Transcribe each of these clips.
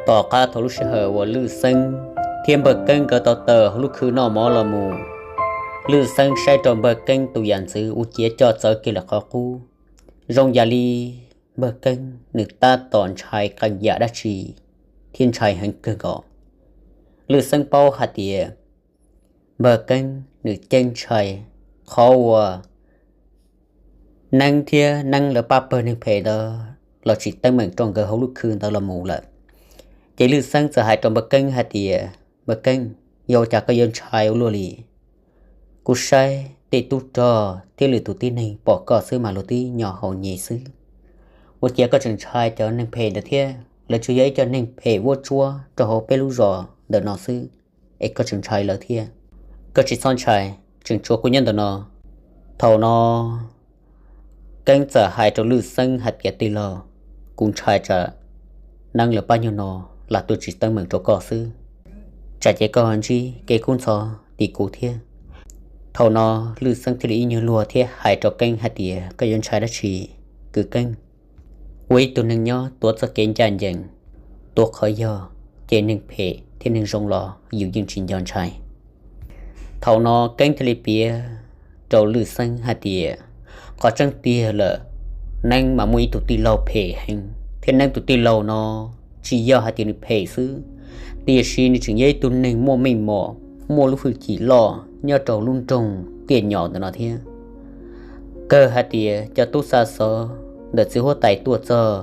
Tom qab thaum lub sij hawm uas Lwj Xeeb thiab Npawg Keeb nkawd tau tawm hauv lub khw noj mov los mus, Lwj Xeeb saib rau Npawg Keeb tus yam ntxwv ua ciav coj txawv kiag lawm qhov qub. Zoo yam li Npawg Keeb nws tab tom ntshai qee yam dab tsi thiab ntshai heev kawg nkaus. Lwj Xeeb paub hais tias Npawg Keeb nws ceeb ntshai qhov uas Neeb thiab Neeb lawv pab pawg neeg phem ntawd los tsis teeb meem rau nkawd hauv lub khw ntawd los mus lawm. Ces Lwj Xeeb txawm hais rau Npawg Keeb hais tias, Npawg Keeb, yog ua cas koj yuav ntshai ua luaj li? Kuv saib tej tub rog thiab lwm tus tib neeg pom koj xwb mas luag twb nyo haus nyem xwb. Ua cas koj tseem ntshai cov neeg phem ntawd thiab? Lawv tsuas yog ib co neeg phem vuab tsuab rau hauv peb lub zos ntawm no xwb, es koj tseem ntshai lawv thiab? Koj tsis txhob ntshai, tseem tshuav kuv nyob ntawm no. Thaum no Keeb txawm hais rau Lwj Xeeb hais tias, Tij laug, kuv ntshai tsam Neeb lawv pab nyuag no lam tuaj tsis teeb meem rau koj xwb, tsam ces koj ntsib kev kub ntxhov tim kuv thiab. Thaum no Lwj Xeeb thiaj li ib nyuag luag thiab hais rau Keeb hais tias, Koj yuav ntshai dab tsi, kwv Keeb? Ua ib tug neeg nyob tuav txoj kev ncaj ncees, tuav qhov yog, ces neeg phem thiab neeg zoo los yus yeej tsis nco ntshai. Thaum no Keeb thiaj li piav rau Lwj Xeeb hais tias, Qhov tseeb tiag lawm, Neeb mas muaj ib tug tij laug phem heev, thiab Neeb tus tij laug no tsis yog hais tias nws phem xwb, tiam sis nws tseem yog ib tug neeg muaj meej mom, muaj lub hwj chim loj nyob rau lub nroog Tiaj Nyom ntawm no thiab. Kawg hais tias cov tub xa xov ntawm txiv huab tais tuaj txog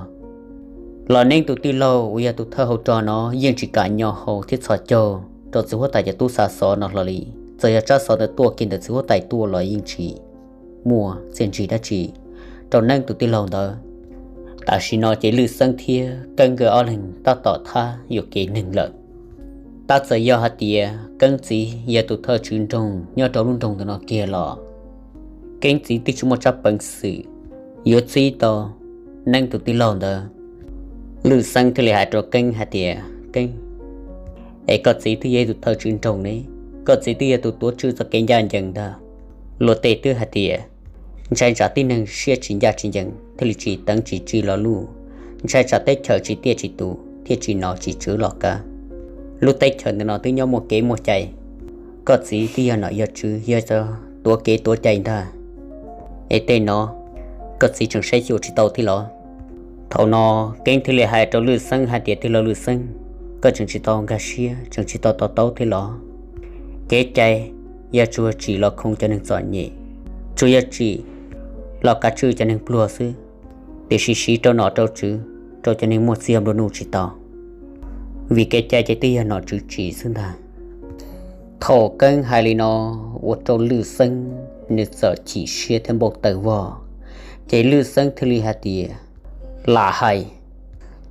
los Neeb tus tij laug uas yog tus thawj hauv rog no yeej tsis kam nyo haus thiab txhos caug rau txiv huab tais cov tub xa xov no hlo li. Txawm yog tsab xov ntawd tuaj kiag ntawm txiv huab tais tuaj los yeej tsis muaj txiaj ntsig dab tsi rau Neeb tus tij laug ntawd. Tam sim no ces Lwj Xeeb thiab Keeb nkawd ob leeg tab tom thab yuam kev neeg lawm. Tab txawm yog hais tias Keeb txiv yog tus thawj tswv nroog nyob rau lub nroog ntawm no kiag los Keeb txiv twb tsis muaj tsab peev xwm yuav txib tau Neeb tus tij laug ntawd. Lwj Xeeb thiaj li hais rau Keeb hais tias, Keeb, es koj txiv twb yog tus thawj tswv nroog ne, koj txiv twb yog tus tuav tswj txoj kev ncaj ncees ntag. Luag tej twb hais tias, ntshai tsam tib neeg siab tsis ncaj tsis ncees thiaj li tsis teev tsis tsim los luj, ntshai tsam teb chaws tsis tiaj tsis tus thiaj tsis nom tsis tswv los kav. Lub teb chaws ntawm no twb nyob muaj kev muaj cai, koj txiv twb yog nom yog tswv yog tuav kev tuav cai ntag, es tej no koj txiv tseem saib xyuas tsis tau thiab los? Thaum no Keeb thiaj li hais rau Lwj Xeeb hais tias, Tij laug Lwj Xeeb, koj tseem tsis tau nkag siab, tseem tsis tau to taub thiab los? Kev cai yog tsuas tsim los khoom cov neeg txom nyem, tsuas yog tsim los kav tswj cov neeg pluag xwb, tiam sis siv rau nom rau tswv, rau cov neeg muaj txiag nplua nuj tsis tau, vim kev cai ces twb yog nom tswv tsim xwb ntag. Thaum Keeb hais li no ua rau Lwj Xeeb nws txawm chim siab thiab npau taws vog, ces Lwj Xeeb thiaj li hais tias, Lam hais,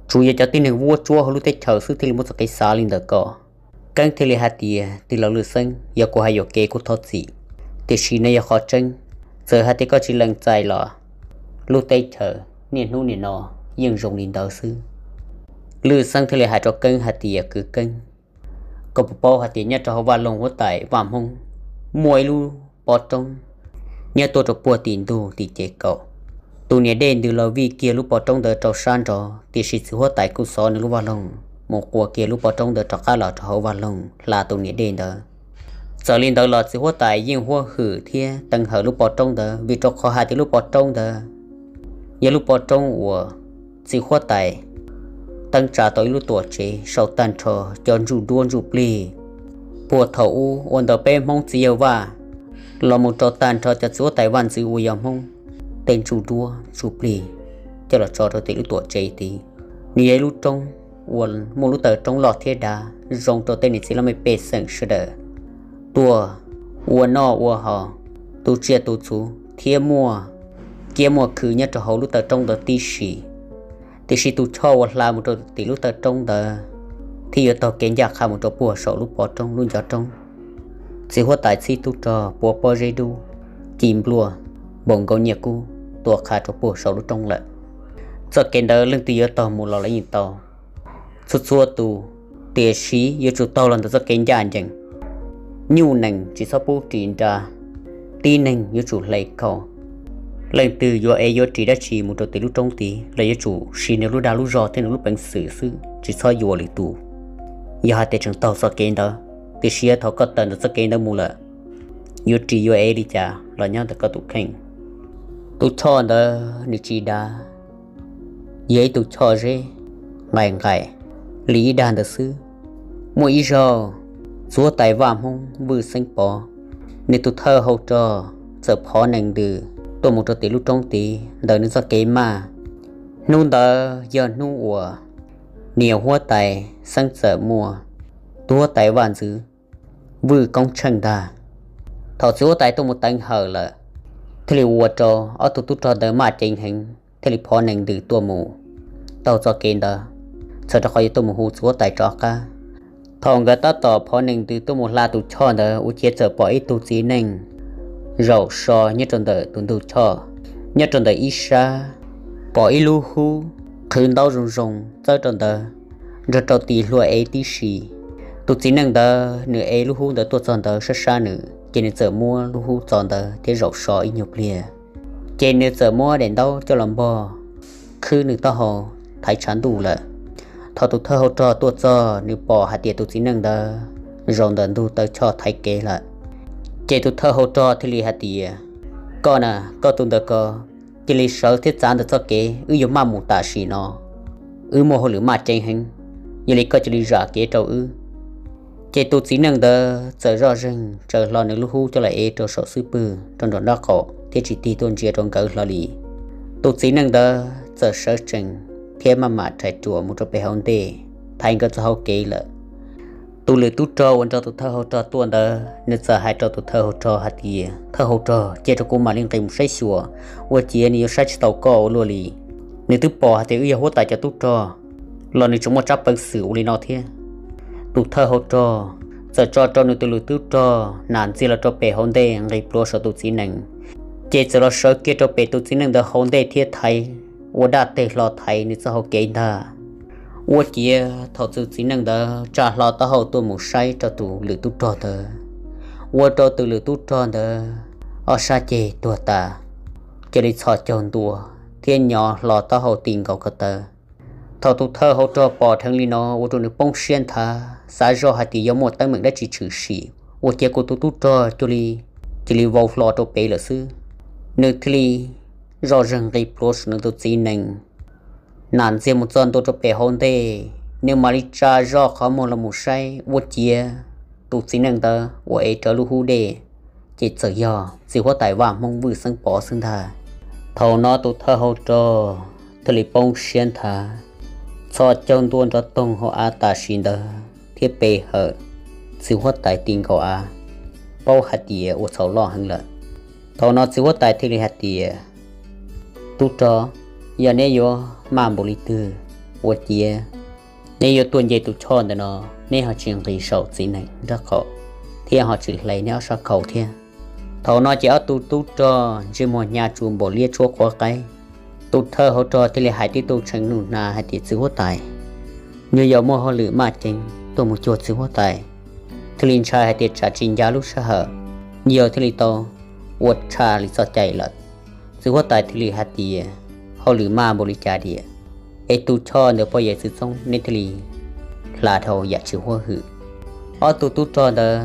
tsuas yog cov tib neeg vuab tsuab hauv lub teb chaws xwb thiaj li muaj txoj kev xav li ntawm ko. Keeb thiaj li hais tias, Tij laug Lwj Xeeb, yog kuv hais yuam kev kuv thov txim, tiam sis no yog qhov tseeb. Txawm hais tias koj tsis lees txais los lub teb chaws niaj hnub nim no yeej zoo li ntawd xwb. Lwj Xeeb thiaj li hais rau Keeb hais tias, Kwv Keeb, koj puas paub hais tias nyob rau hauv vaj loog huab tais Vaj Hmoob muaj ib lub pov roob nyob tuaj rau puag tim ntug tim cev kaum? Tus niam dej ntws los vij kiag lub pov roob ntawd rau sab nrov, tiam sis txiv huab tais kuj xov nws lub vaj loog mus qua kiag lub pov roob ntawd rov qab los rau hauv vaj loog hla tus niam dej ntawd. Txawm li ntawd los txiv huab tais yeej huab hwm thiab teev hawm lub pov roob ntawd, vim rau qhov hais tias lub pov roob ntawd yog lub pov roob uas txiv huab tais teeb tsa tau ib lub tuam tsev sau tag nrho cov ntsuj duab ntsuj plig puag thaum ub ua ntawm peb Hmoob txiv yawg Vaj los mus rau tag nrho cov txiv huab tais vaj ntxwv uas yog Hmoob tej ntsuj duab ntsuj plig coj los tso rau tim lub tuam tsev tid. Nws yog ib lub roob uas muaj lub taw roob loj thiab dav zoo rau tej niam txiv laj mej pej xeem sawv daws tuaj ua noj ua haus, tu tsiaj tu txhuv thiab muaj kiab muaj khw nyob rau hauv lub taw roob ntawd tib si. Tiam sis tus choj uas hla mus rau tim lub taw roob ntawd thiaj yuav taug kev ncaj qha mus rau puag saum lub pov roob lub ncov roob. Txiv huab tais txhib tub rog puav pob zeb dub, ci npluaj, npaum nkaus nyiaj kub tua qha rau puag saum lub roob lawm. Txoj kev ntawd leej twg yuav taug mus los los yeej tau, txhua txhua tus, tiam sis yuav tsum taug los ntawm txoj kev ncaj ncees. Nyuj nees tsis txhob pub ris nra, tib neeg yuav tsum hle khau, Leej twg yuav ev yuav ris dab tsi mus rau tim lub roob tid los yuav tsum siv nws lub dag lub zog thiab nws lub peev xwm xwb, tsis txhob yuam lwm tus. Yog hais tias tseem taug txoj kev ntawd, tiam sis thaum koj tawm ntawm txoj kev ntawd mus lawm, yuav ris yuav ev li cas los nyob ntawm koj tus kheej. Tus choj ntawd nws tsis dav, yog ib tug choj zeb nqaim nqaim li ib dag ntawd xwb. Muaj ib zaug, txiv huab tais Vaj Hmoob Vwj Xeeb Pov, nws tus thawj hau rog txawm phov nees ntws tuaj mus rau tim lub roob tid ntawm nws txoj kev maj. Hnub ntawd yog hnub uas niam huab tais xeeb txawm muaj tus huab tais vaj ntxwv Vwj Koob Tsheej ntag. Thaum txiv huab tais tuaj mus teev hawm lawm, thiaj li ua rau ob tug tub rog ntawd maj ceev heev, thiaj li phov nees ntws tuaj mus taug txoj kev ntawd, txhawm rau qhov yuav tuaj mus hu txiv huab tais rov qab. Thaum nkawd tab tom phov nees ntws tuaj mus hla tus choj ntawd ua ciav txawm pom ib tug txiv neej zaum so nyob rau ntawm tus ntug choj, nyob rau ntawm ib sab pom ib lub hub qhwv ntaub zoo zoo txawb rau ntawd, nrog rau tis hlua ev tib si. Tus txiv neej ntawd nws ev lub hub ntawd tuaj txog ntawd sab sab nws, ces nws txawm muab lub hub txo ntawd thiab zaum so ib nyuag pliag, ces nws txawm muab daim ntaub coj los npog khwb nws taub hau thaiv tshav ntuj lawm. Thaum tus thawj hau rog tuaj txog, nws pom hais tias tus txiv neej ntawd zaum ntawm ntug taw choj thaiv kev lawm, ces tus thawj hau rog thiaj li hais tias, koj na, koj tus ntawd ko, cia li sawv thiab txav ntawm txoj kev, wb yuav maj mus tam sim no, wb muaj hauj lwm maj ceev heev, yog li koj cia li zam kev rau wb. Ces tus txiv neej ntawd txawm zoj zeeg tsaws hlo nws lub hub coj los ev rau saum xub pwg rau nram nraub qaum thiab tsis tig tuaj ntsia rau nkawd hlo li. Tus txiv neej ntawd txawm sawv tsees thiab maj mam rhais ruam mus rau pem hauv ntej, thaiv nkawd txoj hau kev lawm. Tus lwm tub rog uas nrog tus thawj hau rog tuaj ntawd, nws txawm hais rau tus thawj hau rog hais tias, thawj hau rog, cia rau kuv mam li nqis mus saib xyuas, ua ciav nws yuav saib tsis tau koj ua luaj li. Nws twb pom hais tias wb yog huab tais cov tub rog los nws tseem muaj tsab peev xwm ua li no thiab. Tus thawj hau rog txawm tso rau nws tus lwm tub rog nas ntxiag los rau pem hauv ntej nqis pluav saum tus txiv neej, ces txawm los sawv kiag rau pem tus txiv neej ntawd hauv ntej thiab thaiv ua dab teg hlo thaiv nws txoj hau kev ntag. Ua ciav thaum tus txiv neej ntawd tsa hlo taub hau tuaj mus saib rau tus lwm tub rog ntawd, ua rau tus lwm tub rog ntawd ob sab ceg tuag tas, cia li txhos caug ntua thiab nyo hlo taub hau ti nkaus ko taw. Thaum tus thawj hau rog pom dheev li no ua rau nws poob siab nthav, xav zoj hais tias yog muaj teeb meem dab tsi tshwm sim, ua ciav kuv tus tub rog cia li, cia li vau hlo rau pem lawm xwb. Nws thiaj li zoj zeeg nqis pluav saum nws tus txiv neej, nas ntxiag mus txog ntua rau pem hauv ntej, nws mam li tsa zoj qhov muag los mus saib, ua ciav tus txiv neej ntawd uas ev rawv lub hub dej, ces txawm yog txiv huab tais Vaj Hmoob Vwj Xeeb Pov xwb ntag. Thaum no tus thawj hau rog thiaj li poob siab nthav, txhos caug ntua nrov toog hauv av tam sim ntawd thiab pe hawm txiv huab tais ti nkaus av, paub hais tias ua txhaum loj heev lawm. Thaum no txiv huab tais thiaj li hais tias, tub rog, yog neb yuav maj npaum li twg, ua ciav neb yuav tuaj nce tus choj ntawm no, neb ho tsis nqis saum txiv neej nraub qaum thiab ho tsis hle neb ob sab khau thiab. Thaum no ces ob tug tub rog ntsej muag hnyav tsuas npaum liab tshuab quav qaib. Tus thawj hau rog thiaj li hais tib tug tshee nug hnav hais tias, txiv huab tais, nyuag yog muaj hauj lwm maj ceev tuaj mus cuag txiv huab tais, thiaj li ntshai hais tias tsam tsis ncav lub sij hawm, yog thiaj li tau ua tshaj li txoj cai lawm. Txiv huab tais thiaj li hais tias, hauj lwm maj npaum li cas diam, es tus choj ntawm pog yawm txwv txoob neb thiaj li hla dhau yam tsis huab hwm. Ob tug tub rog ntawd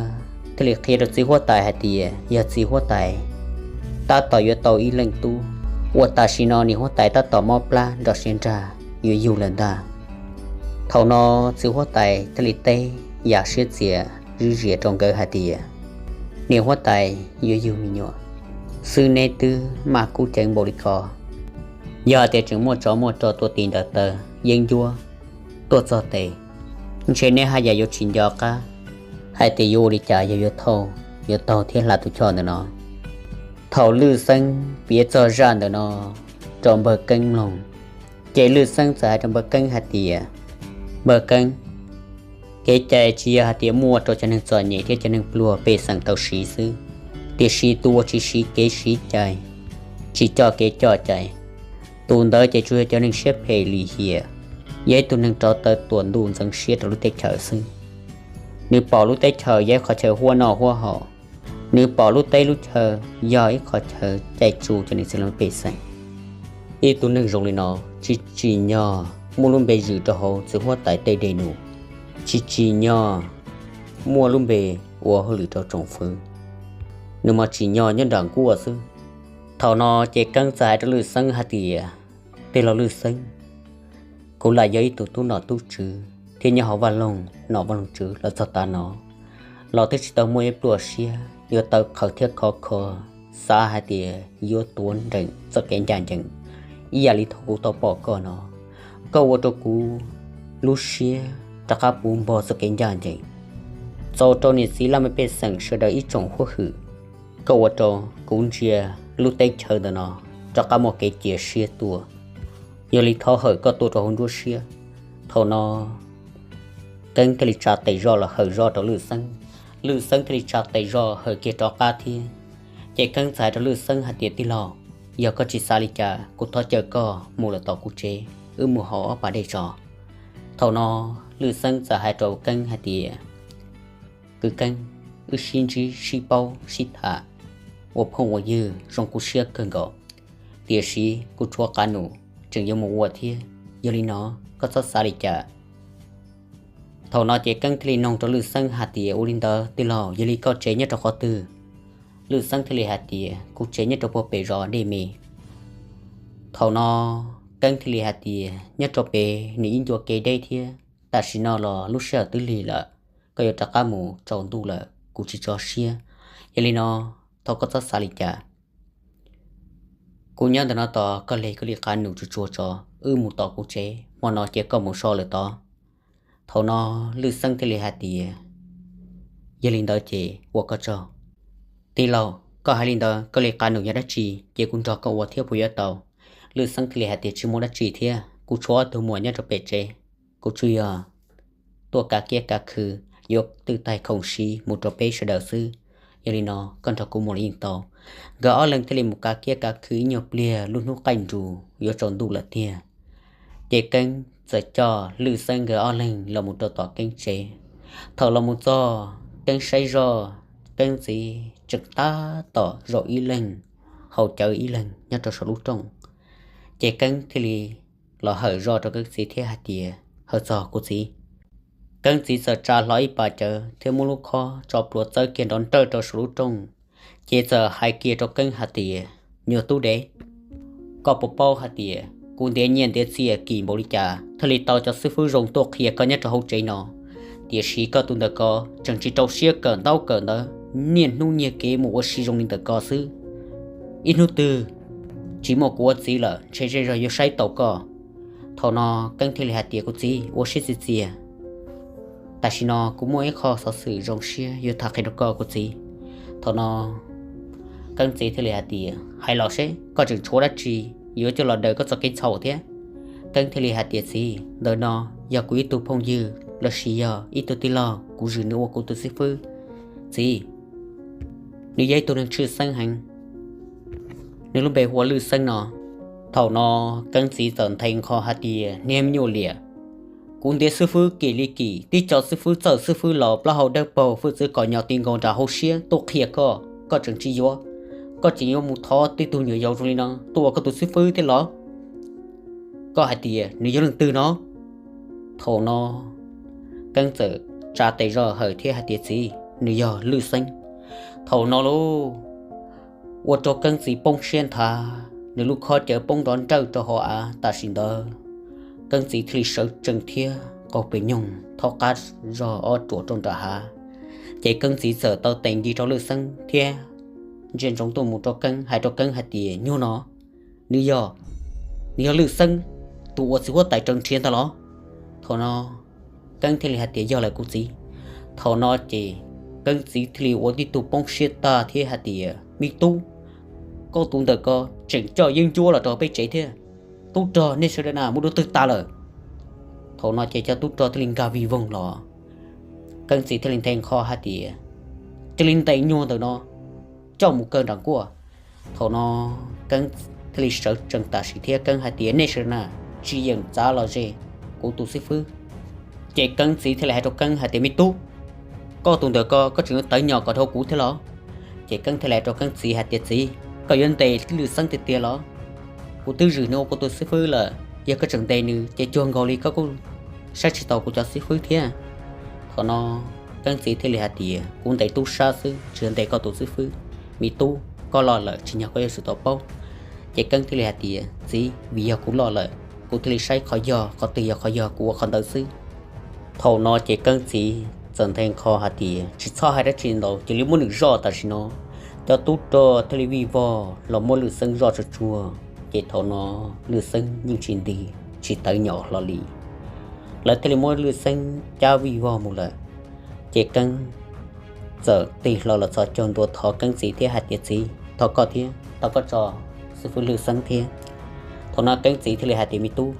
thiaj li qhia rau txiv huab tais hais tias yog txiv huab tais tab tom yuav tau ib leej tub, uas tam sim no niam huab tais tab tom mob plab nrog siab nrag yuav yug lawm ntag. Thaum no txiv huab tais thiaj li teb yam siab txias zib zias rau nkawd hais tias, niam huab tais yuav yug me nyuam xwb, neb twb maj kub ceev npaum li ko, yog hais tias tseem muaj tsov muaj rog tuaj tis ntawm taw yeeb ncuab tuaj txog tes, ntshe neb haj yam yuav tsis nco qab hais tias yuav ua li cas yog yuav thauj, yuav taug thiab hla tus choj ntawm no. Thaum Lwj Xeeb piav txog zaj ntawm no rau npawg Keeb mloog, ces Lwj Xeeb txawm hais rau npawg Keeb hais tias, npawg Keeb, kev cai tsis yog hais tias muaj rau cov neeg txom nyem thiab cov neeg pluag pej xeem tau siv xwb, tiam sis tus uas tsis siv kev siv cai, tsis coj kev coj cai, tus ntawd ces tsuas yog cov neeg siab phem lim hiam, yog ib tug neeg rov taw tuam ntuj ntxeev siab rau lub teb chaws xwb. Nws pom lub teb chaws yog ib qhov chaw huab noj huab haus, Nws pom lub teb lub chaw yog ib qhov chaw cai tsu cov niam txiv leej pej xeem. Ib tug neeg zoo li no tsis tsim nyog muaj lub npe zwm rau hauv txiv huab tais tej dej num, tsis tsim nyog muaj lub npe ua hauj lwm rau tsoom fwv. Nws mas tsim nyog nyob nram nkuaj xwb. Thaum no ces Keeb txawm hais rau Lwj Xeeb hais tias, Tij laug Lwj Xeeb, kuv lam yog ib tug tub nom tub tswv thiab nyob hauv vaj loog nom vaj loog tswv los txog tav no los twb tsis tau muaj ib pluaj siab yuav tawv qhawv thiab khov kho xav hais tias yuav tuav nreem txoj kev ncaj ncees ib yam li thaum kuv tau pom koj no. Koj ua rau kuv lub siab rov qab puv npog txoj kev ncaj ncees, txaus rau niam txiv laj mej pej xeem sawv daws ib tsoom huab hwm. Koj ua rau kuv ntsia lub teb chaws ntawm no rov qab muaj kev cia siab tuaj. Yog li thov hawm koj tuaj rau hauv nruab siab. Thaum no Keeb thiaj li tsa tes zoj los hawm zoj rau Lwj Xeeb, Lwj Xeeb thiaj li tsa tes zoj hawm kiag rov qab thiab. Ces Keeb txawm hais rau Lwj Xeeb hais tias, Tij laug, yog koj tsis xav li cas kuv thov caw koj mus lawm tom kuv tsev, wb mus haus ob pas dej tso. Thaum no Lwj Xeeb txawm hais rau Keeb hais tias, Kwv Keeb, wb sib ntsib sib paub sib tham ua phooj ua ywg zoo kuv siab kawg nkaus, tiam sis kuv tshuav qab num tseem yuav mus ua thiab, yog li no koj txhob xav li cas. Thaum no ces Keeb thiaj li noog rau Lwj Xeeb hais tias, Ua li ntawd tij laug, yog li koj tsev nyob rau qhov twg? Lwj Xeeb thiaj li hais tias, Kuv tsev nyob rau puag pem zos Dej Me. Thaum no Keeb thiaj li hais tias, Nyob rau pem nws ib ncua kev deb thiab, tam sim no los lub sij hawm twb lig lawm, koj yuav rov qab mus tsaus ntuj lawm kuv tsis tso siab. Yog li no thov koj txhob xav li cas. Kuv nyob ntawm no tos koj leg koj li qab num tsuag tsuag tso, wb mus tom kuv tsev, hmo no cia koj mus so lawm tod. Thaum no Lwj Xeeb thiaj li hais tias, Yog li ntawd ces ua koj tsaug. Tij laug, koj hais li ntawd koj li qab num yog dab tsi, ces kuv nrog koj ua thiab puas yuav tau? Lwj Xeeb thiaj li hais tias, Tsis muaj dab tsi thiab, kuv tshuav ob tug muam nyob rau pem tsev, kuv tsuas yog tuaj kav kiab kav khw yuav twj taig khoom siv mus rau peb sawv daws xwb. Yog li no koj nrog kuv mus los yeej tau. Nkawd ob leeg thiaj li mus kav kiab kav khw ib nyuag pliag, lub hnub qaij nrus yuav tsaus ntuj lawm tiag. Ces Keeb txawm coj Lwj Xeeb nkawd ob leeg los mus rau tom Keeb tsev. Thaum los mus txog, Keeb saib zoj, Keeb txiv tseem tab tom zaum ib leeg haus cawv ib leeg nyob rau saum lub rooj. Ces Keeb thiaj li los hawm zoj rau Keeb txiv thiab hais tias, Hawm txog kuv txiv. Keeb txiv txawm tsa hlo ib pas cawv thiab muab lub khob tso pluav txawb kiag nrov nrawj rau saum lub rooj. Ces txawm hais kiag rau Keeb hais tias, Nyuag tub dev, koj puas paub hais tias kuv ntiav nyiaj ntiav txiaj kim npaum li cas thiaj li tau cov xib fwb zoo tuaj qhia koj nyob rau hauv tsev no? Tiam sis koj tus ntawm ko tseem tsis rau siab kawm ntaub kawm ntawv, niaj hnub nyiag kev mus ua si zoo li ntawm ko xwb. Ib hnub twg tsis muaj kuv ua txiv lawm ntshe zej zog yuav saib taus koj. Thaum no Keeb thiaj li hais tias, Kuv txiv, ua siab txias txias, tam sim no kuv muaj ib qho xov xwm zoo siab yuav tham qhia rau koj kuv txiv. Thaum no Keeb txiv thiaj li hais tias, Hais los seb koj tseem tshuav dab tsi yuav coj los daws koj txoj kev txhaum thiab? Keeb thiaj li hais tias, Txiv, ntawm no yog kuv ib tug phooj ywg lossis yog ib tug tij laug kuv zwm nws ua kuv tus xib fwb. Txiv, nws yog ib tug neeg tshwj xeeb heev, nws lub npe hu ua Lwj Xeeb no. Thaum no Keeb txiv txawm nthe nqho hais tias, Niag me nyuam liam, kuv ntiav xib fwb kim li kim, tib co xib fwb txawj xib fwb laus plaub hau dawb paug hwj txwv kom nyom ti nkaus nram hauv siab tuaj qhia koj, koj tseem tsis yuav. Koj tseem yuav mus thov tib tug nyuam yaus zoo li no tuaj ua koj tus xib fwb thiab los? Koj hais tias nws yog leej twg no? Thaum no Keeb txawm tsa tes zog hawm thiab hais tias, Txiv, nws yog Lwj Xeeb. Thaum no lauj, ua rau Keeb txiv poob siab nthav, nws lub khob cawv poob nrov nrawj rau hauv av. Tam sim ntawd Keeb txiv thiaj li sawv tsees thiab qaug pes nyoog thaub qab zog ob ruam rau nram hav. Ces Keeb txiv txawm taw tes nce rau Lwj Xeeb thiab ntsia ntsoov tuaj mus rau Keeb, hais rau Keeb hais tias, Nyuag no, nws yog, nws yog Lwj Xeeb tus uas txiv huab tais raws nrhiav ntag los? Thaum no Keeb thiaj li hais tias, Yog lawm kuv txiv. Thaum no ces Keeb txiv thiaj li ua tib tug poob siab tag thiab hais tias, Me tub, koj tus ntawm ko tseem coj yeeb ncuab los rau peb tsev thiab. Tub rog nej sawv daws na muaj dua twg tas lawm? Thaum no ces cov tub rog thiaj li nkag vij voog los. Keeb txiv thiaj li nthe nqho hais tias, Cia li ntes nyuag ntawm no coj mus kaw nram nkuaj. Thaum no Keeb thiaj li sawv tsees tam sim thiab Keeb hais tias, Nej sawv daws na, tsis yeem txav los ze kuv tus xib fwb. Ces Keeb txiv thiaj li hais rau Keeb hais tias, Me tub, koj tus ntawm ko koj tseem yuav tawv nyom kom dhau kuv thiab los? Ces Keeb thiaj li hais rau Keeb txiv hais tias, Txiv, koj yuav ntes Lwj Xeeb tiag tiag los? Kuv twb zwm nws ua kuv tus xib fwb lawm, yog koj tseem ntes nws ces cuag nkaus li koj kuj saib tsis taus kuv cov xib fwb thiab. Thaum no Keeb txiv thiaj li hais tias, Kuv ntes tub sab xwb, tsis yog ntes koj tus xib fwb. Me tub, koj loj lawm tsim nyog koj yuav tsum tau paub. Ces Keeb thiaj li hais tias, Txiv, vim yog kuv loj lawm, kuv thiaj li saib qhov yog qhov twg yog qhov yog kuv ua qhov ntawd xwb. Thaum no ces Keeb txiv txawm nthe nqho hais tias, Tsis txhob hais dab tsi ntau, cia li muab nws zoj tam sim no. Cov tub rog thiaj li vij vog los muab Lwj Xeeb zoj tsuag tsuag. Ces thaum no Lwj Xeeb yeej tsis nti, tsis tawv nyom hlo li. Lawv thiaj li muab Lwj Xeeb cab vij vog mus lawm. Ces Keeb txawm tig hlo los txhos caug ntua thov Keeb txiv thiab hais tias, Txiv, thov koj thiab, thov koj tso xib fwb Lwj Xeeb thiab. Thaum no Keeb txiv thiaj li hais tias, Me tub,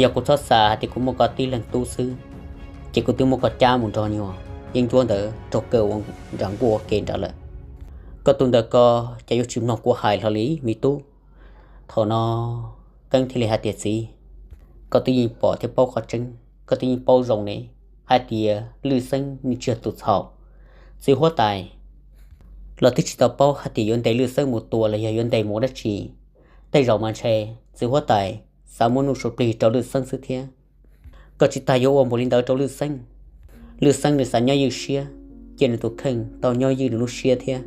yog kuv txhob xav hais tias kuv muaj koj tib leeg tub xwb, ces kuv twb muab koj cab mus nrog nyuag yeeb ncuab ntawd raug kaw ua nram nkuaj ua ke nrad lawm. Koj tus ntawm ko ces yuav tsis mloog kuv hais hlo li me tub. Thaum no Keeb thiaj li hais tias, Txiv, koj twb yeej pom thiab paub qhov tseeb, koj twb yeej paub zoo ne, hais tias Lwj Xeeb nws tsis yog tus txhaum. Txiv huab tais los twb tsis tau paub hais tias yuav ntes Lwj Xeeb mus tua los yog yuav ntes mus ua dab tsi. Tej zaum mas ntshe txiv huab tais xav muab nuj sua plig rau Lwj Xeeb xwb thiab. Koj tsis tas yuav ua npaum li ntawd rau Lwj Xeeb. Lwj Xeeb nws xav nyob ywj siab, cia nws tus kheej tau nyob ywj nws lub siab thiab.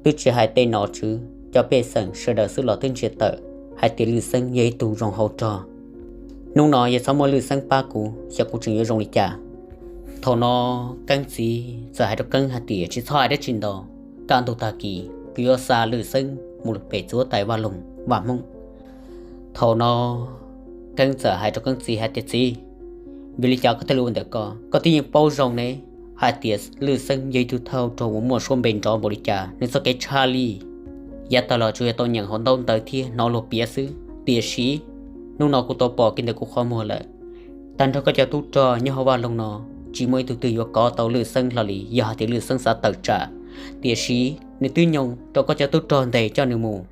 Twb tsis hais tej nom tswv cov pej xeem sawv daws xwb los twb ntsia tawm hais tias Lwj Xeeb yog ib tug zoo hauv rog. Hnub no yog txhob muaj Lwj Xeeb pab kuv, xyov kuv tseem yuav zoo li cas. Thaum no Keeb txiv txawm hais rau Keeb hais tias, Tsis txhob hais dab tsi ntau, kaj ntug tag kis kuv yuav xa Lwj Xeeb mus pem txiv huab tais Vaj Loog Vaj Hmoob. Thaum no Keeb txawm hais rau Keeb txiv hais tias, Txiv, vim li cas koj thiaj li ua ntawm ko? Koj twb yeej paub zoo ne hais tias Lwj Xeeb yog ib tug thawj rog uas muaj suab npe nrov npaum li cas, nws txoj kev tshaj lij yav tag los tsuas yog tau nyeem hauv ntaub ntawv thiab hnov luag piav xwb. Tiam sis hnub no kuv tau pom kiag ntawm kuv qhov muag lawm. Tag nrho koj cov tub rog nyob hauv vaj loog no tsis muaj ib tug twg yuav kov tau Lwj Xeeb hlo li. Yog hais tias Lwj Xeeb xav tawm tsam, tiam sis nws twb nyoo rau koj cov tub rog ntes coj nws mus,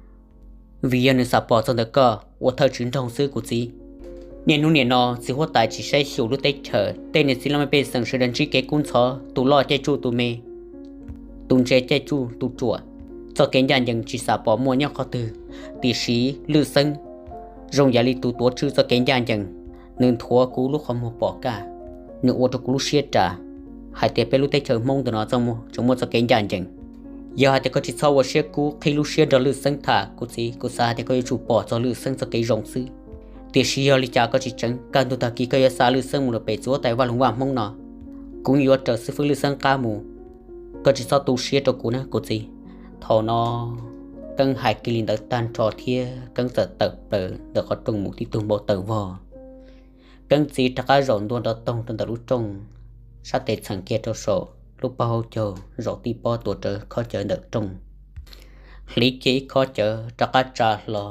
vim yog nws xam pom txog ntawm koj ua thawj tswv nroog xwb kuv txiv. Niaj hnub nim no txiv huab tais tsis saib xyuas lub teb chaws, tej niam txiv laj mej pej xeem sawv daws ntsib kev kub ntxhov, tus loj caij tsuj tus me, tus ntse caij tsuj tus ruam, txoj kev ncaj ncees tsis xam pom muaj nyob qhov twg. Tiam sis Lwj Xeeb zoo yam li tus tuav tswj txoj kev ncaj ncees, nws nthuav kuv lub qhov muag pom kaj, nws ua rau kuv lub siab ras hais tias peb lub teb chaws Hmoob ntawm no tseem muaj txoj kev ncaj ncees. Yog hais tias koj tsis txhob ua siab kub qhib lub siab nrog Lwj Xeeb tham kuv txiv, kuv xav hais tias koj yuav tsum pom txog Lwj Xeeb txoj kev zoo xwb. Tiam sis yog li cas koj tsis tseev, kaj ntug tag kis koj yuav xa Lwj Xeeb mus rau pem txiv huab tais vaj loog vaj Hmoob no, kuv yuav raws xib fwb Lwj Xeeb qab mus. Koj tsis txhob tu siab rau kuv na kuv txiv. Thaum no Keeb hais kiag li ntawd tag nrho thiab Keeb txawm tawm plaws ntawm qhov rooj mus tib tug npau taws vog. Keeb txiv rov qab zaum ntua nrov toog rau ntawm lub rooj, sab tes txheem kiag rau saum lub pob hauv caug, zaum tib pob tuav rawv khob cawv ntawm rooj, hliv kiag ib khob cawv rov qab tsa hlo,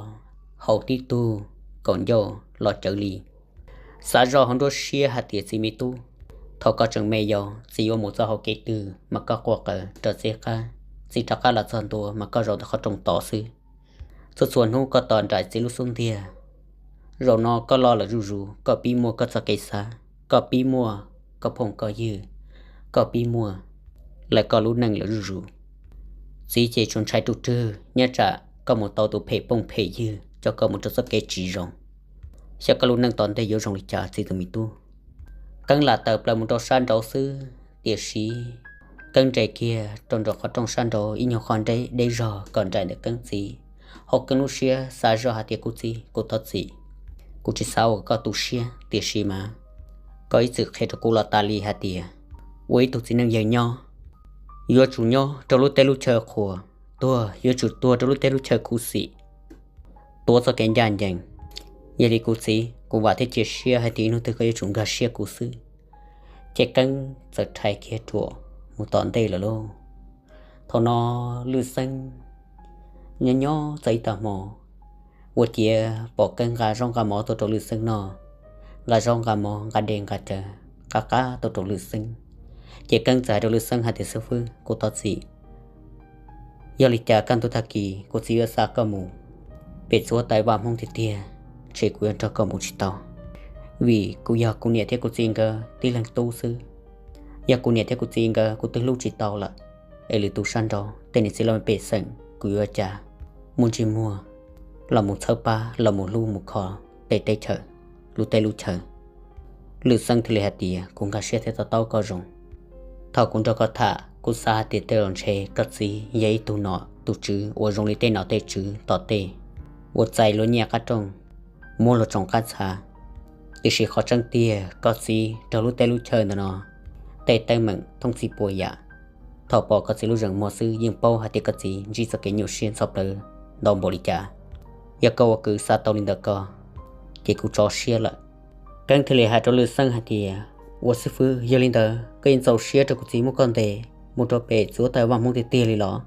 haus tib tug kaum ncauj los cawv li. Xav zoj hauv nruab siab hais tias, Txiv me tub, thaum koj tseem me yau, txiv yuav mus txoj hauv kev twg mas koj quaj qw rau txiv qab, txiv rov qab los txog ntua mas koj zaum ntawm qhov rooj tos xwb. Txhua txhua hnub koj tos nraim txiv lub xub ntiag. Zaum no koj loj lawm zuj zus, koj pib muaj koj txoj kev xav, koj pib muaj koj phooj koj ywg, koj pib muaj lawv koj lub neej lawm zuj zus. Txiv ces tsuas ntshai tus twg, nyob tsam koj mus tau tus phem phooj phem ywg coj koj mus rau txoj kev tsis zoo. Xyov koj lub neej tom ntej yuav zoo li cas txiv tus me tub. Keeb lam tawm plaws mus rau sab nraud xwb, tiam sis Keeb nres kiag rau nraum qhov rooj sab nraud ib nyuag qho deb zog kom nraim ntawm Keeb txiv. Hauv Keeb lub siab xav zoj hais tias, Kuv txiv, kuv thov txim, kuv tsis xav ua koj tu siab, tiam sis mas koj ib txwm qhia rau kuv los tas li hais tias, ua ib tug txiv neej yawg nyob, yuav tsum nyob rau lub teb lub chaw qhuas, tuag yuav tsum tuag rau lub teb lub chaw khuv xim, tuav txoj kev ncaj ncees. Yog li kuv txiv, kuv vam thiab cia siab hais tias ib hnub twg koj yuav tsum nkag siab kuv xwb. Ces Keeb txawm rhais kiag ruam mus tom ntej lawm lauj. Thaum no Lwj Xeeb nyob nyob txog ib tag hmo, ua ciav pom Keeb nqa zaub nqa mov tuaj rau Lwj Xeeb noj, nqa zaub nqa mov nqa dej nqa cawv qab qab tuaj rau Lwj Xeeb. Ces Keeb txawm hais rau Lwj Xeeb hais tias, Xib fwb, kuv thov txim. Yog li cas kaj ntug tag kis kuv txiv yuav xa koj mus pem txiv huab tais vaj Hmoob tiag tiag, ntshe kuv yuav nrog koj mus tsis tau, vim kuv yog kuv niam thiab kuv txiv nkawd tib leeg tub xwb. Yog kuv niam thiab kuv txiv nkawd kuv twb hlub tsis tau lawm, es lwm tus sab nraud tej niam txiv laj mej pej xeem, kuv yuav ua cas muaj ntsej muag los mus txhawb pab los mus hlub mus kho tej teb chaws, lub teb lub chaw. Lwj Xeeb thiaj li hais tias, kuv nkag siab thiab to taub koj zoo. Thaum kuv nrog koj tham kuv xav hais tias tej zaum ntshe koj txiv yog ib tug nom tus tswv uas zoo li tej nom tej tswv tom tej uas txais luag nyiaj qab rooj, muab luag tsoos qab txha. Tiam sis qhov tseeb tiag koj txiv raug lub teb lub chaw ntawm no tej teeb meem thoob txhij puas yam. Thaum pom koj txiv lub zeem muag xwb yeej paub hais tias koj txiv ntsib txoj kev nyuaj siab ntxhov plawv ntau npaum li cas. Yog koj ua kwv xav tau li ntawd ko, ces kuv tso siab lawm. Keeb thiaj li hais rau Lwj Xeeb hais tias, ua xib fwb, yog li ntawd koj yeej txaus siab rau kuv txiv muab koj ntes mus rau pem txiv huab tais vaj Hmoob tiag tiag li los?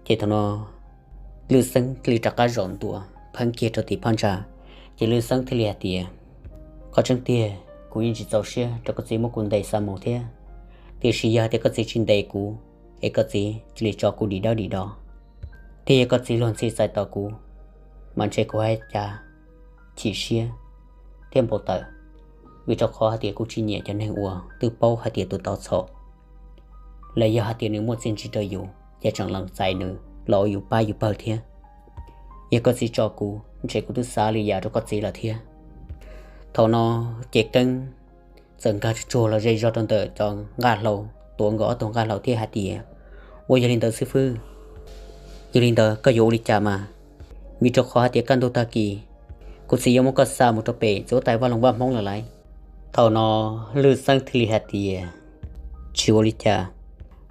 Ces thaum no Lwj Xeeb thiaj li rov qab zaum ntua pheeb kiag rau tim phab ntsa. Ces Lwj Xeeb thiaj li hais tias, qhov tseeb tiag kuv yeej tsis txaus siab rau koj txiv muab kuv ntes xa mus thiab. Tiam sis yog hais tias koj txiv tsis ntes kuv, es koj txiv cia li tso kuv dim dawb dim do, thiab yog koj txiv luag ntxhi txais tos kuv, mas ntshe kuv hais cas chim siab thiab npau taws, vim rau qhov hais tias kuv tsis nyiam cov neeg uas twb paub hais tias tus tau txhaum, los yog hais tias nws muaj txiaj ntsig rau yus ces tseem lees txais nws los ua yus pab yus pawg thiab. Yog koj txiv tso kuv, ntshe kuv twb xav li yam rau koj txiv lawm thiab. Thaum no ces Keeb txawm nkag tsuag los ze zog rau ntawm cov nqaj hlau, tuav nkaus ob tug nqaj hlau thiab hais tias, ua yog li ntawd xib fwb, yog li ntawd koj yuav ua li cas mas? Vim rau qhov hais tias kaj ntug tag kis kuv txiv yuav muab koj xa mus rau pem txiv huab tais vaj loog vaj Hmoob lawm lauj. Thaum no Lwj Xeeb thiaj li hais tias, tsis ua li cas,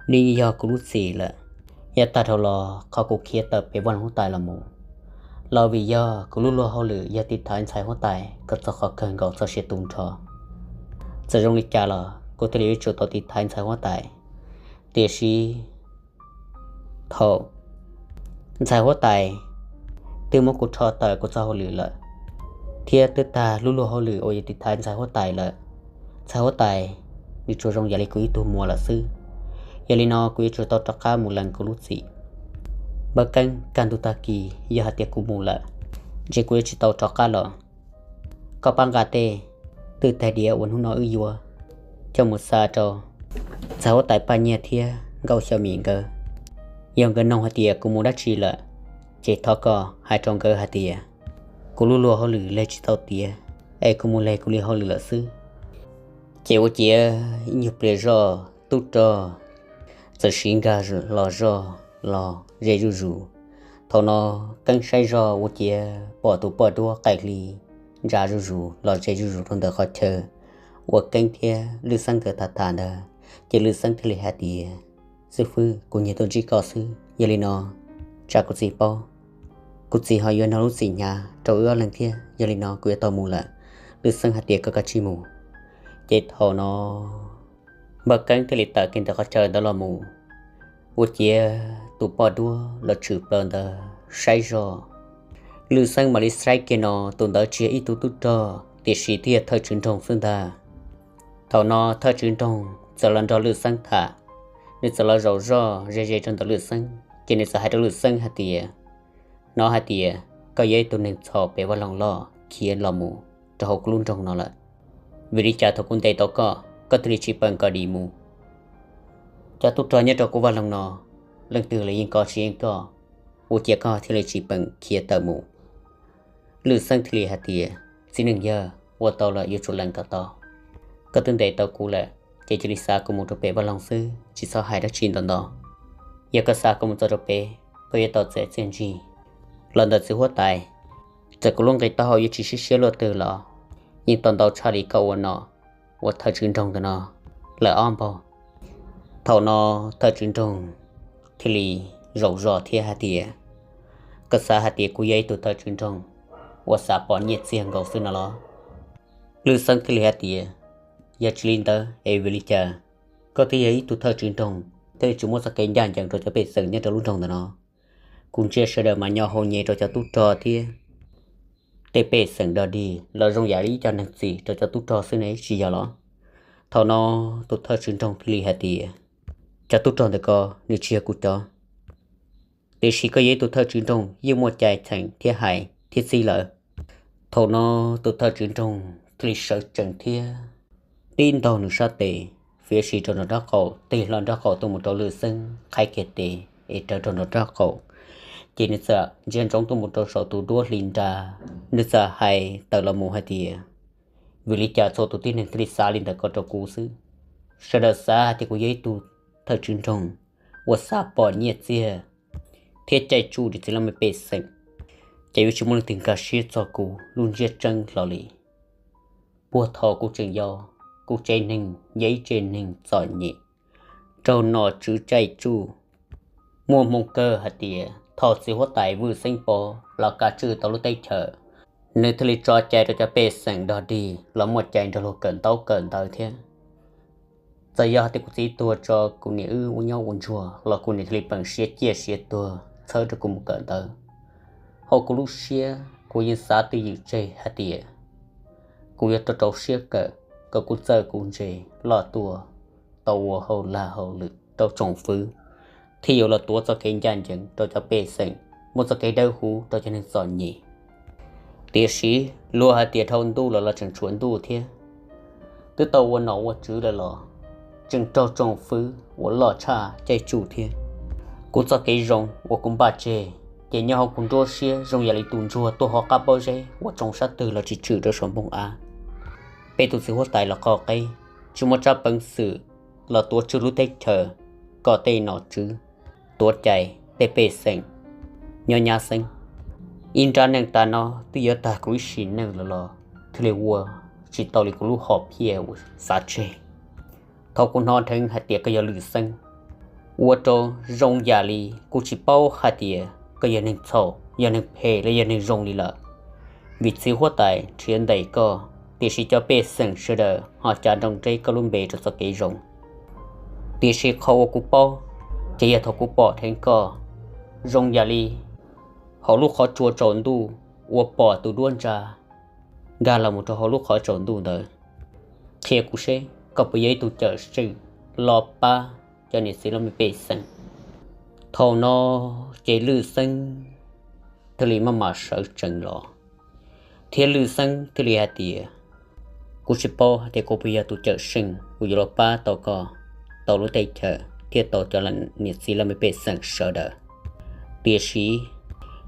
nws yog kuv lub txim lawm. Yav tag dhau los qhov kuv khiav tawm pem vaj loog huab tais los mus, los vim yog kuv lub luag hauj lwm yog tiv thaiv ntxhais huab tais kom txog qhov kawg nkaus txoj sia tu nrho. Txawm zoo li cas los kuv thiaj li yuav tsum tau tiv thaiv ntxhais huab tais. Tiam sis thaum ntxhais huab tais twb muab kuv rho tawm kuv txoj hauj lwm lawm, thiab twb tag lub luag hauj lwm uas yog tiv thaiv ntxhais huab tais lawm, ntxhais huab tais nws tsuas zoo yam li kuv ib tug muam lawm xwb. Yog li no kuv yuav tsum tau rov qab mus lees kuv lub txim. Npawg Keeb, kaj ntug tag kis yog hais tias kuv mus lawm, ntshe kuv yuav tsis tau rov qab los. Koj pab nqa tej twj taig diav uas hnub no wb yuav coj mus xa rau ntxhais huab tais Paj Nyiaj thiab Nkauj Xyo Mim nkawd. Yog nkawd noog hais tias kuv mus dab tsi lawm, ces thov koj hais rau nkawd hais tias kuv lub luag hauj lwm leg tsis tau tiav, es kuv mus leg kuv li hauj lwm lawm xwb. Ces ua ciav ib nyuag pliag zoj tub rog txawm siv nkag los zog los ze zuj zus. Thaum no Keeb saib zog ua ciav pom tus poj duab qaim hli ntsa zuj zus los ze zuj zus rau ntawm qhov chaw uas Keeb thiab Lwj Xeeb nkawd tham tham ntawd, ces Lwj Xeeb thiaj li hais tias, xib fwb, kuv nyiag tuaj ntsib koj xwb, yog li no tsam kuv txiv paub, kuv txiv ho yuav nrog lub txim hnyav rau wb ob leeg thiab, yog li no kuv yuav tau mus lawm. Lwj Xeeb hais tias, koj kav tsij mus. Ces thaum no Npawg Keeb thiaj li tawm kiag ntawm qhov chaw ntawd los mus, ua ciav tus poj duab los tshwm plaws ntawd saib zog. Lwj Xeeb mam li saib kiag no tus ntawd tsis yog ib tug tub rog tiam sis twb yog thawj tswv nroog xwb ntag. Thaum no thawj tswv nroog txawm los nrog Lwj Xeeb tham, nws txawm los zaum zoj ze ze rau ntawm Lwj Xeeb ces nws txawm hais rau Lwj Xeeb hais tias, hnov hais tias koj yog ib tug neeg txhaum pem vaj loog loj khiav los mus rau hauv kuv lub nroog no lawm. Vim li cas thaum kuv ntes tau koj, koj thiaj li tsis peem kom dim mus? Cov tub rog nyob rau kuv vaj loog no, leej twg los yeej kov tsis yeej koj, ua ciav koj thiaj li tsis peem khiav tawm mus. Lwj Xeeb thiaj li hais tias, txiv neej yawg, ua tau lawm yuav tsum lees kom tau. Koj twb ntes tau kuv lawm, ces cia li xa kuv mus rau pem vaj loog xwb, tsis txhob hais dab tsi ntau ntau. Yog koj xa kuv mus txog rau pem, koj yuav tau txais txiaj ntsig los ntawm txiv huab tais. Txawm kuv lub nqi taub hau yuav tsis sib siab luaj twg los yeej tau ntau tshaj li koj ua nom ua thawj tswv nroog ntawm no lawm ob npaug. Thaum no thawj tswv nroog thiaj li zaum zog thiab hais tias, koj xav hais tias kuv yog ib tug thawj tswv nroog uas xav pom nyiaj txiag nkaus xwb no los? Lwj Xeeb thiaj li hais tias, yog tsis li ntawd es vim li cas koj twb yog ib tug thawj tswv nroog thiaj li tsis muab txoj kev ncaj ncees rau cov pej xeem nyob rau lub nroog ntawm no? Kuv ntsia sawv daws mas nyo hau nyem rau cov tub rog thiab tej pej xeem dog dig los zoo yam li ib co neeg txim rau cov tub rog xwb ne, tsis yog los? Thaum no tus thawj tswv nroog thiaj li hais tias, cov tub rog ntawm ko nws tsis yog kuv cov, tiam sis koj yog ib tug thawj tswv nroog yeej muaj cai cheem thiab hais thiab txib lawm. Thaum no tus thawj tswv nroog thiaj li sawv tsees thiab tib ntaug nws sab tes, fiav si rau nram nraub qaum, tig hlo nraub qaum tuaj mus rau Lwj Xeeb qhaib kiag tes, es rawv rau nram nraub qaum. Ces nws txawm ntsia ntsoov tuaj mus rau saum tus duab hli nra, nws txawm hais tawm los mus hais tias, vim li cas txhua tus tib neeg thiaj li xav li ntawm ko rau kuv xwb? Sawv daws xav hais tias kuv yog ib tug thawj tswv nroog uas xav pom nyiaj txiag thiab caij tsuj niam txiv laj mej pej xeem, ces yuav tsis muaj leej twg nkag siab txog kuv lub ntsiab tseeb hlo li. Puag thaum kuv tseem yau, kuv tsev neeg yog ib tsev neeg txom nyem, raug nom tswv caij tsuj. Muaj hmoo kawg hais tias thaum txiv huab tais Vwj Xeeb Pov los kav tswj tau lub teb chaws, nws thiaj li tso cai rau cov pej xeem dog dig los muaj cai nrog luag kawm ntaub kawm ntawv thiab. Txawm yog hais tias kuv txiv tuag tso kuv niam wb ua nyob ua ntsuag los kuv niam thiaj li peem siav ciaj siav tuag txhawb rau kuv mus kawm ntawv. Hauv kuv lub siab kuv yeej xav twj ywm tseg hais tias kuv yuav rau rau siab kawm kom kuv txawj kuv ntse, loj tuaj tau ua hauj lag hauj lwm rau tsoom fwv, thiaj yuav los tuav txoj kev ncaj ncees rau cov pej xeem, muab txoj kev dawb huv rau cov neeg txom nyem. Tiam sis luag hais tias dhau ntuj los los tseem tshuav ntuj thiab, twb tau ua nom ua tswv lawm los tseem raug tsoom fwv uas loj tshaj caij tsuj thiab. Kuv txoj kev zoo uas kuv npaj tseg, ces nyob hauv kuv nruab siab zoo yam li tus ntsuag tuaj hauv qab pob zeb uas tsoo sab twg los tsis tshwm rau saum npoo av. Peb tus txiv huab tais los qhov qeb, tsis muaj tsab peev xwm los tuav tswj lub teb chaws kom tej nom tswv tuav cai, tej pej xeem nyob nyab xeeb. Ib nrab neej tas no twb yuav tag kuv ib sim neej lawm los thiaj li ua tsis tau li kuv lub hom phiaj uas xav tseg. Thaum kuv hnov dheev hais tias koj yog Lwm Xeeb, ua rau zoo yam li kuv tsis paub hais tias koj yog neeg txhaum, yog neeg phem los yog neeg zoo li lawm. Vim txiv huab tais nrhiav ntes koj, tiam sis cov pej xeem sawv daws ho cav nroo nteb koj lub npe rau txoj kev zoo. Tiam sis qhov uas kuv paub, ces yog thaum kuv pom dheev koj, zoo yam li hauv lub qhov tsua tsaus ntuj uas pom tus duab ntsa nkag los mus rau hauv lub qhov tsaus ntuj ntawd. Qhia kuv seb koj puas yog ib tug cawm seej los pab cov niam txiv laj mej pej xeem. Thaum no ces Lwm Xeeb thiaj li maj mam sawv tsees los, thiab Lwm Xeeb thiaj li hais tias, kuv tsis paub hais tias kuv puas yog tus cawm seej uas yuav los pab tau koj, tau lub teb chaws thiab tau cov niam txiv laj mej pej xeem sawv daws. Tiam sis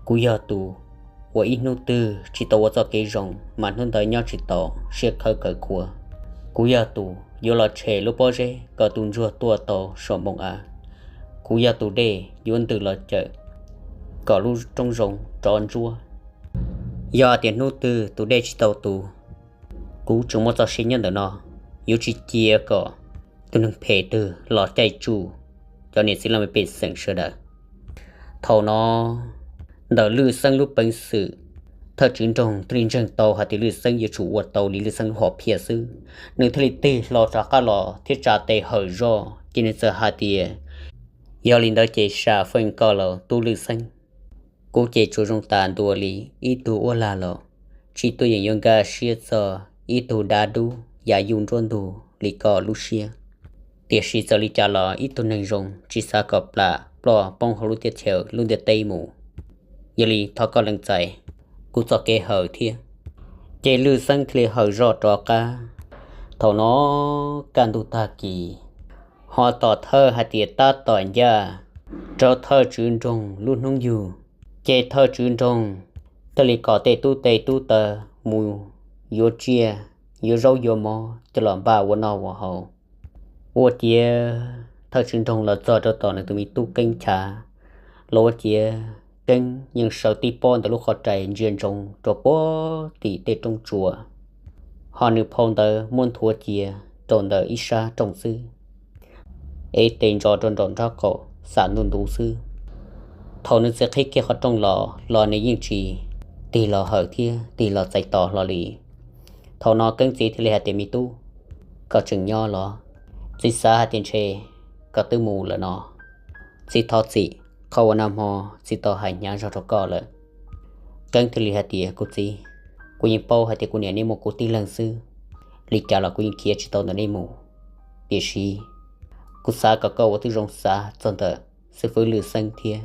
kuv yog tus uas ib hnub twg tsis tau ua txoj kev zoo mas hnub ntawd nyob tsis tau siab khawb kawv khuav. Kuv yog tus yuav los tshem lub pob zeb kom tus ntsuag tuaj tau saum npoo av. Kuv yog tus dej yuav ntws los cawm kom lub roob zoo rov ntsuab. Yog tias hnub twg tus dej tsis tau tu, kuv tseem muaj txoj sia nyob ntawm no, yuav tsis cia kom tus neeg phem twg los caij tsuj cov niam txiv laj mej pej xeem sawv daws. Thaum no, ntawm Lwm Xeeb lub peev xwm, thawj tswv nroog thiaj li ntseeg tau hais tias Lwm Xeeb yuav tsum ua tau li Lwm Xeeb lub hom phiaj xwb. Nws thiaj li tig hlo rov qab los thiab tsa tes hawm zoj, ces nws txawm hais tias, yog li ntawd ces sam feej koj los tub Lwm Xeeb. Kuv ces tsuas zoo tas ntua li ib tug uab lag laus, tsis tuaj yeem yuav nkag siab txog ib tug dab dub yam yuj nruab ntug li koj lub siab. Tiam sis txawm li cas los ib tug neeg zoo tsis xav kom plam ploj poob hauv lub teb chaws lub ntiaj teb mus. Yog li thov koj lees txais kuv txoj kev hawm thiab. Ces Lwm Xeeb thiaj li hawm zoj rov qab. Thaum no kaj ntug tag kis, ho tom thawj hais tias tab tom ncaj rau thawj tswv nroog lub hnub yug, ces thawj tswv nroog thiaj li kom tej tub tes tub taw mus yuav tsiaj, yuav zaub yuav mov coj los npaj ua noj ua haus. Ua ciav thawj tswv nroog los txog rau tom nws tus me tub Keeb Chav los ua ciav Keeb yeej sawv tib pob ntawm lub qhov rais ntsia ntsoov rau puag tim tej roob tsua, ho nws phau ntawv muab nthuav cia rau ntawm ib sab rooj xwb, ev tes ntsos rau nraum nraub qaum xam ntuj ntuv xwb. Thaum nws txiav qhib kiag qhov rooj los los nws yeej tsis tig los hawm thiab tig los txais tos hlo li. Thaum no Keeb txiv thiaj li hais tias, me tub, koj tseem nyob los? Txiv xav hais tias ntshe koj twb mus lawm no. Txiv thov txim qhov uas nag hmo txiv tau hais hnyav zog rau koj lawm. Keeb thiaj li hais tias, kuv txiv, kuv yeej paub hais tias kuv niam neb muaj kuv tib leeg xwb, li cas los kuv yeej khiav tsis tau ntawm neb mus. Tiam sis kuv xav kom koj ua tib zoo xav txog ntawm xib fwb Lwm Xeeb thiab,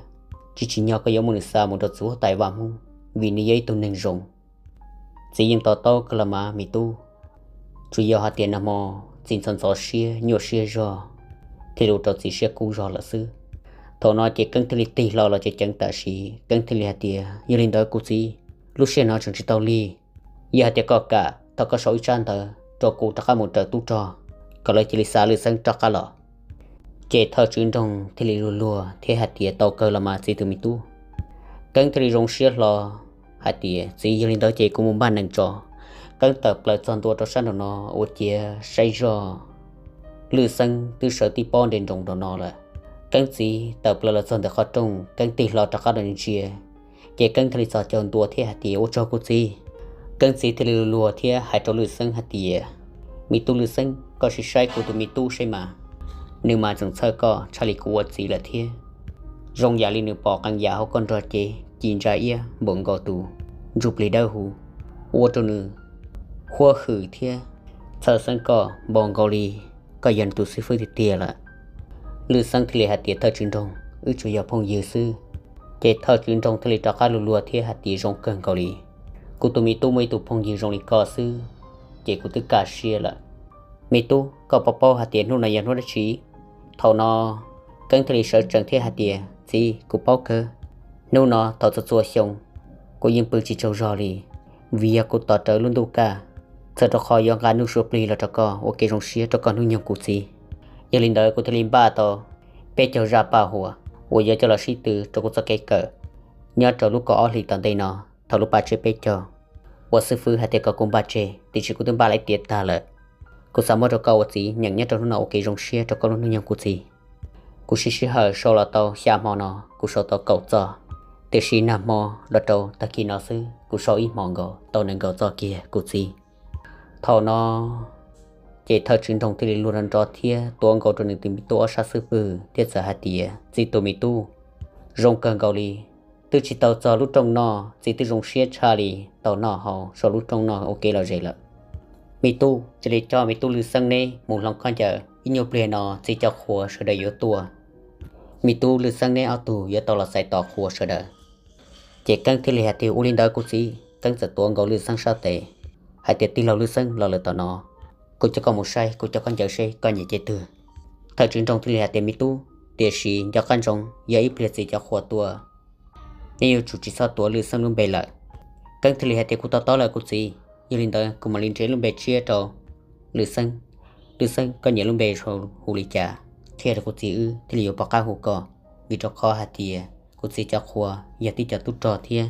tsis tsim nyog koj yuav muab nws xa mus rau txiv huab tais Vaj Hmoob, vim nws yog ib tug neeg zoo. Txiv yeej to taub kawg los mas me tub, tsuas yog hais tias nag hmo txiv ntxhov ntxhov siab nyuaj siab zog thiaj li ua rau txiv siab kub zog lawm xwb. Thaum no ces Keeb thiaj li tig hlo los ceev ceev tam sim, Keeb thiaj li hais tias, Yog li ntawd kuv txiv, lub sij hawm no tseem tsis tau lig. Yog hais tias koj kam, thov koj sau ib tsab ntawv rau kuv rov qab mus raws tub rog, kom lawv cia li xa Lwm Xeeb rov qab los. Ces thawj tswv nroog thiaj li luag luag thiab hais tias, Tau kawg los mas txiv tus me tub. Keeb thiaj li zoo siab hlo hais tias, Txiv, yog li ntawd ces kuv mus npaj nees tso. Keeb tawm plaws txog ntua rau sab nraum no ua ciav saib zoj, Lwm Xeeb twb sawv tib pob nres nroos nraum no lawm. Keeb txiv tawm plaws los txog ntawm qhov rooj, Keeb tig hlo rov qab los ntsia, ces Keeb thiaj li txhos caug ntua thiab hais tias, Ua tsaug kuv txiv. Keeb txiv thiaj li luag luag thiab hais rau Lwm Xeeb hais tias, Me tub Lwm Xeeb, koj sim saib kuv tus me tub seb mas, nws mas tseem txhawj koj tshaj li kuv ua txiv lawm thiab. Zoo yam li nws pom qee yam hauv koj nrog cev ci ntsa iab npaum nkaus tus ntsuj plig dawb huv, ua rau nws huab hwm thiab txhawj xeeb koj npaum nkaus li koj yog nws tus xib fwb tiag tiag lawm. Lwm Xeeb thiaj li hais tias, Thawj tswv nroog, wb tsuas yog phooj ywg xwb. Ces thawj tswv nroog thiaj li rov qab luag luag thiab hais tias, Zoo kawg nkaus li, kuv tus me tub muaj ib tug phooj ywg zoo li koj xwb, ces kuv twb kaj siab lawm. Me tub, koj puas paub hais tias hnub no yog hnub dab tsi? Thaum no Keeb thiaj li sawv tsees thiab hais tias, Txiv, kuv paub kawg. Hnub no thaum txhua txhua xyoo kuv yeej pw tsis tsaug zog li, vim yog kuv tos rawv lub ntuj kaj, txhawm rau qhov yuav nqa nuj sua plig los rau koj ua kev zoo siab rau koj hnub nyoog kuv txiv. Yog li ntawd kuv thiaj li npaj tau peb caug zaj paj huam uas yuav coj los sib tw rau kuv txoj kev kawm nyob rau lub kaum ob hlis tom ntej no. Thaum lub paj tsiab peb caug uas xib fwb hais tias kom kuv npaj tseg, tiam sis kuv twb npaj laib tiav tag lawm. Kuv xav muab rau koj ua txiv nyeem nyob rau hnub no ua kev zoo siab rau koj lub hnub nyoog kuv txiv. Kuv siv sij hawm sau los tau xya hmo no, kuv sau tau kaum txoj, tiam sis nag hmo los rau tag kis no xwb kuv sau ib hmo nkaus tau nees nkaum txoj kiag kuv txiv. Thaum no ces thawj tswv nroog thiaj li luag nrov nrov thiab tuav nkaus rau nws tus me tub ob sab xub pwg thiab txawm hais tias, Txiv tus me tub, zoo kawg nkaus li, twb tsis tau txog lub rooj noj, txiv twb zoo siab tshaj li tau noj haus saum lub rooj noj ua kev lom zem lawm. Me tub, cia li coj me tub Lwm Xeeb neb mus hloov khaub ncaws, ib nyuag pliag no txiv cov qhua sawv daws yuav tuaj. Me tub Lwm Xeeb neb ob tug yuav tau los txais tos qhua sawv daws. Ces Keeb thiaj li hais tias, Ua li ntawd kuv txiv. Keeb txawm tuav nkaus Lwm Xeeb sab tes hais tias, Tij laug Lwm Xeeb, los lawm tom no, kuv coj koj mus saib kuv cov khaub ncaws seb koj nyiam ce twg. Thawj tswv nroog thiaj li hais tias, Me tub, tiam sis nco qab ntsoov, yog ib pliag txiv cov qhua tuaj, neb yuav tsum tsis txhob tuav Lwm Xeeb lub npe lawm. Keeb thiaj li hais tias, Kuv to taub lawm kuv txiv, yog li ntawd kuv mam li nrhiav lub npe tshiab rau Lwm Xeeb. Lwm Xeeb, koj nyiam lub npe hu li cas, qhia rau kuv txiv wb thiaj li yuav pom qab hu koj, vim rau qhov hais tias kuv txiv cov qhua yog tib cov tub rog thiab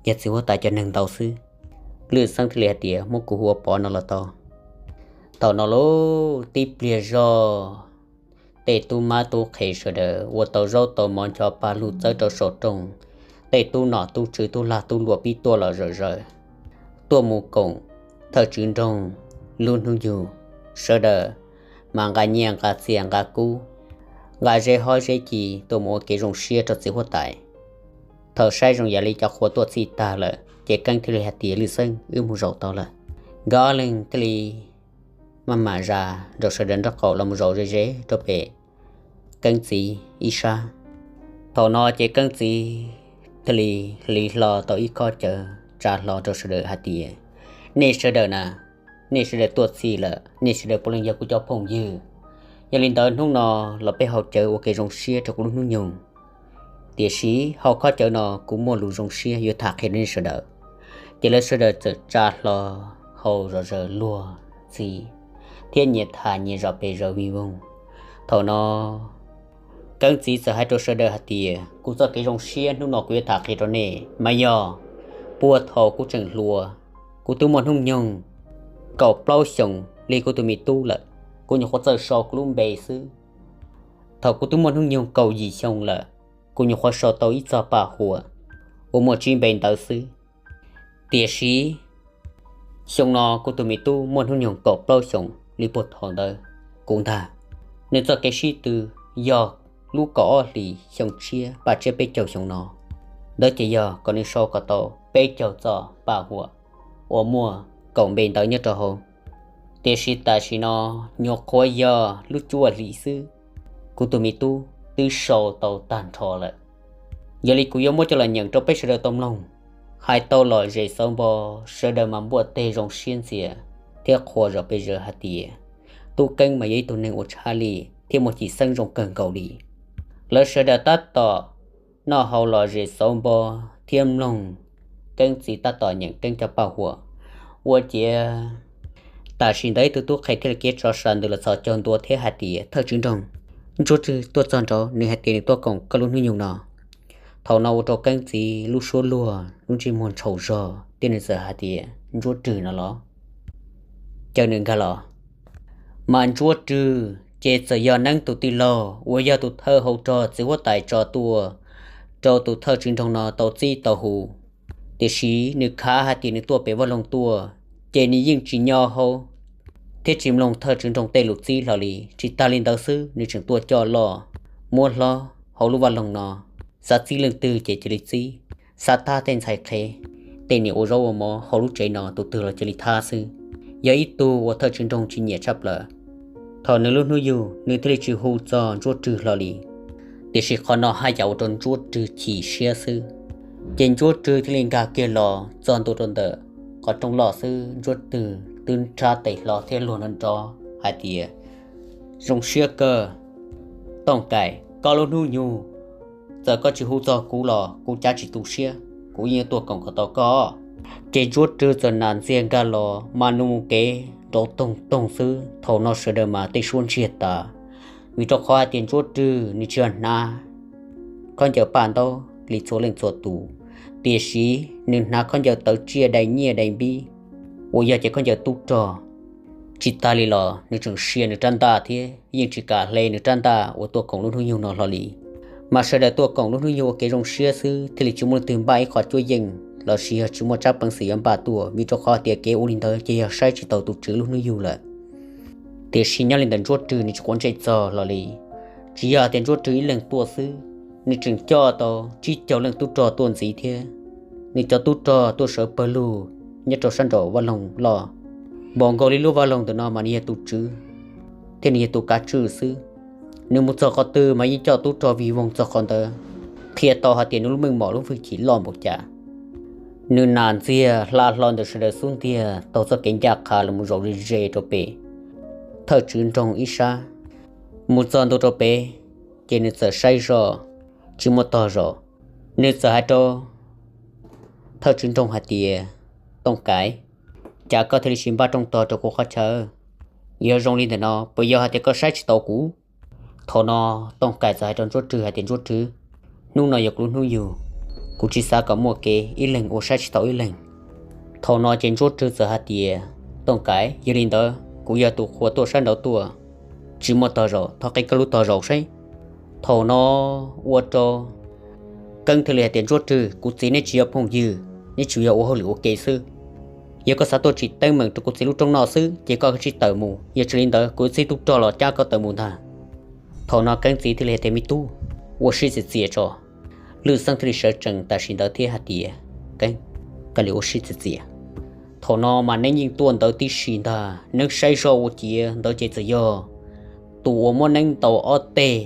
yog txiv huab tais cov neeg ntau xwb. Lwm Xeeb thiaj li hais tias, Muab kuv hu ua Pov no los tau. Thaum no lauj, tib pliag zog tej tub mab tub qhe sawv daws ua tau zaub tau mov ncho pa lug txawb rau saum rooj, tej tub nom tub tswv tub lag tub luam pib tuaj los zom zaws, tuaj mus koom thawj tswv nroog lub hnub yug. Sawv daws mas nqa nyiaj nqa txiaj nqa kub, nqa zeb hob zeb ci tuaj mus ua kev zoo siab rau txiv huab tais. Thaum saib zoo yam li cov qhua tuaj txhij tag lawm ces Keeb thiaj li hais tias, Lwm Xeeb, wb mus zaum tau lawm. Nkawd ob leeg thiaj li maj mam zas rau sawv daws nraub qaum los mus zaum ze ze rau pem Keeb txiv ib sab. Thaum no ces Keeb txiv thiaj li hliv hlo tau ib khob cawv tsa hlo rau sawv daws hais tias, Nej sawv daws na, nej sawv daws tuaj txhij lawm, nej sawv daws puav leej yog kuv cov phooj ywg. Yog li ntawd hnub no los peb haus cawv ua kev zoo siab rau kuv lub hnub nyoog. Tiam sis hauv khob cawv no kuv muaj lus zoo siab yuav tham qhia rau nej sawv daws. Ces lawv sawv daws txawm tsa hlo haus zom zaws luag ntxhi thiab nyias tham nyias zom pes zaws vij voog. Thaum no Keeb txiv txawm hais rau sawv daws hais tias, Kuv txoj kev zoo siab hnub no kuv yuav tham qhia rau nej mas yog puag thaum kuv tseem hluas, kuv twb muaj hnub nyoog kaum plaub xyoos li kuv tus me tub lawm, kuv nyuam qhuav txawj sau kuv lub npe xwb. Thaum kuv twb muaj hnub nyoog kaum yim xyoo lawm, kuv nyuam qhuav sau tau ib txoj paj huam uas muaj tsib npe ntawd xwb. Tiam sis xyoo no kuv tus me tub muaj hnub nyoog kaum plaub xyoos li puag thaum ntawd kuv ntag. Nws txoj kev sib tw yog lub kaum ob hlis xyoo tshiab paj tsiab peb caug xyoo no. Ntawd ces yog kom nws sau kom tau peb caug txoj paj huam uas muaj kaum npe ntawd nyob rau hauv. Tiam sis tam sim no nyuam qhuav yog lub cuaj hlis xwb, kuv tus me tub twb sau tau tag nrho lawm. Yog li kuv yuav muab coj los nyeem rau peb sawv daws tau mloog, hais tau lom zem xauv npo, sawv daws mas npuaj teg zoo siab ntxias thiab qhuas zom pes zaws hais tias, Tub Keeb mas yog ib tug neeg uas tshaj lij thiab muaj cim xeeb zoo kawg nkaus li. Lawv sawv daws tab tom noj haus lom zem xauv npo thiab mloog Keeb txiv tab tom nyeem Keeb cov paj huam. Ua ciav tam sim ntawd ib tug tub qhe thiaj li khiav tso sas ntws los txog caug ntua thiab hais tias, Thawj tswv nroog, Ntsuab Rwg tuaj txog nraud, nws hais tias nws tuaj koom koj lub hnub nyoog no. Thaum no ua rau Keeb txiv lub suab luag, lub ntsej muag ntshaus zog thiab nws txawm hais tias, Ntsuab Rwg no los? Caw nws nkag los. Mas Ntsuab Rwg ces txawm yog Neeb tus tij laug uas yog tus thawj hau rog txiv huab tais tso tuaj rau tus thawj tswv nroog no tau txib tau hu. Tiam sis nws khav hais tias nws tuaj pem vaj loog tuaj, ces nws yeej tsis nyo hau thiab tsis mloog thawj tswv nroog tej lus txib hlo li. Tsis tas li ntawd xwb, nws tseem tuaj coj loj muab hlob hauv lub vaj loog no, xav txib leej twg ces cia li txib, xav tag tej ntxhais qhev, tej niam ua zaub ua mov hauv lub tsev no tus twg los cia li thab xwb. Yog ib tug uas thawj tswv nroog tsis nyiam tshaj plaws. Thaum nws lub hnub yug nws thiaj li tsis hu txog Ntsuab Rwg hlo li. Tiam sis qhov no haj yam ua rau Ntsuab Rwg chim siab xwb. Ces Ntsuab Rwg thiaj li nkag kiag los txog ntua rau ntawm qhov rooj loj xwb, Ntsuab Rwg twb nrhab tes hlo thiab luag nrov nrov hais tias, Zoo siab kawg, Tooj Kaim, koj lub hnub yug, txawm koj tsis hu txog kuv los kuv cav tsis tu siab, kuv yeej tuaj koom kom tau koj. Ces Ntsuab Rwg txawm nam ntxiag nkag los mas nws mus kev nrov toog toog xwb. Thaum no sawv daws mas tej suab ntsiag tas, vim rau qhov hais tias Ntsuab Rwg nws tsis yog hnav khaub ncaws paj ntaub li txhua leej txhua tus, tiam sis nws hnav khaub ncaws tawv tsiaj dai nyiaj dai npib, uas yog cov khaub ncaws tub rog. Tsis tas li los nws tseem sia nws rab ntaj thiab yeej tsis kam hle nws rab ntaj uas tuaj koom lub hnub yug no hlo li. Mas sawv daws tuaj koom lub hnub yug ua kev zoo siab xwb thiaj li tsis muaj leej twg npaj ib qho cuab yeej los sis yog tsis muaj tsab peev xwm yuav npaj tuaj, vim rau qhov tias kev ua li ntawd ces yog saib tsis taus tus tswv lub hnub yug lawm. Tiam sis nyob li ntawm Ntsuab Rwg nws tsis quav ntsej txog hlo li. Tsis yog tias Ntsuab Rwg ib leeg tuaj xwb, nws tseem coj tau tsib caug leej tub rog tuaj ntxiv thiab. Nws cov tub rog tuaj sawv pawg lug nyob rau sab nraum vaj loog loj, npaum nkaus li lub vaj loog ntawm no mas nws yog tus tswv thiab nws yog tus kav tswj xwb. Nws mus txog qhov twg mas yeej coj tub rog vij voog txog qhov ntawd, qhia tau hais tias nws lub meej mom lub hwj chim loj npaum cas. Nws nam ntxiag hla hlo ntawm sawv daws xub ntiag taug txoj kev ncaj qha los mus zaum ze ze rau pem thawj tswv nroog ib sab. Mus txog ntua rau pem, ces nws txawm saib zoj tsis muaj tog zaum. Nws txawm hais rau thawj tswv nroog hais tias, Tooj Kaim, cas koj thiaj li tsis npaj rooj tog rau kuv qhov chaw? Yog zoo li ntawm no puas yog hais tias koj saib tsis taus kuv? Thaum no Tooj Kaim txawm hais rau Ntsuab Rwg hais tias, Ntsuab Rwg, hnub no yog kuv lub hnub yug, kuv tsis xav kom muaj kev ib leeg ua saib tsis taus ib leeg. Thaum no ces Ntsuab Rwg txawm hais tias, Tooj Kaim, yog li ntawd kuv yog tus qhua tuaj sab nraud tuaj, tsis muaj tog zaum, thov qhib koj lub tog zaum saib. Thaum no ua rau Keeb thiaj li hais tias, Ntsuab Rwg, kuv txiv neb tsis yog phooj ywg, neb tsuas yog ua hauj lwm ua ke xwb. Yog koj xav tuaj tsim teeb meem rau kuv txiv lub rooj noj xwb ces koj tsis tawm mus, yog tsis li ntawd kuv yuav txib tub rog los cab koj tawm mus ntag. Thaum no Keeb txiv thiaj li hais tias, Me tub, ua siab txias txias tso. Lwj Xeeb thiaj li sawv tsees tam sim ntawd thiab hais tias, Keeb, koj li ua siab txias txias. Thaum no mas Neeb yeej tuaj ntawd tib si ntag. Neeb saib zoj ua ciav ntawd ces txawm yog tus uas muab Neeb ntaus ob teg,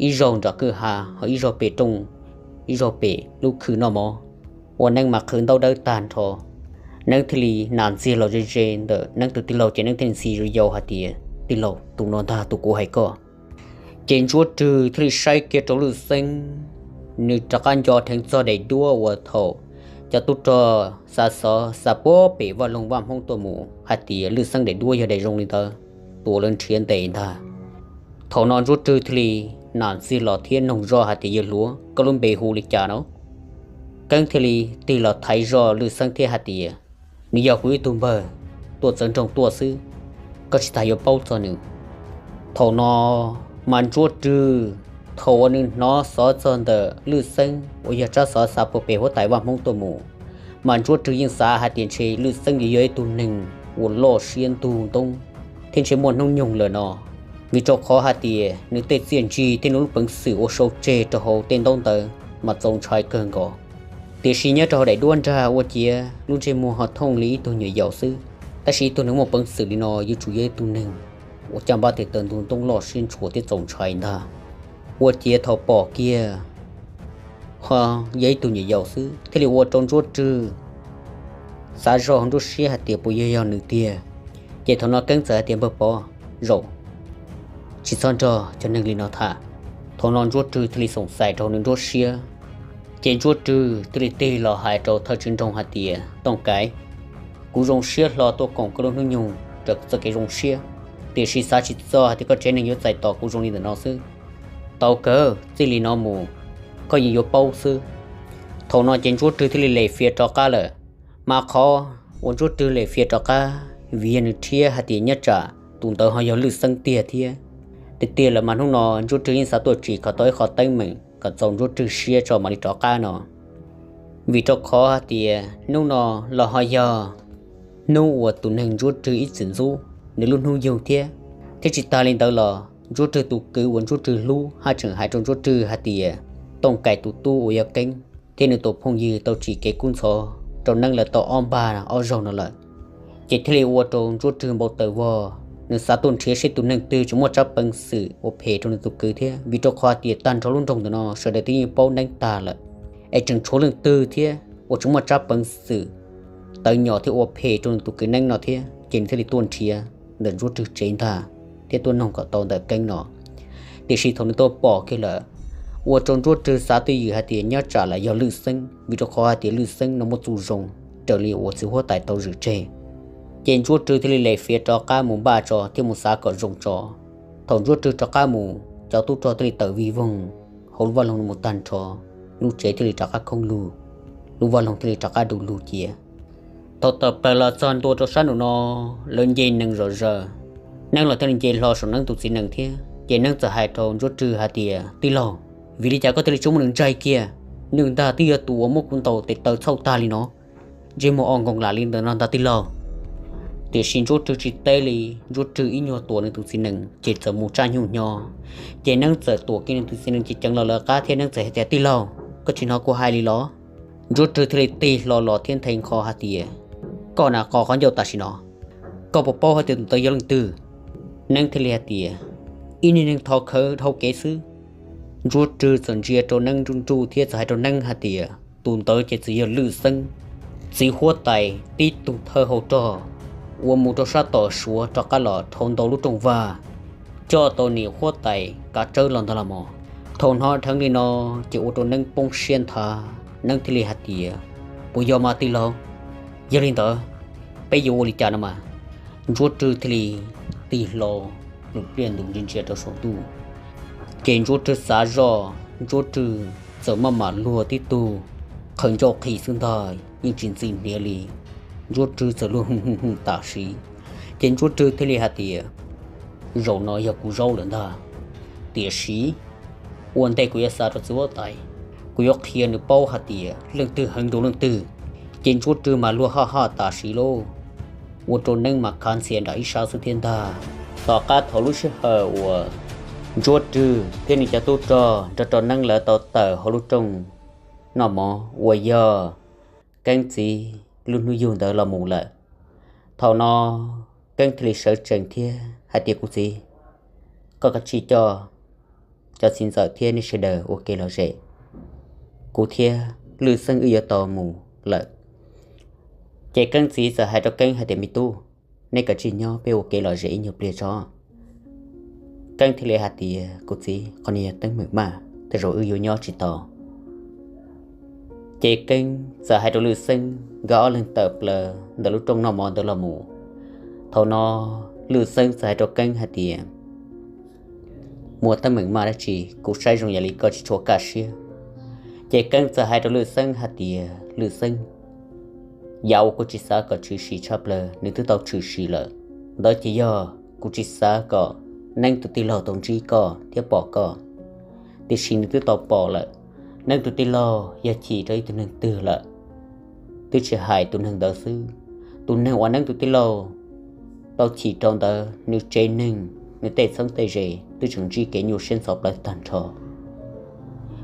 ib zaug nram kwj ha ho ib zaug pem rooj, ib zaug pem lub khw noj mov, ua Neeb mas qhwv ntaub dawb tag nrho. Neeb thiaj li nam ntxiag los ze ze ntawm Neeb tus tij laug ces Neeb thiaj li ntxhi yau hais tias, Tij laug, tus no ntag tus kuv hais koj. Ces Ntsuab Rwg thiaj li saib kiag rau Lwj Xeeb, nws rov qab nco dheev txog daim duab uas thaum cov tub rog xa xov xa puag pem vaj loog Vaj Hmoob tuaj mus hais tias Lwj Xeeb daim duab yog daim zoo li ntawd, tus uas lawv nrhiav ntes ntag. Thaum no Ntsuab Rwg thiaj li nam ntxiag los thiab noog zoj hais tias, Yawg hluas, koj lub npe hu li cas no? Keeb thiaj li tig los thaiv zog Lwj Xeeb thiab hais tias, Nws yog kuv ib tug npawg tuaj txawv nroog tuaj xwb, koj tsis tas yuav paub txog nws. Thaum no mas Ntsuab Rwg, thaum uas nws hnov xov txog ntawm Lwj Xeeb uas yog tsab xov xa puag pem huab tais Vaj Hmoob tuaj mus, mas Ntsuab Rwg yeej xav hais tias ntshe Lwj Xeeb yuav yog ib tug neeg uas loj siab ntug ntoob thiab ntshe muaj hnub nyoog lawm no, vim rau qhov hais tias nws tej txiaj ntsig thiab nws lub peev xwm ua sau tseg rau hauv tej ntaub ntawv mas txaus ntshai kawg nkaus. Tiam sis nyob rau hauv daim duab nrag ua ciav lub ntsej muag ho thooj li ib tug nyuam yaus xwb, tab sis ib tug neeg muaj peev xwm li no yuav tsum yog ib tug neeg uas caj npab tes taw ntug ntoob loj siab ntshua thiab txaus ntshai ntag. Ua ciav thaum pom kiag ho yog ib tug nyuam yaus xwb thiaj li ua rau Ntsuab Rwg xav zog nruab siab hais tias puas yog yog nws tiag. Ces thaum no Keeb txawm hais tias, Npawg Pov, zaum, tsis txhob nrog cov neeg li no tham. Thaum no Ntsuab Rwg thiaj li xoom xais rau nws nruab siab, ces Ntsuab Rwg thiaj li tig los hais rau thawj tswv nroog hais tias, Tooj Kais, kuv zoo siab hlo tuaj koom koj lub hnub nyoog raws txoj kev zoo siab, tiam sis xav tsis txog hais tias koj tsev neeg yuav txais tos kuv zoo li ntawm no xwb. Tau kawg, txij li no mus koj yeej yuav paub xwb. Thaum no ces Ntsuab Rwg thiaj li lem fiav rov qab lawm. Mas qhov uas Ntsuab Rwg lem fiav rov qab vim yog nws thiab hais tias nyob tsam tus ntawd ho yog Lwj Xeeb tiag thiab. Tiag tiag lawm mas hnub no Ntsuab Rwg yeej xav tuaj tsim kom tau ib qho teeb meem kom txaus Ntsuab Rwg siab tso mam li rov qab no. Vim rau qhov hais tias hnub no los ho yog hnub uas tus neeg Ntsuab Rwg ib txwm ntxub nws lub hnub yug thiab. Thiab tsis tas li ntawd los Ntsuab Rwg tus kwv uas Ntsuab Rwg hlub haj tseem hais rau Ntsuab Rwg hais tias Tooj Kais tus tub uas yog Keeb thiab nws tus phooj ywg tau tsim kev kub ntxhov rau Neeb lawv tau ob npag ob zaug no lawm. Ces thiaj li ua rau Ntsuab Rwg npau taws vog, nws xav tuaj nrhiav seb tus neeg twg tseem muaj tsab peev xwm ua phem rau nws tus kwv thiab, vim rau qhov tias tag nrho lub nroog ntawm no sawv daws twb yeej paub Neeb tag lawm, es tseem tshuav leej twg thiab uas tseem muaj tsab peev xwm tawv nyom thiab ua phem rau nws tus kwv Neeb no thiab, ces nws thiaj li tuaj nrhiav ntawm Ntsuab Rwg tsev ntag, thiab tuaj noog kom tau ntawm Keeb no. Tiam sis thaum nws tuaj pom kiag lawm, ua rau Ntsuab Rwg xav twj ywm hais tias nyob tsam lawm yog Lwj Xeeb, vim rau qhov hais tias Lwj Xeeb no muaj txuj zoo raws li uas txiv huab tais tau zwm tseg. Ces Ntsuab Rwg thiaj li lem fiav rov qab mus npaj tso thiab mus xav kom zoo tso. Thaum Ntsuab Rwg rov qab mus, cov tub rog thiaj li tawm vij voog hauv lub vaj loog mus tag nrho, lub tsev thiaj li rov qab khoob lug, lub vaj loog thiaj li rov qab du lug cia. Thaum tawm plaws los txog ntua rau sab nraum no, lawv nce nees zom zaws. Neeb los thiaj li nce hlo saum Neeb tus txiv nees thiab, ces Neeb txawm hais rau Ntsuab Rwg hais tias, Tij laug, vim li cas koj thiaj li tsis muab nws ntsaig kiag? Nws ntag twb yog tus uas muab kuv ntaus tes taw txhauj tag li no, ntsej muag o nkoos lam li ntawm no ntag tij laug. Tiam sis Ntsuab Rwg tsis teb li, Ntsuab Rwg ib nyuag tuam nws tus txiv nees ces txawm mus tsaj nyuj hnyo. Ces Neeb txawm tuam kiag nws tus txiv nees ces ceev los lawv qab thiab Neeb txawm hais tias, Tij laug, koj tsis hnov kuv hais li los? Ntsuab Rwg thiaj li tig hlo los thiab nthe nqho hais tias, Koj na qo qhov ncauj tam sim no, koj puas paub hais tias tus ntawd yog leej twg? Neeb thiaj li hais tias, Ib niag neeg thov khawv dhau kev xwb. Ntsuab Rwg txawm ntsia rau Neeb nruj nruj thiab txawm hais rau Neeb hais tias, Tus ntawd ces txawm yog Lwj Xeeb, txiv huab tais tib tug thawj hauv rog uas mus rau sab tom Suav rov qab los dhau ntau lub rooj vag, coj tau niam huab tais kav tsawb los ntag los mas. Thaum hnov dheev li no ces ua rau Neeb poob siab nthav, Neeb thiaj li hais tias, Puas yog mas tij laug? Yog li ntawd, peb yuav ua li cas no mas? Ntsuab Rwg thiaj li tig hlo, plws pliaj ntus ntsia ntsia rau saum ntuj. Ces Ntsuab Rwg xav zoj, Ntsuab Rwg txawm maj mam luag tib tug qhawv ncauj qhi xwb ntag, yeej tsis ntxim hniav li. Ntsuab Rwg txawm luag hwj hwj hwj tam sim, ces Ntsuab Rwg thiaj li hais tias, Zaum no yog kuv zaub lawm ntag. Tiam sis ua ntej kuv yuav xa rau txiv huab tais, kuv yuav qhia nws paub hais tias leej twg heev dua leej twg. Ces Ntsuab Rwg mas luag haj haj tam sim lauj, ua rau Neeb mas khav ntxhias nram ib sab xwb thiab ntag. Tom qab thaum lub sij hawm uas Ntsuab Rwg thiab nws cov tub rog nrog rau Neeb lawv tau tawm hauv lub rooj noj mov uas yog Keeb txiv lub hnub yug ntawd los mus lawm, thaum no Keeb thiaj li sawv tsees thiab hais tias, Kuv txiv, koj kav tsij coj cov txiv ntxawm thiab nej sawv daws ua ke lom zem, kuv thiab Lwj Xeeb wb yuav tau mus lawm. Ces Keeb txiv txawm hais rau Keeb hais tias, Me tub, nej kav tsij nyob peb ua ke lom zem ib nyuag pliag tso. Keeb thiaj li hais tias, Kuv txiv, qhov no yog teeb meem maj, tej zaum wb yuav nyob tsis tau. Ces Keeb txawm hais rau Lwj Xeeb nkawd ob leeg tawm plaws ntawm lub rooj noj mov ntawd los mus. Thaum no Lwj Xeeb txawm hais rau Keeb hais tias, Muaj teeb meem maj dab tsi, kuv saib zoo yam li koj tsis tshua kaj siab. Ces Keeb txawm hais rau Lwj Xeeb hais tias, Lwj Xeeb, yam uas kuv tsis xav kom tshwm sim tshaj plaws nws twb tau tshwm sim lawm. Ntawd ces yog kuv tsis xav kom Neeb tus tij laug tau ntsib koj thiab pom koj, tiam sis nws twb tau pom lawm. Neeb tus tij laug yog chim rau ib tug neeg twg lawm, twb tsis hais tus neeg ntawd xwb, tus neeg uas Neeb tus tij laug tau chim rau ntawd nws tsev neeg, nws tej txheeb tej ze twb tseem ntsib kev nyuaj siab ntxhov plawv tag nrho.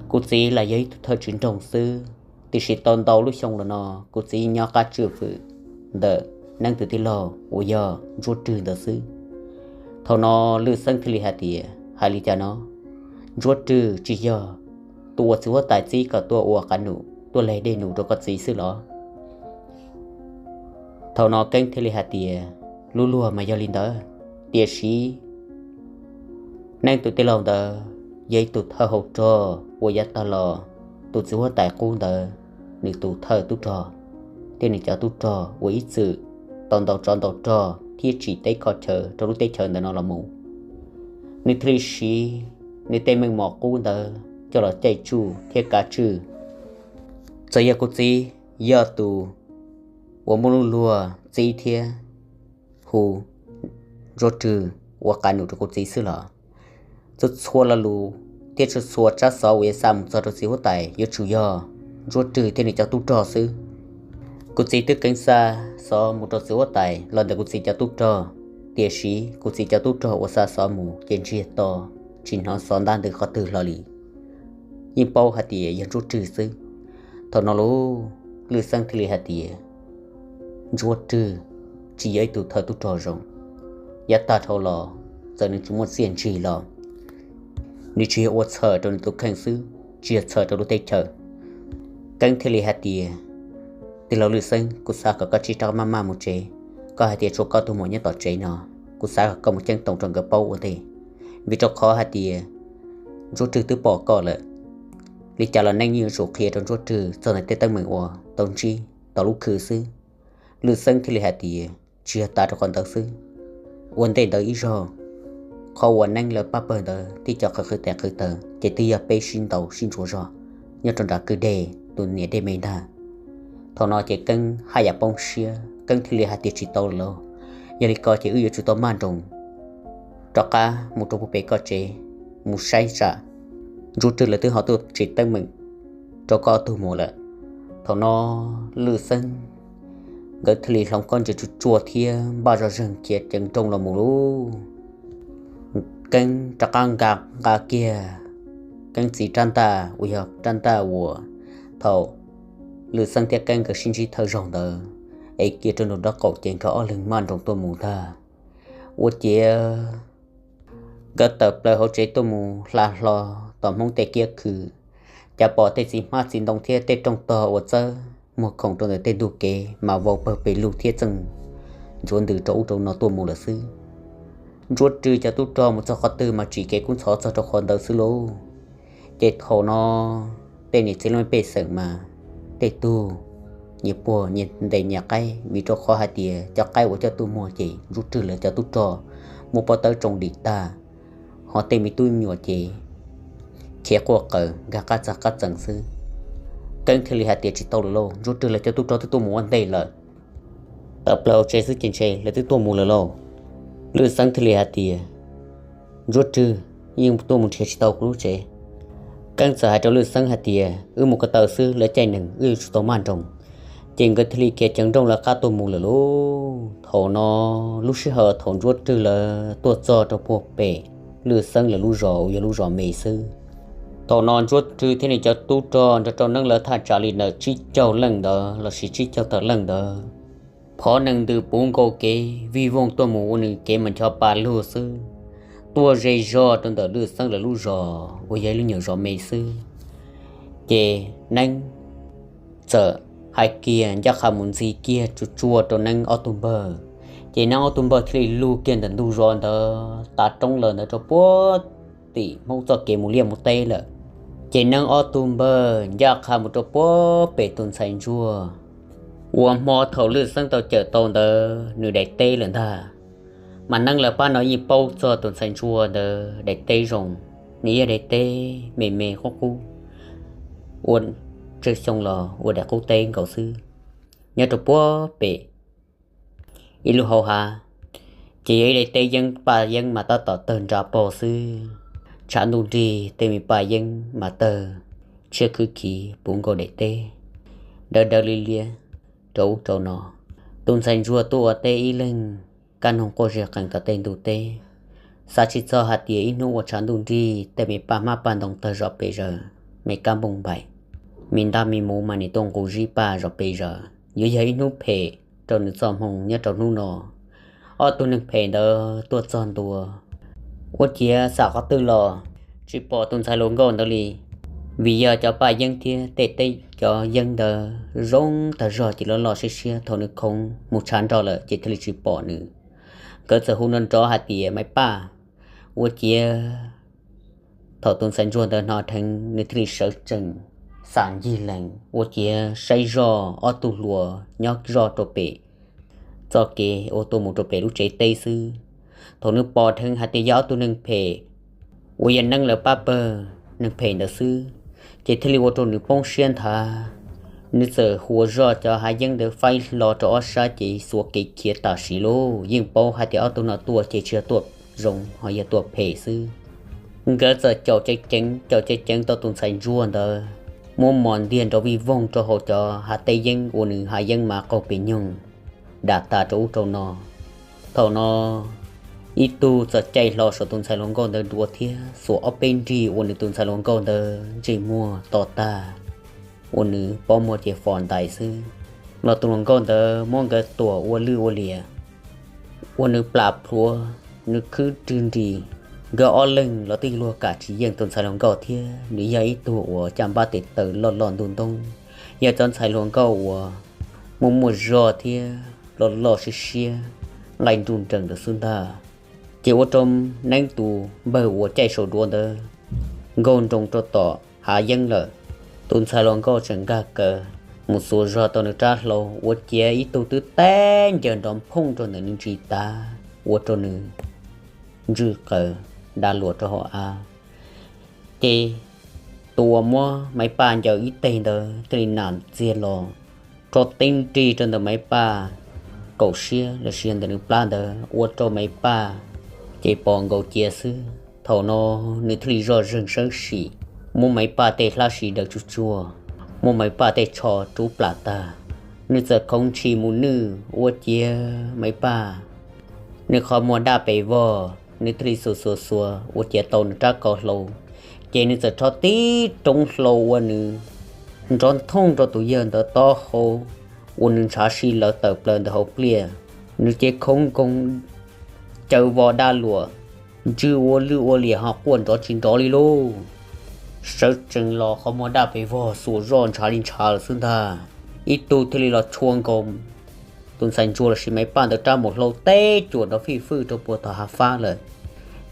Kuv txiv los yog ib tug thawj tswv nroog xwb, tiam sis tau ntau lub xyoo los no kuv txiv yeej nyob qab tswj fwm ntawm Neeb tus tij laug uas yog Ntsuab Rwg ntawd xwb. Thaum no Lwj Xeeb thiaj li hais tias, Hais li cas no? Ntsuab Rwg tsis yog tus uas txiv huab tais txib kom tuaj ua qav num tuaj leg dej num rau koj txiv xwb los? Thaum no Keeb thiaj li hais tias, Lub luag mas yog li ntawd, tiam sis Neeb tus tij laug ntawd yog ib tug thawj hauv rog uas yav tag los tus txiv huab tais qub ntawd, nws tus thawj tub rog thiab nws cov tub rog uas ib txwm tau ntaus tsov ntaus rog thiab tsim teb kho chaw rau lub teb chaws ntawd no los mus. Nws thiaj li siv nws tej meej mom qub ntawd coj los caij tsuj thiab kav tswj. Txawm yog kuv txiv yog tus uas muaj lub luag txib thiab hu Ntsuab Rwg ua qab num rau kuv txiv xwb los, txhua txhua lo lus thiab txhua txhua tsab xov uas yuav xa mus txog rau txiv huab tais yuav tsum yog Ntsuab Rwg thiab nws cov tub rog xwb. Kuv txiv twb keev xa xov mus rau txiv huab tais los ntawm kuv txiv cov tub rog, tiam sis kuv txiv cov tub rog uas xa xov mus ces ntsiag to, tsis hnov xov ntab ntws qhov twg hlo li. Yeej paub hais tias yog Ntsuab Rwg xwb. Thaum no lauj, Lwj Xeeb thiaj li hais tias Ntsuab Rwg tsis yog ib tug thawj tub rog zoo. Yav tag dhau los, txawm nws tsis muaj txiaj ntsig los nws tsis yog ua txhawm rau nws tus kheej xwb, tsis yog txhawm rau lub teb chaws. Keeb thiaj li hais tias, Tij laug Lwj Xeeb, kuv xav kom koj tsib rov maj maj mus tsev. Koj hais tias tshuav koj tus muam nyob tom tsev no, kuv xav kom koj mus ceeb toom rau nkawd paub ua ntej, vim rau qhov hais tias Ntsuab Rwg twb pom koj lawm. Li cas los neej yeej yuav tsum qhia rau Ntsuab Rwg txog ntawm tej teeb meem uas tau ntsib tau lub khw xwb. Lwj Xeeb thiaj li hais tias, Tsis yog tas rau qhov ntawd xwb, ua ntej ntawd ib zaug, qhov uas neeb lawv pab pawg ntawd tib co qhwv qhwv tes qhwv taw ces twb yog peb sib ntaus sib ntsuas zog nyob rau nram kwj deg tus niam dej me ntag. Thaum no ces Keeb haj yam poob siab, Keeb thiaj li hais tias, Tsis tau lawm lauj, yog li ko ces wb yuav tsum tau maj nroos rov qab mus rau puag pem koj tsev, mus saib tsam Ntsuab Rwg lawv twb ho tuaj tsim teeb meem rau koj ob tug muam lawm. Thaum no Lwj Xeeb nkawd thiaj li hloov khaub ncaws tsuj tsuag thiab npaj zog zeeg khiav ceev nrooj los mus lauj. Keeb rov qab nqa nqa kiag Keeb txiv rab ntaj uas yog rab ntaj uas thaum Lwj Xeeb thiab Keeb nkawd sib ntsib thawj zaug ntawd, ev kiag rau nraum nraub qaum ces nkawd ob leeg maj nroos tuaj mus ntag. Ua ciav nkawd tawm plaws hauv tsev tuaj mus hla hlo tom Hmoob tej kiab khw, cas pom tej txiv hmab txiv ntoo thiab tej rooj tog uas txawb muag khoom rau ntawm tej ntug kev mas vau pawg pes lug thiab txeej ntxuav ntws rau ub rau no tuaj mus lawm xwb. Ntsuab Rwg cov tub rog mus txog qhov twg mas tsim kev kub ntxhov txog rau qhov ntawd xwb lauj. Ces thaum no tej niam txiv leej pej xeem mas tej tug nyias puag nyias ntes nyias qaib, vim rau qhov hais tias cov qaib uas coj tuaj muag ces Ntsuab Rwg lawv cov tub rog muab pob tawb tsoo dim tag, ho tej me tub me nyuam ces khiav quaj qawm nkag qab txag qab txees xwb. Keeb thiaj li hais tias, Tsis tau lawm lauj, Ntsuab Rwg lawv cov tub rog twb tuaj mus ua ntej lawm. Tawm plaws hauv tsev xwb ces ntshe lawv twb tuaj mus lawm lauj. Lwj Xeeb thiaj li hais tias, Ntsuab Rwg yeej tuaj mus nrhiav tsis tau kuv lub tsev. Keeb txawm hais rau Lwj Xeeb hais tias, Wb mus ko taw xwb, lawv caij nees wb yuav tsum tau maj nroos. Ces nkawd thiaj li khiav ceev nrooj lawv qab tuaj mus lawm lauj. Thaum no lub sij hawm thaum Ntsuab Rwg lawv tuaj txog rau puag pem Lwj Xeeb lawv lub zos uas yog lub zos me xwb, thaum no Ntsuab Rwg thiab nws cov tub rog nrog rau neeb lawv thaj tsam li ntawm tsib caug leej ntawd lossis tsib caug tawm leej ntawd, phov nees ntws puv nkaus kev vij voog tuaj mus ua nws kev mas ncho pa lug xwb, tuaj ze zog rau ntawm Lwj Xeeb lawv lub zos uas yog ib lub nyuam zos me xwb. Ces neeb txawm hais kiag ncaj qha mus ntxhi kiag tsuj tsuag rau neeb ob tug npawg. Ces neeb ob tug npawg thiaj li lug kiag ntawm ntug zos ntawd tav roob lawm ntawd rau puag tim Hmoob txoj kev mus liaj mus teb lawm. Ces neeb ob tug npawg ncaj qha mus rau puag pem tus ntxhais ntsuag uas hmo thaum Lwj Xeeb tau cawm tau ntawd nws daim teb lawm ntag. Mas neeb lawv pab no yeej paub txog tus ntxhais ntsuag ntawd daim teb zoo, nws yog daim teb me me qub qub, ua tsawg xyoo los ua daim qub teb nkaus xwb, nyob rau puag pem ib lub hauv hav. Ces yog ib daim teb yeeb paj yeeb mas tab tom tawg nra pog xwb, tshav ntuj nrig tej me paj yeeb mas tawg tshiab khwb khiv puv nkaus daim teb, dawb dawb liab liab rau ub rau no. Tus ntxhais ntsuag tuaj ua teb ib leeg kaj noog quaj zig qees tom tej ntug teb, xav tsis txog hais tias ib hnub uas tshav ntuj nrig tej me paj hmab paj ntoo tawg zom pes zaws, me kab npoo npaim, me ntab me muv mas nws tuaj nqus zib paj zom pes zaws, yuav yog ib hnub phem rau nws txoj hmoo nyob rau hnub no. Ob tug neeg phem ntawd tuaj txog ntua, ua ciav xam qhov twg los tsis pom tus ntxhais hluas nkauj ntawd li, vim yog cov paj yeeb thiab tej teb cov yeeb ntawd zoo tag zog ces loj loj siab siab, thaum nws khoov mus tshav nrog lawm ces thiaj li tsis pom nws. Nkawd txawm hu nrov nrov hais tias, Maiv Paj! Ua ciav Thaum tus ntxhais ntsuag ntawd hnov dheev, nws thiaj li sawv tsees, xam ncig lees ua ciav saib zoj ob tug hluas nyob zoj rau pem txoj kev uas tuaj mus rau pem lub tsev teb xwb. Thaum nws pom dheev hais tias yog ob tug neeg phem uas yog neeb lawv pab pawg neeg phem ntawd xwb, ces thiaj li ua rau nws poob siab nthav. Nws txawm hu zoj cov hav yeeb ntawd faib hlo rau ob sab ces xuav kev khiav tam sim lauj. Yeej paub hais tias ob tug no tuaj ces tsis yog tuaj zoo, ho yog tuaj phem xwb. Nkawd txawm caum ceev ceev, caum ceev ceev tau tus ntxhais ntsuag ntawd muab mos ntiag nrov vij voog rau hauv cov hav teb yeeb uas nws hav yeeb mas qaug pes nyoog dam tas rau ub rau no. Thaum no ib tug txawm caij hlo saum tus ntxhais hluas nkauj ntawd duav thiab xuas ob peb nrig ua nws tus ntxhais hluas nkauj ntawd ntsej muag to tag, ua nws pob muag ces fos ntais xwb. Los tus hluas nkauj ntawd muab nkawd tuam ua lwj ua liam, ua nws plam plhuav, nws khwb rwg nris. Nkawd ob leeg los tij luag kam tsis yeej tus ntxhais hluas nkauj thiab. Nws yog ib tug uas caj npab tes taw loj loj ntuj ntoob, yog cov ntxhais hluas nkauj uas muaj muaj zog thiab loj loj siab siab, nqaij nruj nrees lawm xwb ntag. Ces ua rau Neeb tus npawg uas caij saum duav ntawd nkaug nroos rau tom hav yeeb lawm. Tus ntxhais hluas nkauj tseem nkag kaws mus xuas zog tau nws rab hlau, ua ciav ib tug twb teb ncaws nrov phooj rau ntawm nws ntsis tav, ua rau nws ntswj qaws da luam rau hauv av. Ces tus uas muab Maiv Paj ncaws ib teg ntawd thiaj li nam txiag los rho tib nrig rau ntawm Maiv Paj kaum siab los sis ntawm nws plab ntawd, ua rau Maiv Paj ces pos nkaus cia xwb. Thaum no nws thiaj li zoj zeeg sawb sim, muab Maiv Paj tej hlab siv daws tsuj tsuag, muab Maiv Paj tej tsho rub plam tag. Nws txawm khoov ntshis mus nwj, ua ciav Maiv Paj nws qhov muag daj pes vog, nws thiaj li xuas xuas xuas ua ciav tau nws rab kaus hlau. Ces nws txawm rho tib roob hlau ua nws nrov nthooj rau tus yawg ntawd taub hau, ua nws ntshav si lawv tawm plaws ntawm hauv pliaj. Nws ces khoov nkoos caws vos da luam, ntswj ua lwj ua liam ho quaj nrov tsis nrov li lauj. Sawv tsees los qhov muag daj pes vog, xuas zoj ntshav li ntshav lawm xwb ntag. Ib tug thiaj li los tshua nkaus tus ntxhais ntsuag los sis Maiv Paj ntawd rab mus hlau teb cuam nrov fij fwj rau puag tom hav fab lawm.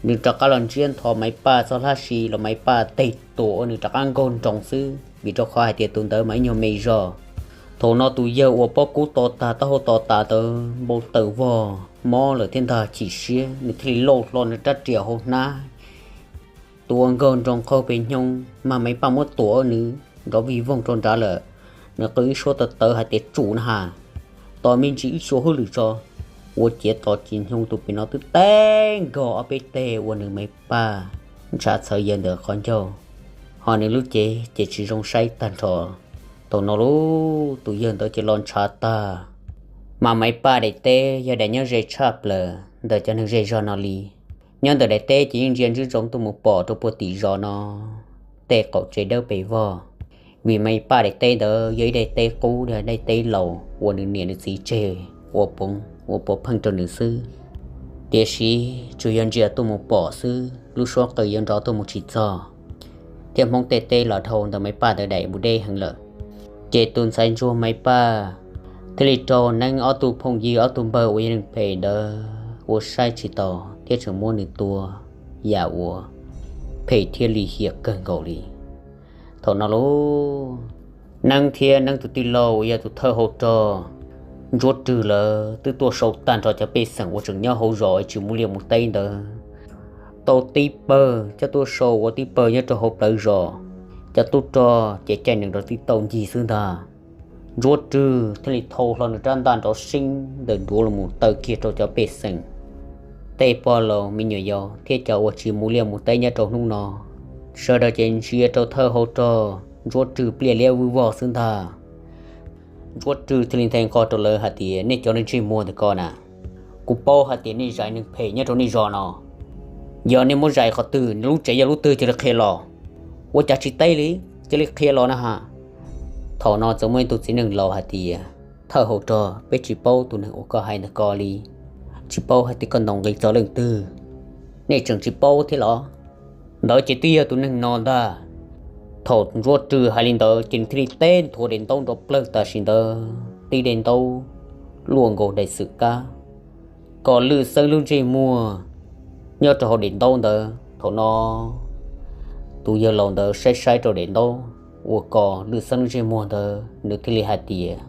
Nws rov qab los ntsiab ntho Maiv Paj txoj hlab siv los Maiv Paj teg tuam ua nws rov qab nkaug nroos xwb, vim rau qhov hais tias tus ntawd mas ib nyuag me zog. Thaum no tus yawg uas pob kub to tag taub hau to tas ntawd npau taws vog mob lawm thiab ntag, chim siab nws thiaj li lauj hlo nws rab riam hauv hnab. Tus uas nkaug nroos qaug pes nyoog mas Maiv Paj muab tuam ua nws nrov vij voog rau nrad lawm. Nws qw ib suab tawv tawv hais tias tsum na has, tos me ntsis wb xyuas hauj lwm tso. Ua ciav tos tsis nyoog tus pem no twb teb nkaug ob peb teg ua nws Maiv Paj ntshav txhawv yaws ntawm qhov ncauj, ho nws lub cev ces tsis zoo saib tag nrho. Thaum no lauj, tus yawg ntawd ces los ntshav tag. Mas Maiv Paj daim teb yog daim nyob ze tshaj plaws ntawm cov neeg zej zog no li. Nyob ntawm daim teb ces yeej ntsia ntsoov tuaj mus pom rau puag tim zos no tej qaum tsev dawb pes vog, vim Maiv Paj daim teb ntawd yog ib daim teb qub, daim teb laus uas nws niam nws txiv tseg ua pov pheej rau nws xwb. Tiam sis tsuas yog ntsia tuaj mus pom xwb, lub suab qw yuav nrov tuaj mus tsis txog, thiab Hmoob tej teb los dhau ntawm Maiv Paj ntawd daim mus deb heev lawm. Ces tus ntxhais ntsuag Maiv Paj thiaj li raug Neeb ob tug phooj ywg ob tug npawg uas yog neeg phem ntawd ua saib tsis taus thiab tseem muab nws tua yam uas phem thiab lim hiam kawg nkaus li. Thaum no lauj, Neeb thiab Neeb tus tij laug uas yog tus thawj hau rog Ntsuab Rwg lawv twb tuaj sau tag nrho cov pej xeem uas tseem nyob hauv zos tsis mus liaj mus teb ntawd tau tib pawg, coj tuaj sau ua tib pawg nyob rau hauv plawv zos. Cov tub rog ces caij nees nrov tib tauj ncig xwb ntag. Ntsuab Rwg thiaj li thau hlo nws rab ntaj nrov seeb ntawm duav los mus taw kiag rau cov pej xeem, tej pog laus me nyuam yaus thiab cov uas tsis mus liaj mus teb nyob rau hnub no, sawv daws ces ntsia rau thawj hau rog Ntsuab Rwg pliaj liab vwj vog xwb ntag. Ntsuab Rwg thiaj li nthe nqog rau lawv hais tias, nej cov neeg ntsej muag ntawm ko na, kuv paub hais tias nej zais neeg phem nyob rau nej zos no. Yog nej muab zais qhov twg, nej lub tsev yog lub twg cia li qhia los. Ua cas tsis teb li, cia li qhia los na ha. Thaum no txawm muaj ib tug txiv neej laus hais tias, thawj hau rog, peb tsis paub tus neeg uas koj hais ntawm ko li, tsis paub hais tias koj ntaus nqi txog leej twg, nej tseem tsis paub thiab los? Ntawd ces twb yog tus neeg no ntag. Thaum Ntsuab Rwg hais li ntawd ces nws thiaj li teb nthuav daim ntaub nrov plawg tam sim ntawd, tib daim ntaub luaj nkaus daim xwm kab, kom lwj xeeb lub ntsej muag nyob rau hauv daim ntaub ntawd. Thaum no Tus yawg laus ntawd saib saib rau daim ntaub uas kos Lwj Xeeb lub ntsej muag ntawd, nws thiaj li hais tias,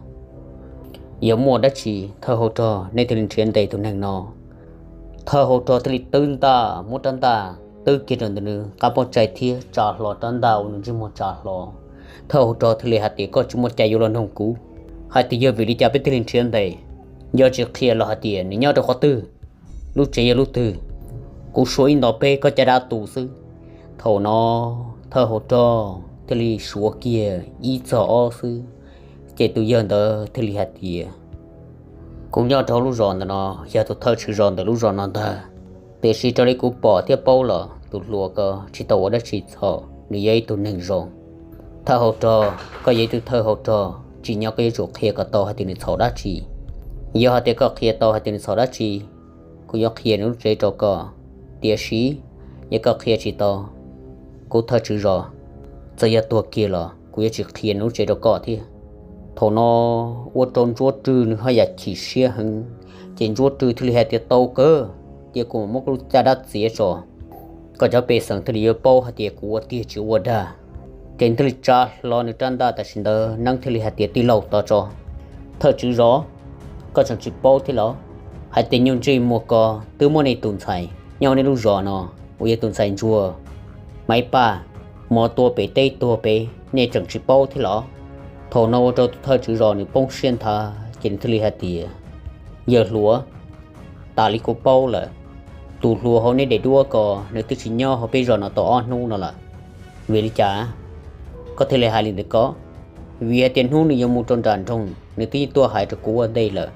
yog muaj dab tsi thawj hauv rog nej thiaj li nrhiav ntes tus neeg no? Thawj hauv rog thiaj li twb ntaj muab rab ntaj twb kiag rau ntawm nws qab pob tsaig thiab tsa hlo rab ntaj ua nws ntsej muag tsa hlo. Thawj hauv rog thiaj li hais tias, koj tsis muaj cai yuav los nug kuv hais tias yog vim li cas peb thiaj li nrhiav ntes. Yog tsis qhia los hais tias nws nyob rau qhov twg, lub tsev yog lub twg, kuv suav ib nto peb koj caj dab tu xwb. Thaum no thawj hauv rog thiaj li suav kiag ib txog ob xwb, ces tus yawg ntawd thiaj li hais tias, kuv nyob rau lub zos ntawm no, yog tus thawj tswv zos ntawm lub zos no ntag. Tiam sis raws li kuv pom thiab paub los tus hluas ko tsis tau ua dab tsi txhaum, nws yog ib tug neeg zoo. Thawj hauv rog, koj yog ib tug thawj hauv rog tsim nyog koj yuav tsum qhia kom tau hais tias nws txhaum dab tsi. Yog hais tias koj qhia tau hais tias nws txhaum dab tsi, kuv yuav qhia nws lub tsev rau koj. Tiam sis yog koj qhia tsis tau, kuv thawj tswv zos, txawm yog tuag kiag los kuv yuav tsis qhia nws lub tsev rau koj thiab. Thaum no ua rau Ntsuab Rwg nws haj yam chim siab heev, ces Ntsuab Rwg thiaj li hais tias, tau kawg, cia kuv mam muab koj lub caj dab txiav tso, koj cov pej xeem thiaj li yuav paub hais tias kuv ua tiag tsis ua dag. Ces nws thiaj li tsa hlo nws rab ntaj tam sim ntawd, Neeb thiaj li hais tias, tij laug, tos tso. Thawj tswv zos, koj tseem tsis paub thiab los? Hais tias nyuag ntsej muag ko twb muab nej tus ntxhais nyob nej lub zos no uas yog tus ntxhais ntsuag Maiv Paj mov tua pem teb tuag pem, nej tseem tsis paub thiab los? Thaum no ua rau tus thawj tswv zos nws poob siab nthav, ces nws thiaj li hais tias, yawg hluas, tas li kuv paub lawm. Tus hluas hauv neb daim duab ko nws twb tsis nyob hauv peb zos no tau ob hnub no lawm. Vim li cas koj thiaj li hais li ntawd ko? Vim hais tias hnub nws yuav mus rau nram nroog nws twb yeej tuaj hais rau kuv ua ntej lawm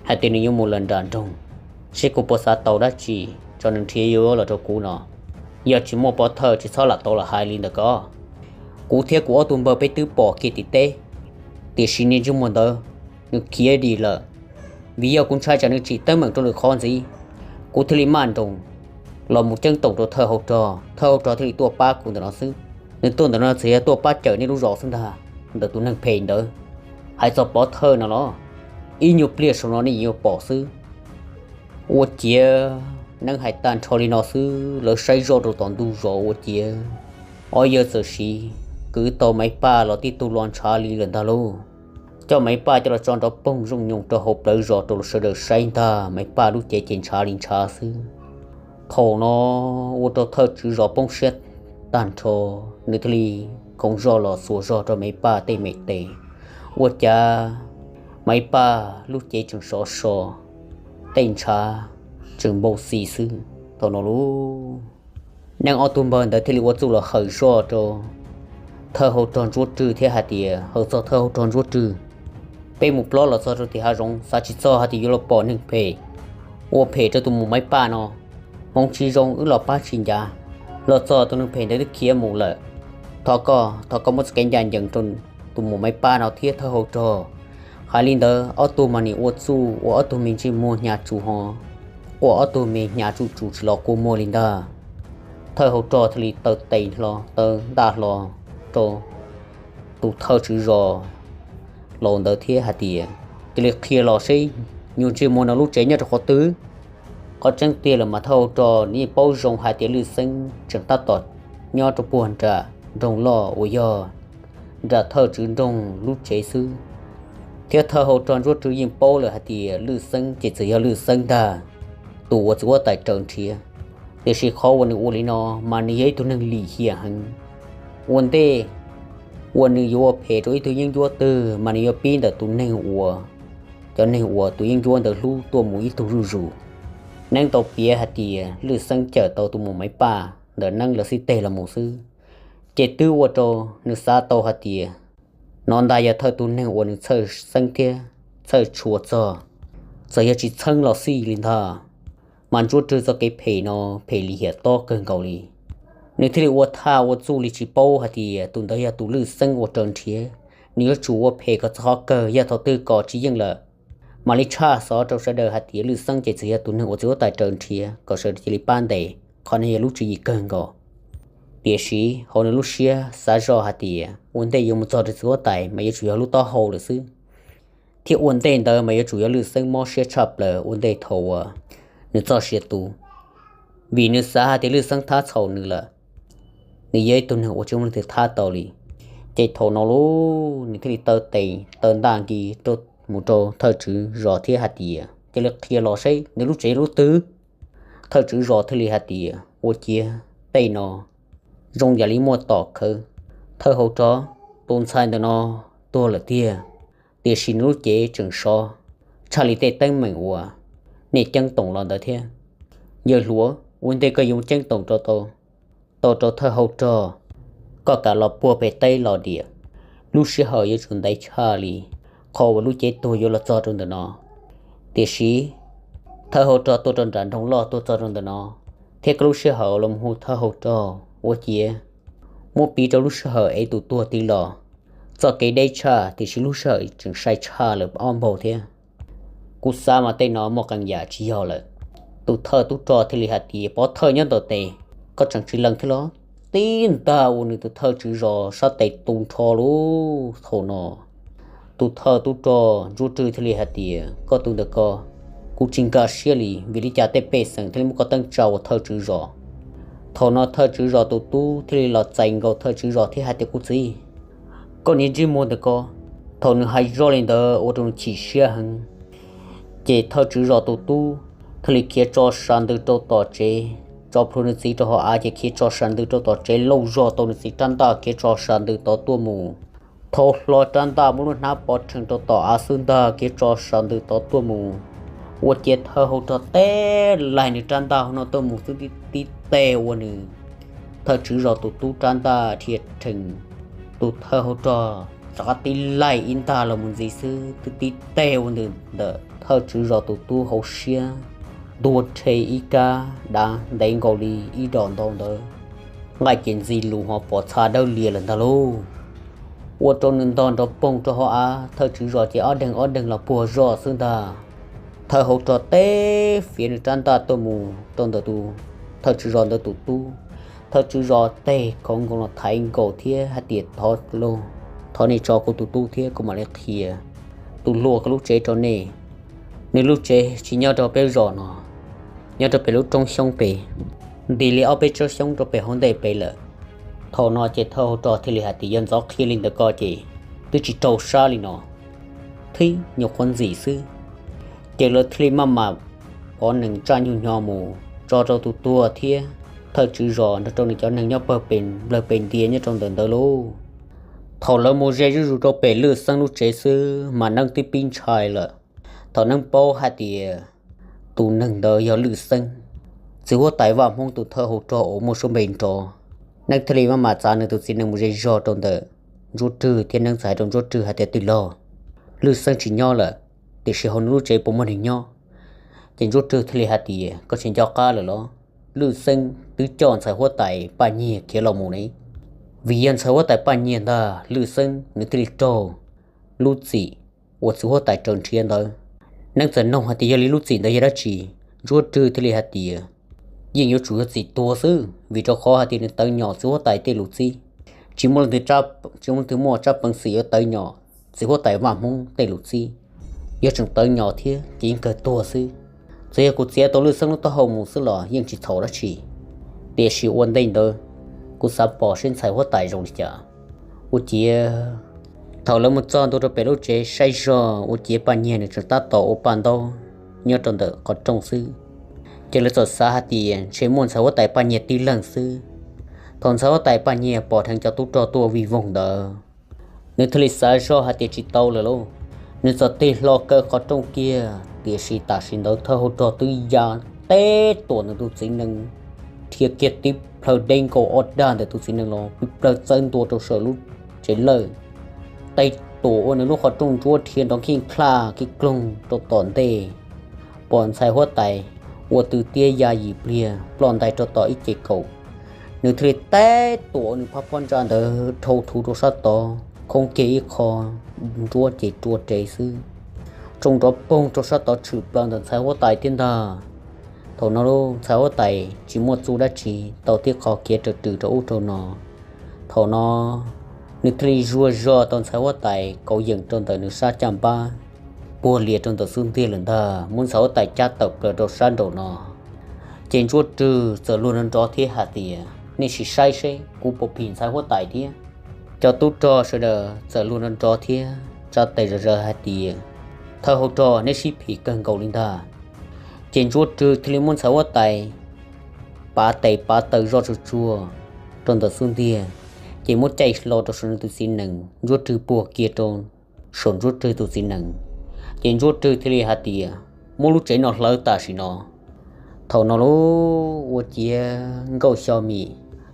hais tias nws yuav mus lawm nram nroog, seb kuv puas xav tau dab tsi tso nws nrhiav yuav los rau kuv no. Yog tsis muaj pov thawj tsis txhob lam tau los hais li ntawd ko. Kuv thiab kuv ob tug npawg peb twb pom kiag tim teb, tiam sis niag ntsej muag ntawd nws khiav dim lawm. Vim yog kuv ntshai tsam nws tsim teeb meem rau lwm qhov ntxiv, kuv thiaj li maj nroos los mus ceeb toom rau thawj hauv rog, thawj hauv rog thiaj li tuaj pab kuv ntawm no xwb. Nws tuaj ntawm no txawm yog tuaj pab cawm nej lub zos xwb ntag. Ntawm tus neeg phem ntawd, hais txog pov thawj no los, ib nyuag pliag saum no nej yuav pom xwb. Ua ciav Neeb hais tag nrho li no xwb, lawv saib zoj rau tom ntug zos ua ciav ob yawg txawm siv kwv tau Maiv Paj los tib tug lo ntshav li lawm ntag lauj. Coj Maiv Paj coj los tso nrov poog zooj nyoos rau hauv plawv zos rau sawv daws saib ntag, Maiv Paj lub cev ces ntshav li ntshav xwb. Thaum no ua rau thawj tswv zos poob siab tag nrho, nws thiaj li koom zog los xuas zog rau Maiv Paj tej me tes. Ua cas Maiv Paj lub cev tseem sov so, tej ntshav tseem npau xi xwb. Thaum no lauj, Neeb ob tug npawg ntawd thiaj li ua txuj los hawm zoj rau thawj hauv rog Ntsuab Rwg thiab hais tias, hawm txog thawj hauv rog Ntsuab Rwg, peb mus plob los txog rau tim hav zoov, xav tsis txog hais tias yuav los pom neeg phem ua phem rau tus muam Maiv Paj no. Hmoov tsis zoo wb los pab tsis ncav, los txog tus neeg phem ntawd twb khiav mus lawm. Thov koj, thov koj muab txoj kev ncaj ncees rau tus muam Maiv Paj no thiab thawj hauv rog. Hais li ntawd ob tug mas nim ua txuj ua ob tug me ntsej muag hnyav tsuj ho, ua ob tug me hnyav tsuj tsuj tsis los kua muag li ntag. Thawj hauv rog thiaj li taw tes hlo taw ntaj hlo rau tus thawj tswv zos laus ntawd thiab hais tias, cia li qhia los seb nyuag ntsej muag no lub tsev nyob rau qhov twg. Qhov tseeb tiag los mas thawj hauv rog nws yeej paub zoo hais tias Lwj Xeeb tseem tab tom nyob rau puag nram nroog loj uas yog nram thawj tswv nroog lub tsev xwb, thiab thawj hauv rog Ntsuab Rwg yeej paub lawm hais tias Lwj Xeeb ces txawm yog Lwj Xeeb ntag tus uas txiv huab tais raws nrhiav. Tiam sis qhov uas nws ua li no mas nws yog ib tug neeg lim hiam heev. Ua ntej uas nws yuav ua phem rau ib tug yeeb ncuab twg mas nws yuav pib ntawm tus neeg uas, cov neeg uas tus yeeb ncuab ntawd hlub tuaj mus ib tug zuj zus. Neeb tau piav hais tias Lwj Xeeb cawm tau tus muam Maiv Paj ntawm Neeb lawv xib teg los mus xwb, ces twb ua rau nws xav tau hais tias no ntag yog thawj tus neeg uas nws txhawj xeeb thiab txhawj tshua txog. Txawm yog tsis txheeb los xij li ntag, mas Ntsuab Rwg txoj kev phem no phem lim hiam tob kawg nkaus li. Nws thiaj li ua thaj ua txuj li tsis paub hais tias tus ntawd yog tus Lwj Xeeb uas raws nrhiav. Nws yuav tsum ua phem kom txog qhov kawg, yog thaum twg kom tsis yeej lawm mam li tshaj xov rau sawv daws hais tias Lwj Xeeb ces txawm yog tus neeg uas txiv huab tais raws nrhiav kom sawv daws cia li pab ntes. Qhov no yog lub tswv yim kawg nkaus. Tiam sis hauv nws lub siab xav zoj hais tias ua ntej yuav mus txog rau txiv huab tais mas yuav tsum yog lub taub hau lawm xwb, thiab ua ntej ntawd mas yuav tsum yog Lwj Xeeb mob siab tshaj plaws ua ntej thaum uas nws txoj sia tu, vim nws xav hais tias Lwj Xeeb thab txhaum nws lawm. nws yog ib tug neeg uas tsis muaj leej twg thab tau li. Ces thaum no lauj, nws thiaj li taw tes taw ntaj nki rau mus rau thawj tswv zos thiab hais tias, cia li qhia los seb nws lub tsev lub twg. Thawj tswv zos thiaj li hais tias, ua ciav tej no zoo yam li muaj tom khawv. Thawj hauv rog, tus ntxhais ntawm no tuag lawm tiag, tiam sis nws lub cev tseem sov tshaj li tej teeb meem uas nej ceeb toom los ntawd thiab. Yawg hluas, ua ntej koj yuav ceeb toom rau tau, tau rau thawj hauv rog, koj kam los puag pem teb los diam, lub sij hawm yuav tsum ntev tshaj li qhov uas lub cev tuag yuav los txog rau ntawm no. Tiam sis thawj hauv rog tuaj rau nram nroog loj tuaj txog rau ntawm no, thiab koj lub sij hawm los mus hu thawj hauv rog, ua ciav muab piv rau lub sij hawm es tus tuag tiv los, txoj kev deb tshaj tiam sis lub sij hawm tseem sai tshaj lawm ob npaug thiab. Kuv xav mas tej no muaj qee yam tsis yog lawm. Tus thawj tub rog thiaj li hais tias, pov thawj nyob ntawm tes, koj tseem tsis lees thiab los? Tib ntag uas nws tus thawj tswv zos sab tes tu nrho lauj. Thaum no tus thawj tub rog Ntsuab Rwg thiaj li hais tias, koj tus ntawm ko, kuv tsis nkag siab li vim li cas tej pej xeem thiaj li muab koj teeb tsa ua thawj tswv zos. Thaum no thawj tswv zos tus tub thiaj li los txais nkaus thawj tswv zos thiab hais tias, kuv txiv, koj niag ntsej muag ntawm ko. Thaum nws hais zoj li ntawd ua rau nws chim siab heev, ces thawj tswv zos tus tub thiaj li khiav tso sas ntws rau tom tsev, tso plhuav nws txiv rau hauv av ces khiav tso sas ntws rau tom tsev lauj zog tau nws txiv rab ntaj khiav tso sas ntws tod tuaj mus. Thau hlo rab ntaj muab lub hnab pov rhees rau tom av xwb ntag khiav tso sas ntws tod tuaj mus. Ua ciav thawj hauv rog teb laig nws rab ntaj hauv no tuaj mus xwb tib teg ua nws thawj tswv zos tus tub rab ntaj dhia rhees. Tus thawj hauv rog rov qab tib laig ib ntag los mus ntxiv xwb twb tib teg ua nws ntawm thawj tswv zos tus tub hauv siab ntuag rhe ib kab dav ntev nkaus li ib dos ntau ntawd, nqaij ces ntxi lus ho pom txha dawb lias lawm ntag lauj. Ua rau nws ntog nrov poog rau hauv av, thawj tswv zos ces ob deeg ob deeg los puag zoj xwb ntag. Thawj hauv rog teb fiav nws rab ntaj tuaj mus rau ntawm tus thawj tswv zos ntawd tus tub. Thawj tswv zos teg khoov nkoos los thaiv nkaus thiab hais tias, thov lauj, thov nej tso kuv tus tub thiab kuv mam li qhia tus hluas ko lub tsev rau nej. Nws lub tsev tsis nyob rau peb zos no, nyob rau pem lub roob xyoob pem, nti li ob peb tsob xyoob rau pem hauv ntej pem lawm. Thaum no ces thawj hauv rog thiaj li hais tias, yog ntxov qhia li ntawd ko ces twb tsis raug sab li no, thib nyuam qhuav ntxim xwb. Ces lawv thiaj li maj mam pov nees tsaj nyuj hnyo mus tso rau tus tuag thiab thawj tswv zos nrog rau nws cov neeg nyob pawg pes nplawg pes ntia nyob rau ntawm ntawd lauj. Thaum lawv mus ze zuj zus rau pem Lwj Xeeb lub tsev xwb mas Neeb twb pib ntshai lawm. Thaum Neeb paub hais tias tus neeg ntawd yog Lwj Xeeb, txiv huab tais Vaj Hmoob tus thawj hauv rog uas muaj suab npe nrov, Neeb thiaj li maj mam txav nws tus txiv nees mus ze zog rau ntawm Ntsuab Rwg thiab Neeb txawm hais rau Ntsuab Rwg hais tias, twb los, Lwj Xeeb tsis nyob lawm, tiam sis hauv nws lub tsev puas muaj neeg nyob? Ces Ntsuab Rwg thiaj li hais tias, koj tsis nco qab lawm los? Lwj Xeeb twb coj ntxhais huab tais Paj Nyiag khiav los mus ne. Vim yog ntxhais huab tais Paj Nyiag ntag Lwj Xeeb nws thiaj li raug lub txim uas txiv huab tais raws nrhiav ntawd. Neeb txawm nug hais tias, yog li lub txim ntawd yog dab tsi? Ntsuab Rwg thiaj li hais tias, yeej yuav tsum yog txim tuag xwb, vim rau qhov hais tias nws tawv nyom txiv huab tais tej lus txib. Tsis muaj leej twg, tsis muaj leej twg muaj tsab peev xwm yuav tawv nyom txiv huab tais Vaj Hmoob tej lus txib. Yog tseem tawv nyom thiab ces yeej kawg tuag xwb. Txawm yog kuv txiav tau Lwj Xeeb lub taub hau mus xwb los yeej tsis txhaum dab tsi. Tiam sis ua ntej ntawd, kuv xav pom seb ntxhais huab tais zoo li cas. Ua ciav thaum lawv mus txog ntua rau pem lub tsev saib zog ua ciav Paj Nyiag nws tseem tab tom ua paj ntaub nyob rau ntawm qhov rooj xwb. Ces lawv txawm xav hais tias ntshe muaj ntxhais huab tais Paj Nyiag tib leeg xwb. Thaum ntxhais huab tais Paj Nyiag pom dheev cov tub rog tuaj vij voog ntawd, nws thiaj li xav zog hais tias tsis tau lawm lauj. Nws txawm tig hlo kaw qhov rooj kiag, tiam sis tam sim ntawd thawj hauv rog twb ya teb tuam nws tus txiv nees, dhia kiag tib plhaw deb nkaus ob dag ntawm tus txiv nees los pib plhaw txawb ntua rau saum lub tsev lawj. Tej tuam ua nws lub qhov rooj ntsuab dhia nrov nkij nklaj kib kloog rau tom ntej. Pom ntxhais huab tais ua tw tiab ya yim pliag ploj ntais rau tom ib ce kaum. Nws thiaj li teb tuam ua nws phab pob ntsa ntawd dhau thuv rau sab tod, khoob kiag ib qho, ntsuab ces rua rev xwb. Tsoo nrov poog rau sab tod tshwm plaws ntawm ntxhais huab tais thiab ntag. Thaum no ntxhais huab tais tsis muaj txuj dab tsi, tau tib qho khiav raws rws rau ub rau no. Thaum no nws thiaj li zuag zog tau ntxhais huab tais kauv yeem rau ntawm nws sab caj npab, puag lias rau ntawm xub ntiag lawm ntag, muab ntxhais huab tais cab tawm plaws rau sab nraum no. Ces ntsuab rwg txawm luag nrov nrov thiab hais tias, nej sim saib seb kuv puas phim ntxhais huab tais thiab. Cov tub rog sawv daws txawm luag nrov nrov thiab tsa tes zom zaws hais tias, thawj hauv rog, neb sib phim kawg nkaus li ntag. Ces Ntsuab Rwg thiaj li muab ntxhais huab tais pav tes pav taw zoj tsuag tsuag rau ntawm xub ntiag, ces muab caij hlo rau saum nws tus txiv nees, Ntsuab Rwg puag kiag rau saum Ntsuab Rwg tus txiv nees. Ces Ntsuab Rwg thiaj li hais tias, muab lub tsev no hlawv tam sim no. Thaum no lub ua ciav Nkauj Xyo Mim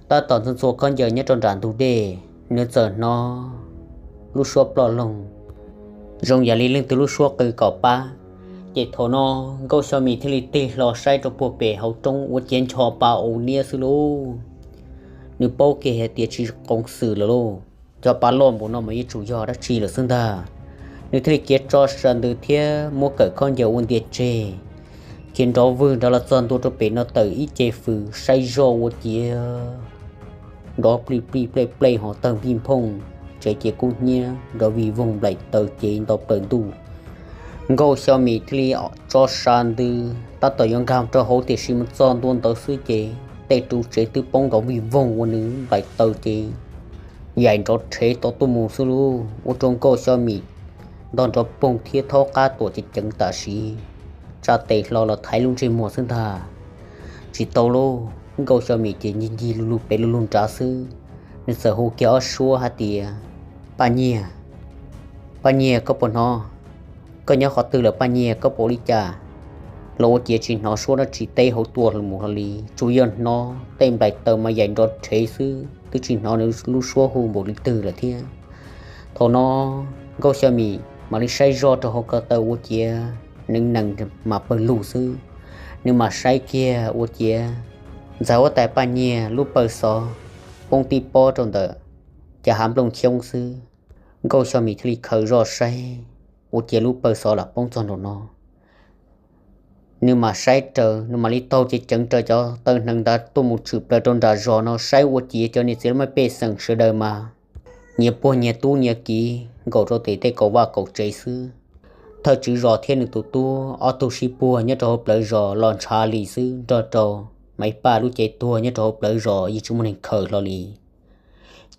tab tom ntxhua ntxhua khaub ncaws nyob rau nram ntug dej, nws txawm hnov lub suab ploj loog zoo yam li leej twg lub suab qw kom pab. Ces thaum no Nkauj Xyo Mim thiaj li tig hlo saib rau puag pem hauv roob ua ciav ncho pa ua niab xwb lauj. Nws paub kiag hais tias tsis qoov xwm lawm lauj, cov pa loj npaum no mas yuav tsum yog dab tsi lawm xwb ntag. Nws thiaj li khiav tso sas ntws thiab muab kawm khaub ncaws ua ntias tseg, khiav nrov vwg nrov los txog ntua rau pem no tawm ib ce fws saib zoj ua ciav nrov plij plij plej plej ho tawg npij nphooj, tsev ces kub hnyiab nrov vij voog nplaim taws ces nto plaws ntuj. Nkauj Xyo Mim thiaj li tso sas ntws tab tom yuav nkag rau hauv tiam sis mus txog ntua ntawd xwb ces tej ru tsev twb poob nrov vij voog ua nws nplaim taws ces yaim nrov rhev tau tuaj mus xwb lauj. Ua rau Nkauj Xyo Mim ntog nrov poog thiab thaub qab tuam ceev ceev tam sim, tsa tes hlo los thaiv lub ntsej muag xwb ntag. Tsis tau lauj, Nkauj Xyo Mim ces ncig ncig lu lug pem lu lug nrad xwb, nws txawm hu kiag ob suab hais tias, Paj Nyiag, Paj Nyiag, koj puas hnov? Koj nyob qhov twg lawm Paj Nyiag, koj puas ua li cas? Los ua ciav tsis hnov suab dab tsi teb hauv tua hlo mus hlo li, tsuas yog hnov tej nplaim taws mas yaim nrov rhev xwb, twb tsis hnov nws lub suab hu npaum li twg lawm thiab. Thaum no Nkauj Xyo Mim mam li saib zoj rau hauv ko taw ua ciav neev nees mas pawg lug xwb. Nws mam saib kiag ua ciav ntxhais huab tais Paj Nyiag lub pawg xov poob tib pob rau ntawm cov hav nplooj xyoob xwb. Nkauj Xyo Mim thiaj li khaws zoj saib ua ciav lub pawg xov lam poob txog nraum no. Nws mam saib raws, nws mam li taug ceev ceev raws cov taw hneev ntawd tuaj mus tshwm plaws rau nram zos no saib ua ciav cov niam txiv laj mej pej xeem sawv daws mas nyias puag nyias tub nyias kiv nkaum rau tes tej kaum vaj kaum tsev xwb. Thawj tswv zos thiab nws tus tub ob tug sib puag nyob rau hauv plawv zos los ntshav li xwb, nrog rau Maiv Paj lub cev tuag nyob rau hauv plawv zos yeej tsis muaj neeg khaws hlo li.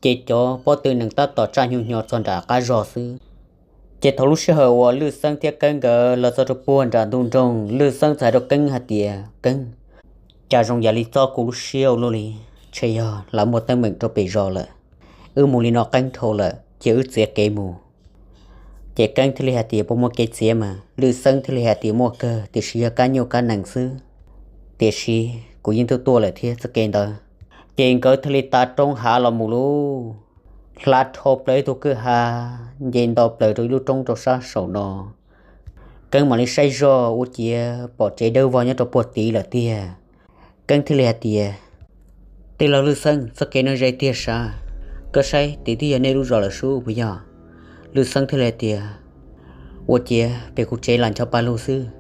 Ces cov pob tw nees tab tom tsaj hnyo hnyo txog nram qab zos xwb. Ces thaum lub sij hawm uas Lwj Xeeb thiab Keeb nkawd los txog rau puag nram ntug nroog, Lwj Xeeb txawm hais rau Keeb hais tias, Keeb, cas zoo yam li txob kuv lub siab ua luaj li, ntshe yog lawv muaj teeb meem rau pem zos lawm. Wb mus li no qeeb dhau lawm, cia wb txiav kev mus. Ces Keeb thiaj li hais tias, Puas muaj kev txiav mas? Lwj Xeeb thiaj li hais tias, Muaj kawg, tiam sis yog kab nyuj kab nees xwb. Tiam sis kuv yeej tuaj tuaj lawm thiab txoj kev ntawd. Ces nkawd thiaj li tav roob hav los mus lauj. Hla dhau plaws ib tug kwj ha, nce nto plaws rau ib lub roob rau sab saum no. Keeb mam li saib zoj ua ciav pom tsev dawb vog nyob rau puag tid lawm tiag. Keeb thiaj li hais tias, Tij laug Lwj Xeeb, txoj kev no ze tiag sav. Koj saib tim twb yog nej lub zos lawm sub puas yog? Lwj Xeeb thiaj li hais tias, Ua ciav pem kuv tsev lam ncho pa lug xwb.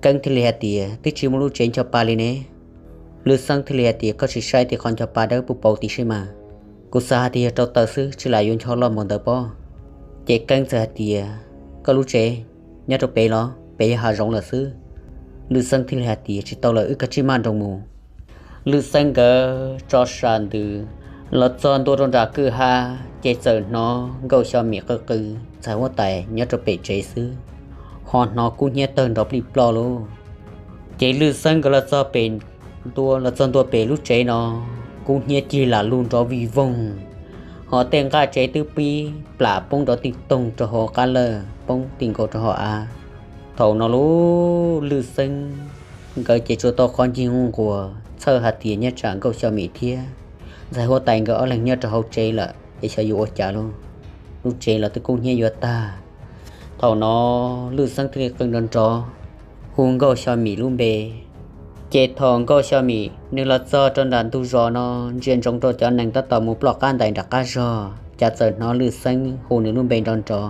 Keeb thiaj li hais tias, Twb tsis muaj lub tsev ncho pa li ne. Lwj Xeeb thiaj li hais tias, Koj tsis saib tim qhov ncho pa dawb paug paug tid seb mas. Kuv xav hais tias yog rau taws xwb, tsis lam yuav ncho loj npaum ntawd pob. Ces Keeb txawm hais tias, Koj lub tsev nyob rau pem los? Pem yog hav zoov lawm xwb. Lwj Xeeb thiaj li hais tias, Tsis tau lawm, wb kav tsij maj nroos mus. Lwj Xeeb nkawd tso sam ntws los txog ntua rau nram kwj ha, ces txawm hnov Nkauj Xyo Mim qw qw ntxhais huab tais nyob rau pem tsev xwb, ho hnov kub hnyiab tawg nrov plij ploj lauj. Ces Lwj Xeeb nkawd los txog pem ntua, los txog ntua pem lub tsev no, kub hnyiab cig lam lug nrov vij voog, ho tej nqaj tsev twb pib plam poob nrov tij toog rau hauv qab lawj, poob ti nkaus rau hauv av. Thaum no lub Lwj Xeeb nkawd ces tsuas tau qhov ncig nquag txhawj hais tias nyob tsam Nkauj Xyo Mim thiab ntxhais huab tais nkawd ob leeg nyob rau hauv tsev lawm es xyov yuav ua cas lauj. Lub tsev los twb kub hnyiab yuav tag. Thaum no Lwj Xeeb thiaj li qw nrov nrov hu Nkauj Xyo Mim lub npe. Ces thaum Nkauj Xyo Mim nws los txog rau nram ntug zos no, ntsia ntsoov rau cov nees tab tom mus ploj qab ntais nram qab zog, cas txawm hnov Lwj Xeeb hu nws lub npe nrov nrov.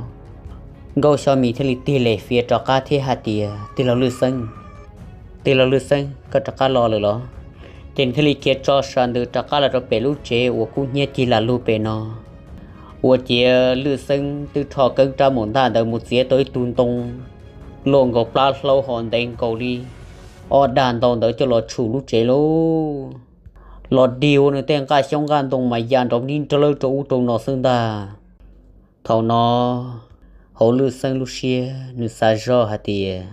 Nkauj Xyo Mim thiaj li tig lem fiav rov qab thiab hais tias, Tij laug Lwj Xeeb, tij laug Lwj Xeeb, koj rov qab los lawm los? Ces nws thiaj li khiav tso sam ntws rov qab los rau pem lub tsev uas kub hnyiab cig lam lug pem no. Ua ciav Lwj Xeeb twb rho Keeb rab maum ntaj ntawd mus txiav tau ib tug ntoo luaj nkaus plab hlaub ho ntev nkaus li ob dag ntau ntawd coj los tshum lub tsev lauj. los dig ua nws tej nqaj xyoob nqaj ntoo mas ya nrov nrib nrawb rau ub rau no xwb ntag. Thaum no hauv Lwj Xeeb lub siab nws xav zoj hais tias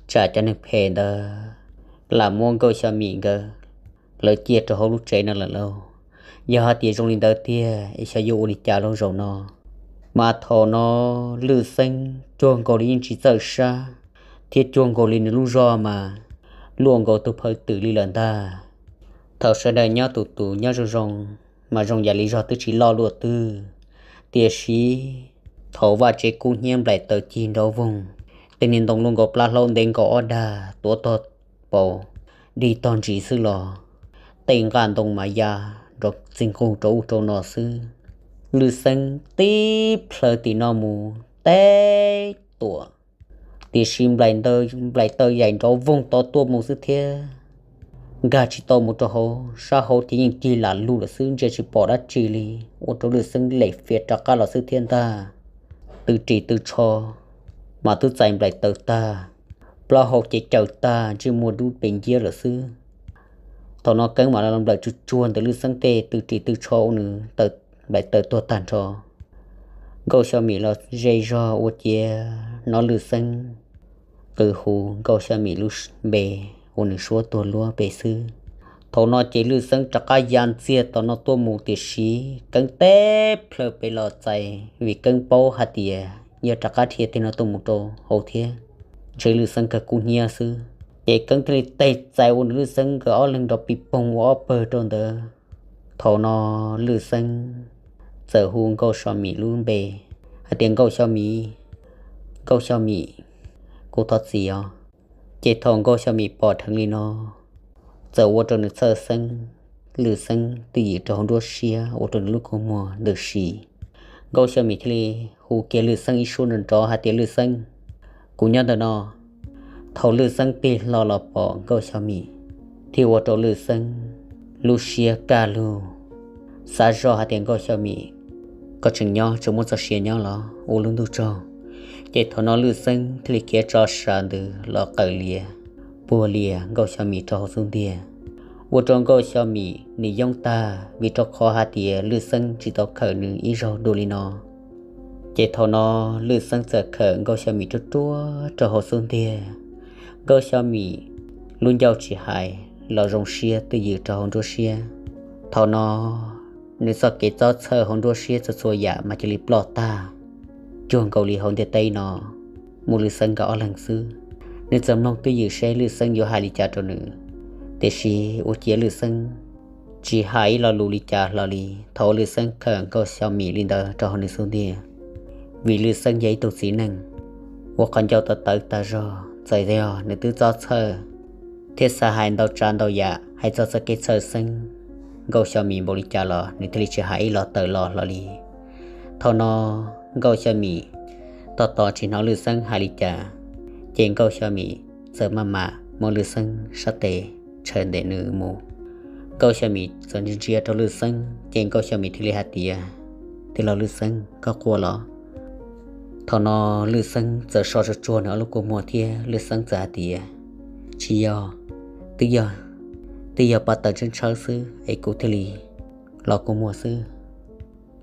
tsam cov neeg phem ntawd lam muab Nkauj Xya Mim nkawd lawv cia rau hauv lub tsev no lawm lauj. Yog hais tias zoo li ntawd tiag es xyov yuav ua li cas lauj zaum no. Mas thaum no Lwj Xeeb cuag nkaus li yeej tsis txawj sab thiab cuag nkaus li nws lub zog mas luaj nkaus tus phaw twm li lawm ntag. Thaum sawv daws nyob tus tus nyob zoo zoo mas zoo yam li zog twb tsis loj luaj twg, tiam sis thaum vaj tsev kub hnyiab nplaim taws cig nrov voog, tej niag ntoo luaj nkaus plab hlaub ntev nkaus ob dag tuav tog paus dig tog ntsis xwb los tej nqaj ntoo mas ya nrov txij nqug rau ub rau no xwb. Lwj Xeeb tib plhaw tim no mus teb tuam, tiam sis nplaim taws yaim nrov voog tod tuaj mus xwb thiab nkag tsis tau mus rau hauv, sab hauv ces yeej cig lam lug lawm xwb, ntsia tsis pom dab tsi li, ua rau Lwj Xeeb lem fiav rov qab los xwb thiab ntag. Tw ris tw tsho mas twb txais nplaim taws tag, plaub hau ces caws tag, ntsej muag dub pes nciab lawm xwb. Thaum no Keeb mam li los nplawm tsuag tsuag ntawm Lwj Xeeb tej tw ris tw tsho ua nws nplaim taws tuag tag nrho. Nkauj Xya Mim los ze zog ua ciav hnov Lwj Xeeb qw hu Nkauj Xya Mim lub npe ua nws suab tuag luab pem xwb. Thaum no ces Lwj Xeeb rov qab ya ntxiag tom no tuaj mus, tiam sis Keeb teb plhaw pem los txais, vim Keeb paub hais tias yog rov qab dhia tej no tuaj mus rau hauv thiab ntshe Lwj Xeeb kawg kub hnyiab xwb. Ces Keeb thiaj li teg txais ua nws Lwj Xeeb nkawd ob leeg nrov pis poog ua ob pawg rau ntawd. Thaum no Lwj Xeeb txawm hu Nkauj Xya Mim lub npe hais tias, Nkauj Xya Mim, Nkauj Xya Mim, kuv thov txim os. Ces thaum Nkauj Xya Mim pom dheev li no, txawm ua rau nws txhawj xeeb, Lwj Xeeb twj ywm rau hauv nruab siab ua rau nws lub kua muag ntws si. Nkauj Xya Mim thiaj li hu kiag Lwj Xeeb ib suab nrov nrov hais tias, Lwj Xeeb, kuv nyob ntawm no. Thaum Lwj Xeeb tig hlo los pom Nkauj Xya Mim, thiaj ua rau Lwj Xeeb lub siab kaj lug, xav zoj hais tias, Nkauj Xya Mim, koj tseem nyob, tseem muaj txoj sia nyob los ua lub ntuj tsaug. Ces thaum no Lwj Xeeb thiaj li khiav tso sas ntws los qawm lias, puag lias Nkauj Xya Mim rau hauv xub ntiag, ua rau Nkauj Xya Mim nws yoob tag, vim rau qhov hais tias Lwj Xeeb tsis tau khawm nws ib zaug dua li no. Ces thaum no Lwj Xeeb txawm khawm Nkauj Xya Mim ruaj ruaj rau hauv xub ntiag. Nkauj Xya Mim lub ncauj tsis hais los zoo siab twj ywm rau hauv nruab siab. Thaum no nws txoj kev txob txhawj hauv nruab siab txhua txhua yam mas cia li ploj tag, cuag nkaus li hauv ntiaj teb no muaj Lwj Xeeb nkawd ob leeg xwb. Nws txawm mloog twj ywm seb Lwj Xeeb yuav hais li cas rau nws, tiam sis ua ciav Lwj Xeeb tsis hais ib lo lus li cas hlo li thaum Lwj Xeeb khawm Nkauj Xya Mim li ntawd rau hauv nws xub ntiag. Vim Lwj Xeeb yog ib tug txiv neej ua qhov ncauj tawv tawv tas zog, txawm yog nws twb txob txhawj thiab xav hais ntau tsav ntau yam hais txog txoj kev txhawj xeeb Nkauj Xya Mim npaum li cas los nws thiaj li tsis hais ib los tawm los hlo li. Thaum no Nkauj Xya Mim tos tos tsis hnov Lwj Xeeb hais li cas, ces Nkauj Xya Mim txawm maj mam muab Lwj Xeeb sab tes tshaw ntawm nws mus. Nkauj Xya Mim txawm ntsia ntsia rau Lwj Xeeb, ces Nkauj Xya Mim thiaj li hais tias, Tij laug Lwj Xeeb, koj quaj los? Thaum no Lwj Xeeb txawm so tsuag tsuag nws ob lub kua muag thiab Lwj Xeeb txawm hais tias, Tsis yog, twb yog, twb yog pab taws tshawb tshawb xwb es kuv thiaj li los kua muag xwb.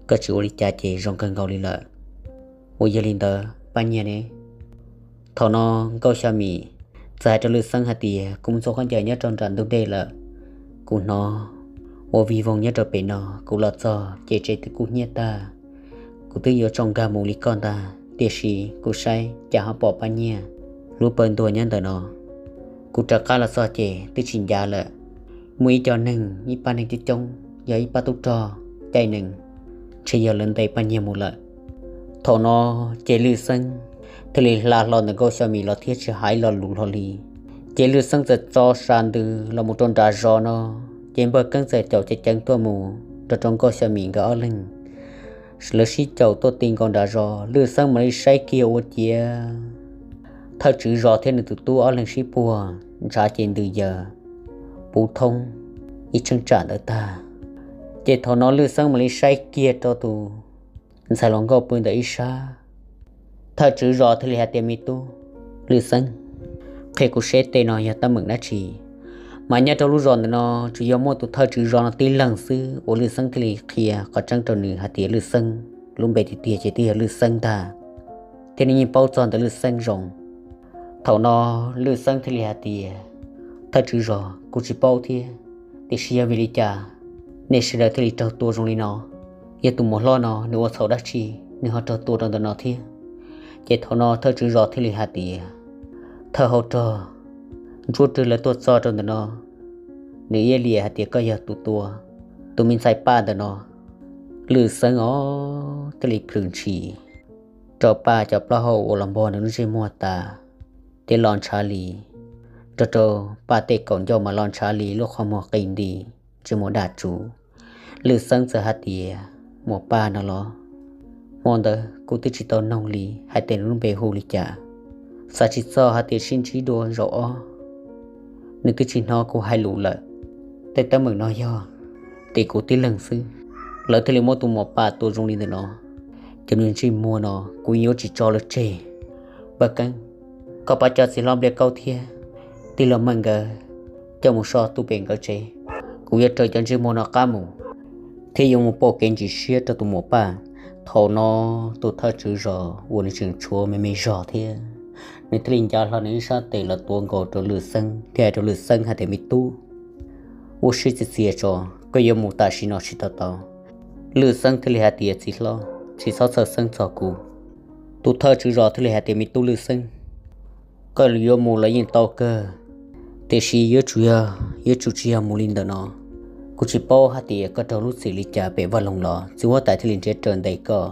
Koj tsis ua li cas ces zoo kawg nkaus li lawm. Ua yog li ntawd Paj Nyiag ne? Thaum no Nkauj Xya Mim txawm hais rau Lwj Xeeb hais tias, Kuv mus txog khaub ncaws nyob rau nram ntug dej lawm. Kuv hnov ua vig voog nyob rau pem no, kuv los txog ces tsev twb kub hnyiab tag. Kuv twb yuav tsoo nkag mus li koj ntag, tiam sis kuv saib cas ho pom Paj Nyiag lub pawg ntuag nyob ntawm no. Kuv rov qab los txog ces twb tsis ncav lawm. Muaj ib co neeg, ib pab neeg coob coob, yog ib pab tub rog caij nees, ntshe yog lawv ntes Paj Nyiag mus lawm. Thaum no ces Lwj Xeeb thiaj li hla hlo ntawm Nkauj Xya Mim los thiab tsis hais ib lo lus hlo li. Ces Lwj Xeeb txawm tso sas ntws los mus rau nram zos no, ces npawg Keeb txawm caum ceev ceev tuaj mus nrog rau Nkauj Xya Mim nkawd ob leeg. Lawv sib caum tuaj ti nkaus nram zos, Lwj Xeeb mam li saib kiag ua ciav thawj tswv zos thiab nws tus tub ob leeg sib puag ntshav ces ntws yaws puv thoob ib cheeb tsam ntawd tag. Ces thaum no Lwj Xeeb mam li saib kiag rau tus ntxhais hluas nkauj pw ntawm ib sab. Thawj tswv zos thiaj li hais tias, Me tub Lwj Xeeb, qhia kuv seb tej no yog teeb meem dab tsi? Mas nyob rau lub zos ntawm no tsuas yog muaj tus thawj tswv zos no tib leeg xwb uas Lwj Xeeb thiaj li qhia qhov tseeb rau nws hais tias Lwj Xeeb, lub npe tiag tiag ces twb yog Lwj Xeeb ntag. Thiab nws yeej paub txog ntawm Lwj Xeeb zoo. Thaum no Lwj Xeeb thiaj li hais tias, thawj tswv zos, kuv tsis paub thiab, tiam sis yog vim li cas nej sawv daws thiaj li raug tua zoo li no? Yog tus muam hlob no nws ua txhaum dab tsi nws ho raug tua rau ntawm no thiab? Ces thaum no thawj tswv zos thiaj li hais tias, thawj hauv rog, Ntsuab Rwg lawv tuaj txog rau ntawm no, nws iab liam hais tias koj yog tus tua tus me ntxhais Paj ntawm no. Lwj Xeeb os thiaj li plhws ntshis rau Paj cov plaub hau uas los npog nws lub ntsej muag tas, thiab los ntshav li, rau rau Paj tej kaum ncauj mas los ntshav li lub qhov muag qis nti, ntsej muag dam tsuv. Lwj Xeeb txawm hais tias, muam Paj no los? Hmo ntawd kuv twb tsis tau noog li hais tias nws lub npe hu li cas, xav tsis txog hais tias sib ntsib dua zaum ob, nws twb tsis hnov kuv hais lus lawm. Tej teeb meem no yog tim kuv tib leeg xwb, lawv thiaj li muab tus muam Paj tua zoo li ntawm no. Cov niag ntsej muag no kuv yeej yuav tsis tso lawv tseg. Npawg Keeb, koj pab coj txiv hlob Npliaj Kaub thiab tij laug Meej nkawd coj mus so tuaj pem nkawd tsev. Kuv yuav raws cov ntsej muag no qab mus thiab yuav mus pauj kev ntsis siab rau tus muam Paj. Thaum no tus thawj tswv zos uas nws tseem tshuav me me zog thiab, nws thiaj li ncav hlo nws ib sab tes los tuav nkaus rau Lwj Xeeb thiab hais rau Lwj Xeeb hais tias, me tub, ua siab txias txias tso, koj yuav mus tam sim no tsis tau tau. Lwj Xeeb thiaj li hais tias, txiv hlob, tsis txhob txhawj xeeb txog kuv. Tus thawj tswv zos thiaj li hais tias, me tub Lwj Xeeb, koj yuav mus los yeej tau kawg, tiam sis yuav tsum yog, yuav tsum tsis yog mus li ntawm no. Kuv tsis paub hais tias koj raug lub txim li cas pem vaj loog los txiv huab tais thiaj li nrhiav raws ntes koj.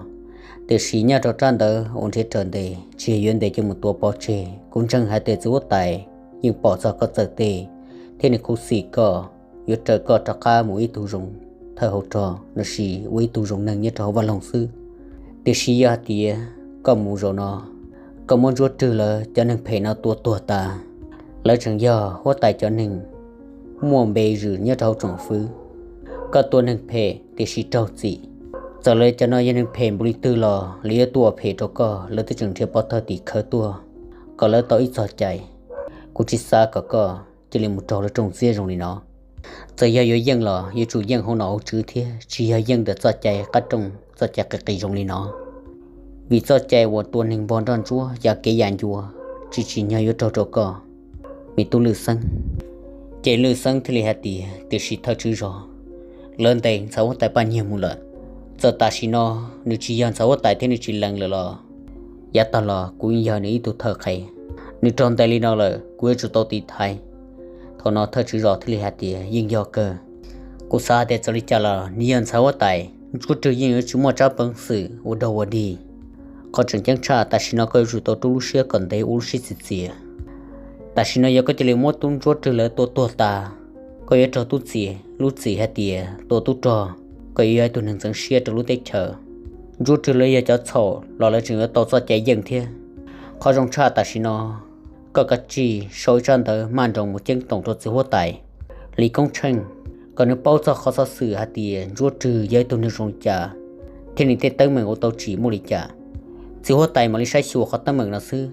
Tiam sis nyob rau rab ntawd uas nrhiav raws ntes tsis yog yuav ntes coj mus tua pov tseg. Kuv ntseeg hais tias txiv huab tais yeej pom txog koj txawm tes thiab nws khuv xim koj, yuav raws koj rov qab mus ib tug zoo thawj hauv rog los sis ua ib tug zoo neeg nyob rau hauv vaj loog xwb. Tiam sis yog hais tias koj mus zaum no, koj muab Ntsuab Rwg lawv cov neeg phem no tua tuag tas, lawv tseem yog huab tais cov neeg muaj npe zwm nyob rau hauv tsoom fwv. Koj tua neeg phem tiam sis raug txim. Txawm lawv cov no yog neeg phem npaum li twg los lawv yuav tuaj ua phem rau koj, lawv twb tseem nrhiav pov thawj tim khawv tuaj kom lawv tau ib txog cai. Kuv tsis xav kom koj cia li mus raug lawv rooj txiab zoo li no. Txawm yog yuav yeej los yuav tsum yeej hauv nom hauv tswv thiab tsis yog yeej ntawm txoj cai qab rooj, txoj cai qis qis zoo li no. Vim txoj cai uas tua neeg npog nroj ntsuab ya kev ya ncua tsis tsim nyog yuav raug rau koj, me tub Lwj Xeeb. Ces Lwj Xeeb thiaj li hais tias, tiam sis thawj tswv zos, lawv ntes ntxhais huab tais Paj Nyiag mus lawm. Txawm tam sim no nws tsis yog ntxhais huab tais thiab nws tsis lees lawm los yav tag los kuv yeej yog nws ib tug thawj qhev. Nws raug ntes li no lawm kuv yuav tsum tau tiv thaiv. Thaum no thawj tswv zos thiaj li hais tias, yeej yog kawg. Kuv xav hais tias txawm li cas los nws yog ntxhais huab tais, Ntsuab Rwg yeej yuav tsis muaj tsab peev xwm ua dog ua dig. Qhov tseem ceeb tshaj tam sim no koj yuav tsum tau rub lub siab kom ntev ua lub siab txias txias. Tam sim no yog koj cia li muab tub Ntsuab Rwg lawv tua tuag tas, koj yuav raug tub txim, lub txim hais tias tua tub rog, koj yuav yog ib tug neeg ntxeev siab rau lub teb chaws. Ntsuab Rwg lawv yog cov txhaum los lawv tseem yuav tau txoj cai yeej thiab. Qhov zoo tshaj tam sim no koj kav tsij sau ib tsab ntawv maj nroos mus ceeb toom rau txiv huab tais Lis Koob Tsheej, kom nws paub txog qhov xov xwm hais tias Ntsuab Rwg yog ib tug neeg zoo li cas thiab nws tej teeb meem ua tau tsim muaj li cas. Txiv huab tais mam li saib xyuas qhov teeb meem no xwb.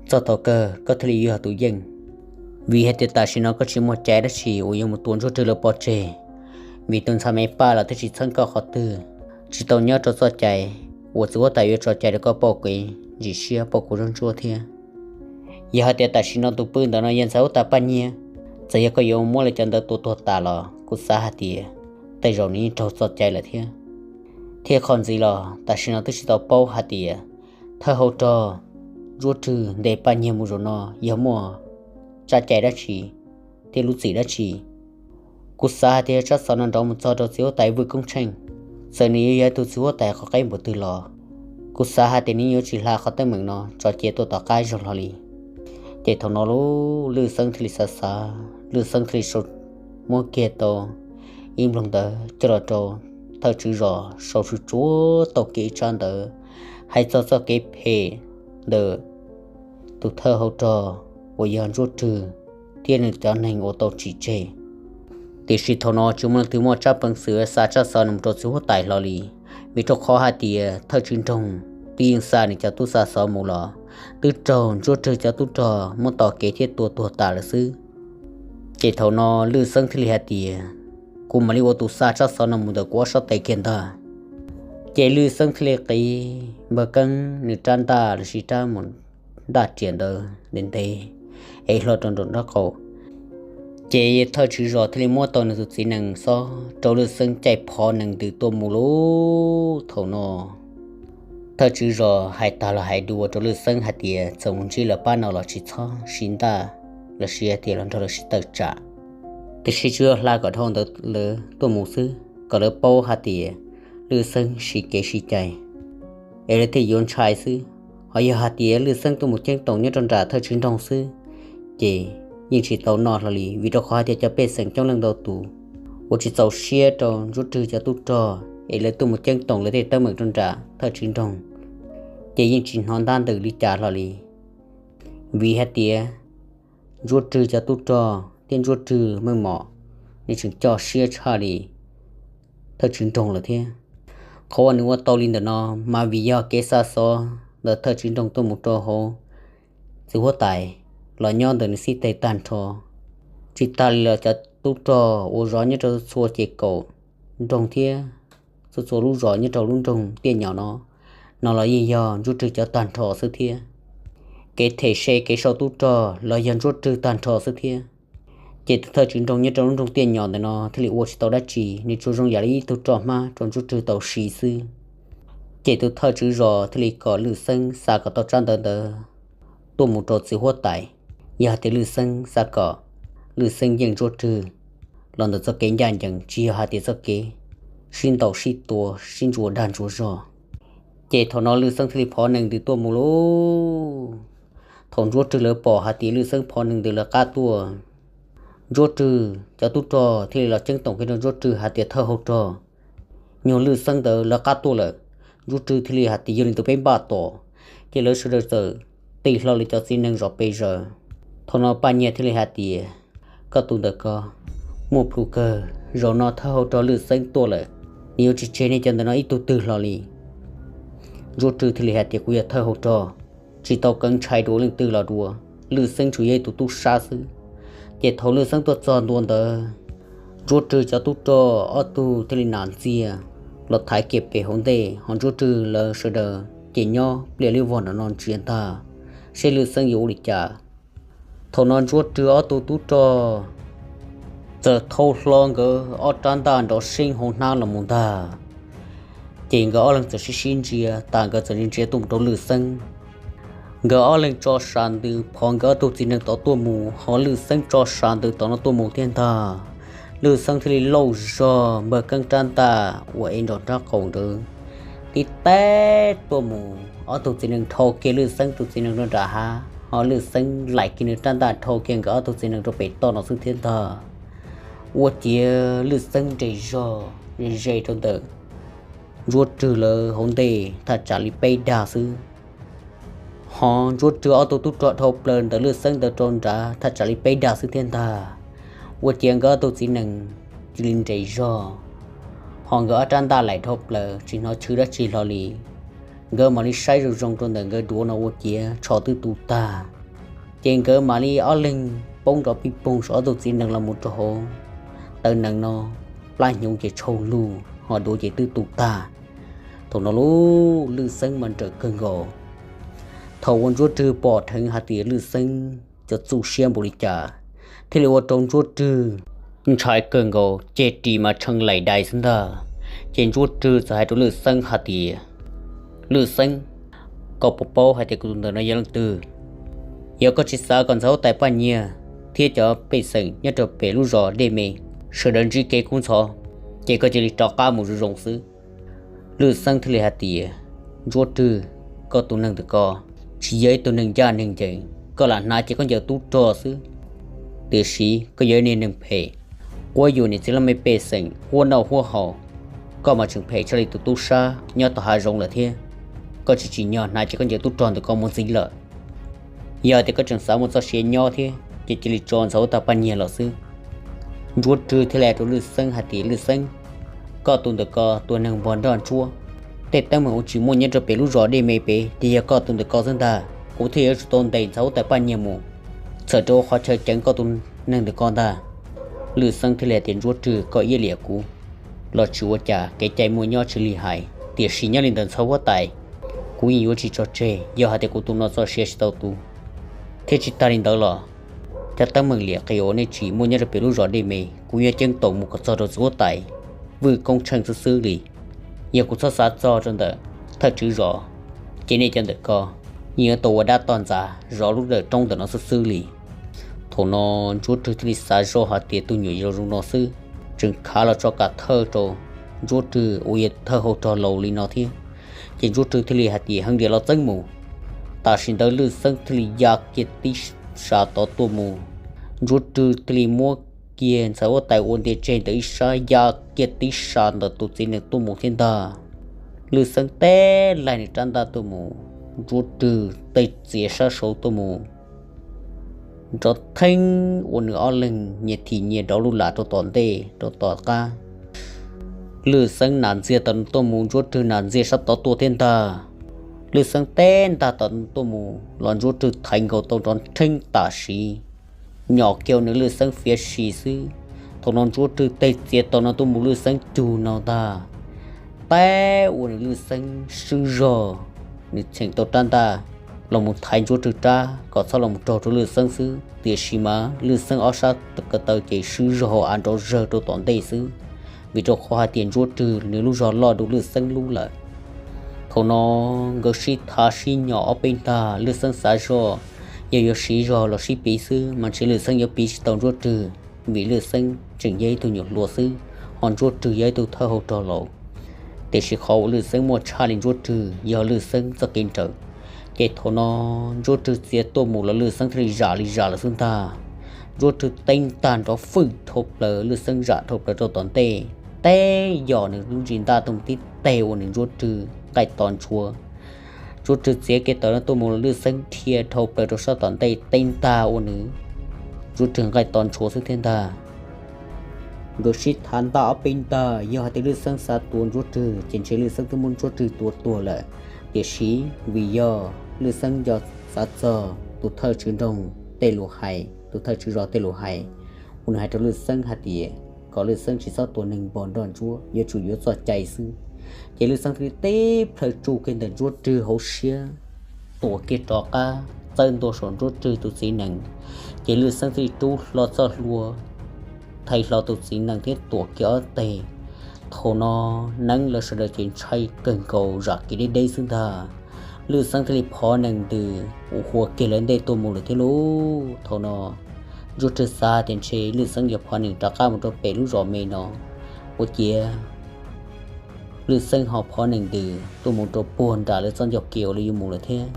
Txog thaum kawg koj thiaj li yog tus yeej, vim hais tias tam sim no koj tsis muaj cai dab tsi uas yuav mus tua Ntsuab Rwg lawv pov tseg. Vim tus ntxhais me Paj los twb tsis txheeb koj qhov twg, tsis tau nyob rau txoj cai uas txiv huab tais yuav tso cai rau koj pauj kev ntsis siab pauj kev ntsuab ntsuab thiab. Yog hais tias tam sim no tus pw ntawm no yog ntxhais huab tais Paj Nyiag, txawm yog koj yuav muab lawv cov ntawd tua tuag tas los kuv xav hais tias tej zaum nws yeej raug txoj cai lawm thiab. Thiab qhov ntxiv los tam sim no twb tsis tau paub hais tias thawj hauv rog Ntsuab Rwg ntes Paj Nyiag mus zaum no yog muaj tsab cai dab tsi thiab lub txim dab tsi. Kuv xav hais tias tsab xov no nrov mus txog rau txiv huab tais Vwj Koob Tsheej, txawm nws yuav yog ib tug txiv huab tais qhov qeb npaum twg los kuv xav hais tias nws yuav tsis hla qhov teeb meem no tso cia tuaj tom qab zaug hlo li. Ces thaum no Lwj Xeeb thiaj li xav xav, Lwj Xeeb thiaj li muab kiag tau ib nploog ntawv coj los rau thawj tswv zos sau tsuj tsuav tau kiag ib tsab ntawv hais txog txoj kev phem ntawm tus thawj hauv rog uas yog Ntsuab Rwg thiab nws cov neeg uas tau tsim tseg. Tiam sis thaum no tsis muaj leej twg muaj tsab peev xwm xa tsab xov no mus rau txiv huab tais hlo li, vim rau qhov hais tias thawj tswv nroog twb yeej xa nws cov tub xa xov mus los twb raug Ntsuab Rwg cov tub rog muab tos kev thiab tua tuag tas lawm xwb. Ces thaum no Lwj Xeeb thiaj li hais tias, kuv mam li ua tus xa tsab xov no mus ntawm kuv ob sab tes kiag ntag. Ces Lwj Xeeb thiaj li qiv Npawg Keeb nws rab ntaj los sis rab mus ntaj riam ntawd ntev ntev es hlo rau nraum nraub qaum. Ces thawj tswv zos thiaj li muab tau nws tus txiv nees xob rau Lwj Xeeb caij phov nees ntws tuaj mus lauj. Thaum no thawj tswv zos hais tag los hais dua rau Lwj Xeeb hais tias txawm mus ntsib lawv pab no los tsis txhob siv ntaj los sis hais tias los nrog lawv sib tawm tsam, tiam sis tsuas yog hla kom dhau ntawd lawv tuaj mus xwb, kom lawv paub hais tias Lwj Xeeb siv kev siv cai es lawv thiaj yuav ntshai xwb. Ho yog hais tias Lwj Xeeb tuaj mus ceeb toom nyob rau nram thawj tswv nroog xwb, ces yeej tsis tau noj hlo li, vim rau qhov hais tias cov pej xeem coob leej ntau tus ua tsis txaus siab rau Ntsuab Rwg cov tub rog es lawv tuaj mus ceeb toom lawv tej teeb meem rau nram thawj tswv nroog, ces yeej tsis hnov ntab ntws li cas hlo li. Vim hais tias Ntsuab Rwg cov tub rog thiab Ntsuab Rwg meej mom, nws tseem coj siab tshaj li thawj tswv nroog lawm thiab. Qhov uas nws ua tau li ntawm no mas vim yog kev xa xov ntawm thawj tswv nroog tuaj mus rau hauv txiv huab tais los nyob ntawm nws xib teg tag nrho. Tsis tas li los cov tub rog uas zov nyob rau txhua ces kaum nroog thiab txhua txhua lub zos nyob rau lub nroog Tiaj Nyom no, no los yeej yog Ntsuab Rwg cov tag nrho xwb thiab. Kev them se kev sau tub rog los yog Ntsuab Rwg tag nrho xwb thiab. Ces tus thawj tswv nroog nyob rau lub nroog Tiaj Nyom ntawm no thiaj li ua tsis tau dab tsi, nws tsuas zoo yam li ib tug roj hmab rau Ntsuab Rwg tau siv xwb. Ces tus thawj tswv zos thiaj li kom Lwj Xeeb xa kom tau tsab ntawv ntawd tuaj mus rau txiv huab tais. Yog hais tias Lwj Xeeb xa kom, Lwj Xeeb yeej Ntsuab Rwg los ntawm txoj kev ncaj ncees, tsis yog hais tias txoj kev sib ntaus sib tua sib ntsuas dag ntsuas zog. Ces thaum no Lwj Xeeb thiaj li phov nees ntws tuaj mus lauj. Thaum Ntsuab Rwg lawv pom hais tias Lwj Xeeb phov nees ntws lawv qab tuaj, Ntsuab Rwg cov tub rog thiaj li los ceeb toom kiag rau Ntsuab Rwg hais tias thawj hauv rog, nyuag Lwj Xeeb ntawd lawv qab tuaj lawm. Ntsuab Rwg thiaj li hais tias yog li ntawd peb npaj tos. Ces lawv sawv daws txawm tig hlo lawv cov txiv nees zov pes zaws. Thaum no Paj Nyiag thiaj li hais tias koj tus ntawm ko muaj plhus kawg, zaum no thawj hauv rog Lwj Xeeb tuaj lawm, nws yuav tsis tseg nej cov ntawm no ib tug twg hlo li. Ntsuab Rwg thiaj li hais tias kuv yog thawj hauv rog, tsis tau keev ntshai dua leej twg los dua, Lwj Xeeb tsuas yog ib tug tub sab xwb. Ces thaum Lwj Xeeb tuaj txog ntua ntawd, Ntsuab Rwg cov tub rog ob tug thiaj li nam ntxiag los thaiv kiag pem hauv ntej, ho Ntsuab Rwg lawv sawv daws ces nyob pliaj li vog nram no ntsia ntag, seb Lwj Xeeb yuav ua li cas. Thaum no Ntsuab Rwg ob tug tub rog txawm thau hlo nkawd ob rab ntaj nrov seeb hauv hnab los mus ntag. Ces nkawd ob leeg txawm sib sib ntsia tas, nkawd txawm ntsia tuaj mus rau Lwj Xeeb. Nkawd ob leeg tso sas ntws phov nkawd ob tug txiv nees tod tuaj mus, ho Lwj Xeeb tso sas ntws tom no tuaj mus thiab ntag. Lwj Xeeb thiaj li lauj zog npawg Keeb rab ntaj uas ev nraum nraub qaum ntawd tib teb tuaj mus, ob tug txiv nees dhau kiag Lwj Xeeb tus txiv nees rau nram hav, ho Lwj Xeeb laim kiag nws rab ntaj dhau kiag nkawd ob tug txiv nees rau pem toj no xwb thiab ntag. Ua ciav Lwj Xeeb nres zog ze ze rau ntawm Ntsuab Rwg lawv hauv ntej thaj tsam li peb dag xwb. Ho Ntsuab Rwg ob tug tub rog dhau plaws ntawm Lwj Xeeb ntawd rau nrad thaj tsam li peb dag xwb thiab ntag. Ua ciav nkawd ob tug txiv nees cia li nres zog, ho nkawd ob rab ntaj laim dhau plaws tsis hnov chwv dab tsi hlo li. Nkawd mam li saib zoo zoo rau ntawm nkawd duav no ua ciav tsho twb tu tag. Ces nkawd mam li ob leeg poob nrov pij poog saum ob tug txiv nees los mus rau hauv taw nees no, plab hnyuv ces tshau lug ho duav ces twb tu tag. Thaum no lub Lwj Xeeb mas nrawm kawg nkaus. Thaum uas Ntsuab Rwg pom dheev hais tias Lwj Xeeb cov txuj siab npaum li cas, thiaj li ua rau Ntsuab Rwg ntshai kawg nkaus, ceg ris mas tshee laim dais xwb ntag. Ces Ntsuab Rwg txawm hais rau Lwj Xeeb hais tias, Lwj Xeeb, koj puas paub hais tias kuv tus ntawm no yog leej twg? Yog koj tsis xav kom ntxhais huab tais Paj Nyiag thiab cov pej xeem nyob rau pem lub zos Dej Me sawv daws ntsib kev kub ntxhov, ces koj cia li rov qab mus zoo zoo xwb. Lwj Xeeb thiaj li hais tias, Ntsuab Rwg, koj tus neeg ntawm ko tsis yog ib tug neeg ncaj neeg ncees, koj lam hnav ces koj ncaws tub rog xwb, tiam sis koj yog ib niag neeg phem, quab yuam niam txiv laj mej pej xeem huab noj huab haus. Koj mas tseem phem tshaj li tus tub sab nyob tom hav zoov lawm thiab. Koj tsis tsim nyog hnav ces koj ncaws tub rog ntawm ko mus ntxiv lawm. Yog tias koj tseem xav muaj txoj sia nyob thiab ces cia li tso ntxhais huab tais Paj Nyiag los xwb. Ntsuab Rwg thiaj li hais rau Lwj Xeeb hais tias, Lwj Xeeb, koj tus ntawm ko tua neeg npog nroj ntsuab, tej teeb meem uas tsis muaj nyob rau pem lub zos Dej Me pem ces yog koj tus ntawm ko xwb ntag. Kuv thiaj yuav tsum tau ntes ntxhais huab tais Paj Nyiag mus, txhawm rau qhov chaw ceev koj tus neeg ntawm ko ntag. Lwj Xeeb thiaj li hais tias, Ntsuab Rwg, koj iab liam kuv los tsis ua cas, kev cai muaj nyob tsis lig hais, tiam sis nyob li ntawd ntxhais huab tais, kuv yeej yuav tsis tso tseg. Yog hais tias kuv tus no txoj sia tsis tau tu, thiab tsis tag li ntawd los cov teeb meem liam qias uas nej tsim muaj nyob rau pem lub zos Dej Me, kuv yuav ceeb toom mus kom txog rau txiv huab tais Vwj Koob Tsheej xwb xwb li. Yog kuv txhob xav txog rau ntawm thawj tswv zos, ces nej cov ntawm ko yeej yuav tau ua dab toj ntxas zov lub dawm roob ntawm no xwb xwb li. Thaum no Ntsuab Rwg thiaj li xav zoj hais tias tus nyuam yaus zoo no xwb, tseem khav los tso kam thawj rau Ntsuab Rwg uas yog thawj hau rog laus li no thiab. Ces Ntsuab Rwg thiaj li hais tias, Heev diam los txeeb mus. Tam sim ntawd Lwj Xeeb thiaj li ya kiag tib sab tod tuaj mus. Ntsuab Rwg thiaj li muab kiag ntxhais huab tais ua ntias tseg ntawm ib sab, ya kiag tib sab ntawm tus txiv nees tuaj mus thiab ntag. Lwj Xeeb teb laig nws rab ntaj tuaj mus, Ntsuab Rwg tej txiav sab saud tuaj mus nrov theeb ua nws ob leeg nyias thim nyias dov lug lam rau tom ntej rau tom qab. Lwj Xeeb nam ntxiag tom tuaj mus, Ntsuab Rwg nam ntxiag sab tod tuaj thiab ntag. Lwj Xeeb teb ntaj tom tuaj mus los Ntsuab Rwg thaiv nkaus tau nrov theeb tam sim nyom kiag nws Lwj Xeeb fiav si xwb. Thaum no Ntsuab Rwg tej txiav tom no tuaj mus Lwj Xeeb cug no ntag, teb ua nws Lwj Xeeb swb zog. Nws txheem tau rab ntaj los mus thaiv Ntsuab Rwg rab kom txhob los mus raug rau Lwj Xeeb xwb, tiam sis mas Lwj Xeeb ob sab ko taw ces swb zog hauv av nrov zawg rau tom ntej xwb, vim rau qhov hais tias Ntsuab Rwg nws lub zog loj dua Lwj Xeeb lub lawm. Thaum no nkawd sib thav sib nyom ob peb ntag, Lwj Xeeb xav zoj yog yuav siv zog los sib piv xwb mas ntshe Lwj Xeeb yuav piv tsis tau Ntsuab Rwg, vim Lwj Xeeb tseem yog ib tug nyuam hluas xwb, ho Ntsuab Rwg yog ib tug thawj hau rog laus. Tiam sis qhov uas Lwj Xeeb muaj tshaj li Ntsuab Rwg yog Lwj Xeeb txoj kev nrawm. Ces thaum no Ntsuab Rwg txiav tuaj mus los Lwj Xeeb thiaj li zam li zam lawm xwb ntag. Ntsuab Rwg teb ntaj nrov fwj dhau plaws, Lwj Xeeb zam dhau plaws rau tom ntej, teb yos nws lub ntsis ntaj tuaj mus tib teg ua nws Ntsuab Rwg nqaij to ntshuav. Ntsuab Rwg txiav kiag tawm no tuaj mus los Lwj Xeeb dhia dhau plaws rau sab tom ntej, teb ntag ua nws Ntsuab Rwg nqaij to ntshuav xwb thiab ntag. Nkawd sib thav ntaj ob peb ntag, yog hais tias Lwj Xeeb xav tua Ntsuab Rwg ces ntshe Lwj Xeeb twb muab Ntsuab Rwg tua tuag lawm. Tiam sis vim yog Lwj Xeeb nco xav txog tus thawj tswv nroog tej lus hais, tus thawj tswv zos tej lus hais, uas nws hais rau Lwj Xeeb hais tias kom Lwj Xeeb tsis txhob tua neeg npog nroj ntsuab, yuav tsum yuav txoj cai xwb. Ces Lwj Xeeb thiaj li teb plhaw tsuj kiag ntawm Ntsuab Rwg hauv siab, tuam kiag rov qab txawb ntua saum Ntsuab Rwg tus txiv nees. Ces Lwj Xeeb thiaj li rub hlo txoj hlua thaiv hlo tus txiv nees thiab tuam kiag ob teg. Thaum no neeb lawv sawv daws ces ntshai kawg nkaus zam kev deb deb xwb ntag. Lwj Xeeb thiaj li phov nees ntws ua hua kiag lawv ntej tuaj mus lawm thiab lauj. Thaum no Ntsuab Rwg xav tias ntshe Lwj Xeeb yuav phov nees rov qab mus rau pem lub zos me no, ua ciav Lwj Xeeb ho phov nees ntws tuaj mus rau puag nram lawv txoj ncauj kev uas lawv yuav mus lawm thiab.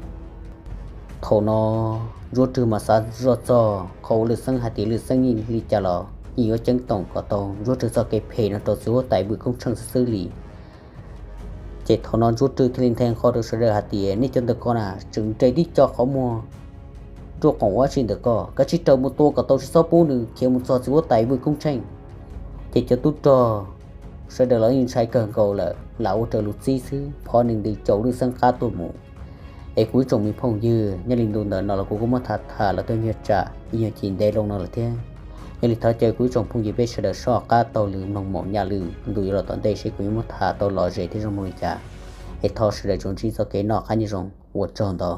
Thaum no Ntsuab Rwg mas xav zoj txog qhov uas Lwj Xeeb hais tias Lwj Xeeb yeej li cas los yeej yuav ceeb toom kom tau Ntsuab Rwg txoj kev phem no rau txiv huab tais Vwj Koob Tsheej xwb xwb li. Ces thaum no Ntsuab Rwg thiaj li nthe nqho rau sawv daws hais tias, nej cov ntawm ko na tseem nres tib co qhov muag ruaj qoom ua dab tsi ntawm ko, kav tsij raws mus tua kom tau, tsis txhob pub nws khiav mus txog txiv huab tais Vwj Koob Tsheej. Ces cov tub rog sawv daws los yeej ntshai kawg nkaus lawm, lam ua raws lus txib xwb, phov nees ntws caum Lwj Xeeb qab tuaj mus. Es kuv ib tsoom me phooj ywg, nyob li ntu ntawm no los kuv kuj muab tham tham los tuaj nyuag tsam ib nyuag chim ntev loo no lawm thiab. Yog li thov caw kuv ib tsoom phooj ywg peb sawv daws soj qab taug lw mloog maum nyaj lwm ntu yuav los tom ntej seb kuv yuav muab tham tau lom zem thiab zoo mloog li cas. Es thov sawv daws tsuas ntsib txoj kev noj qab nyob zoo, ua tsaug ntau.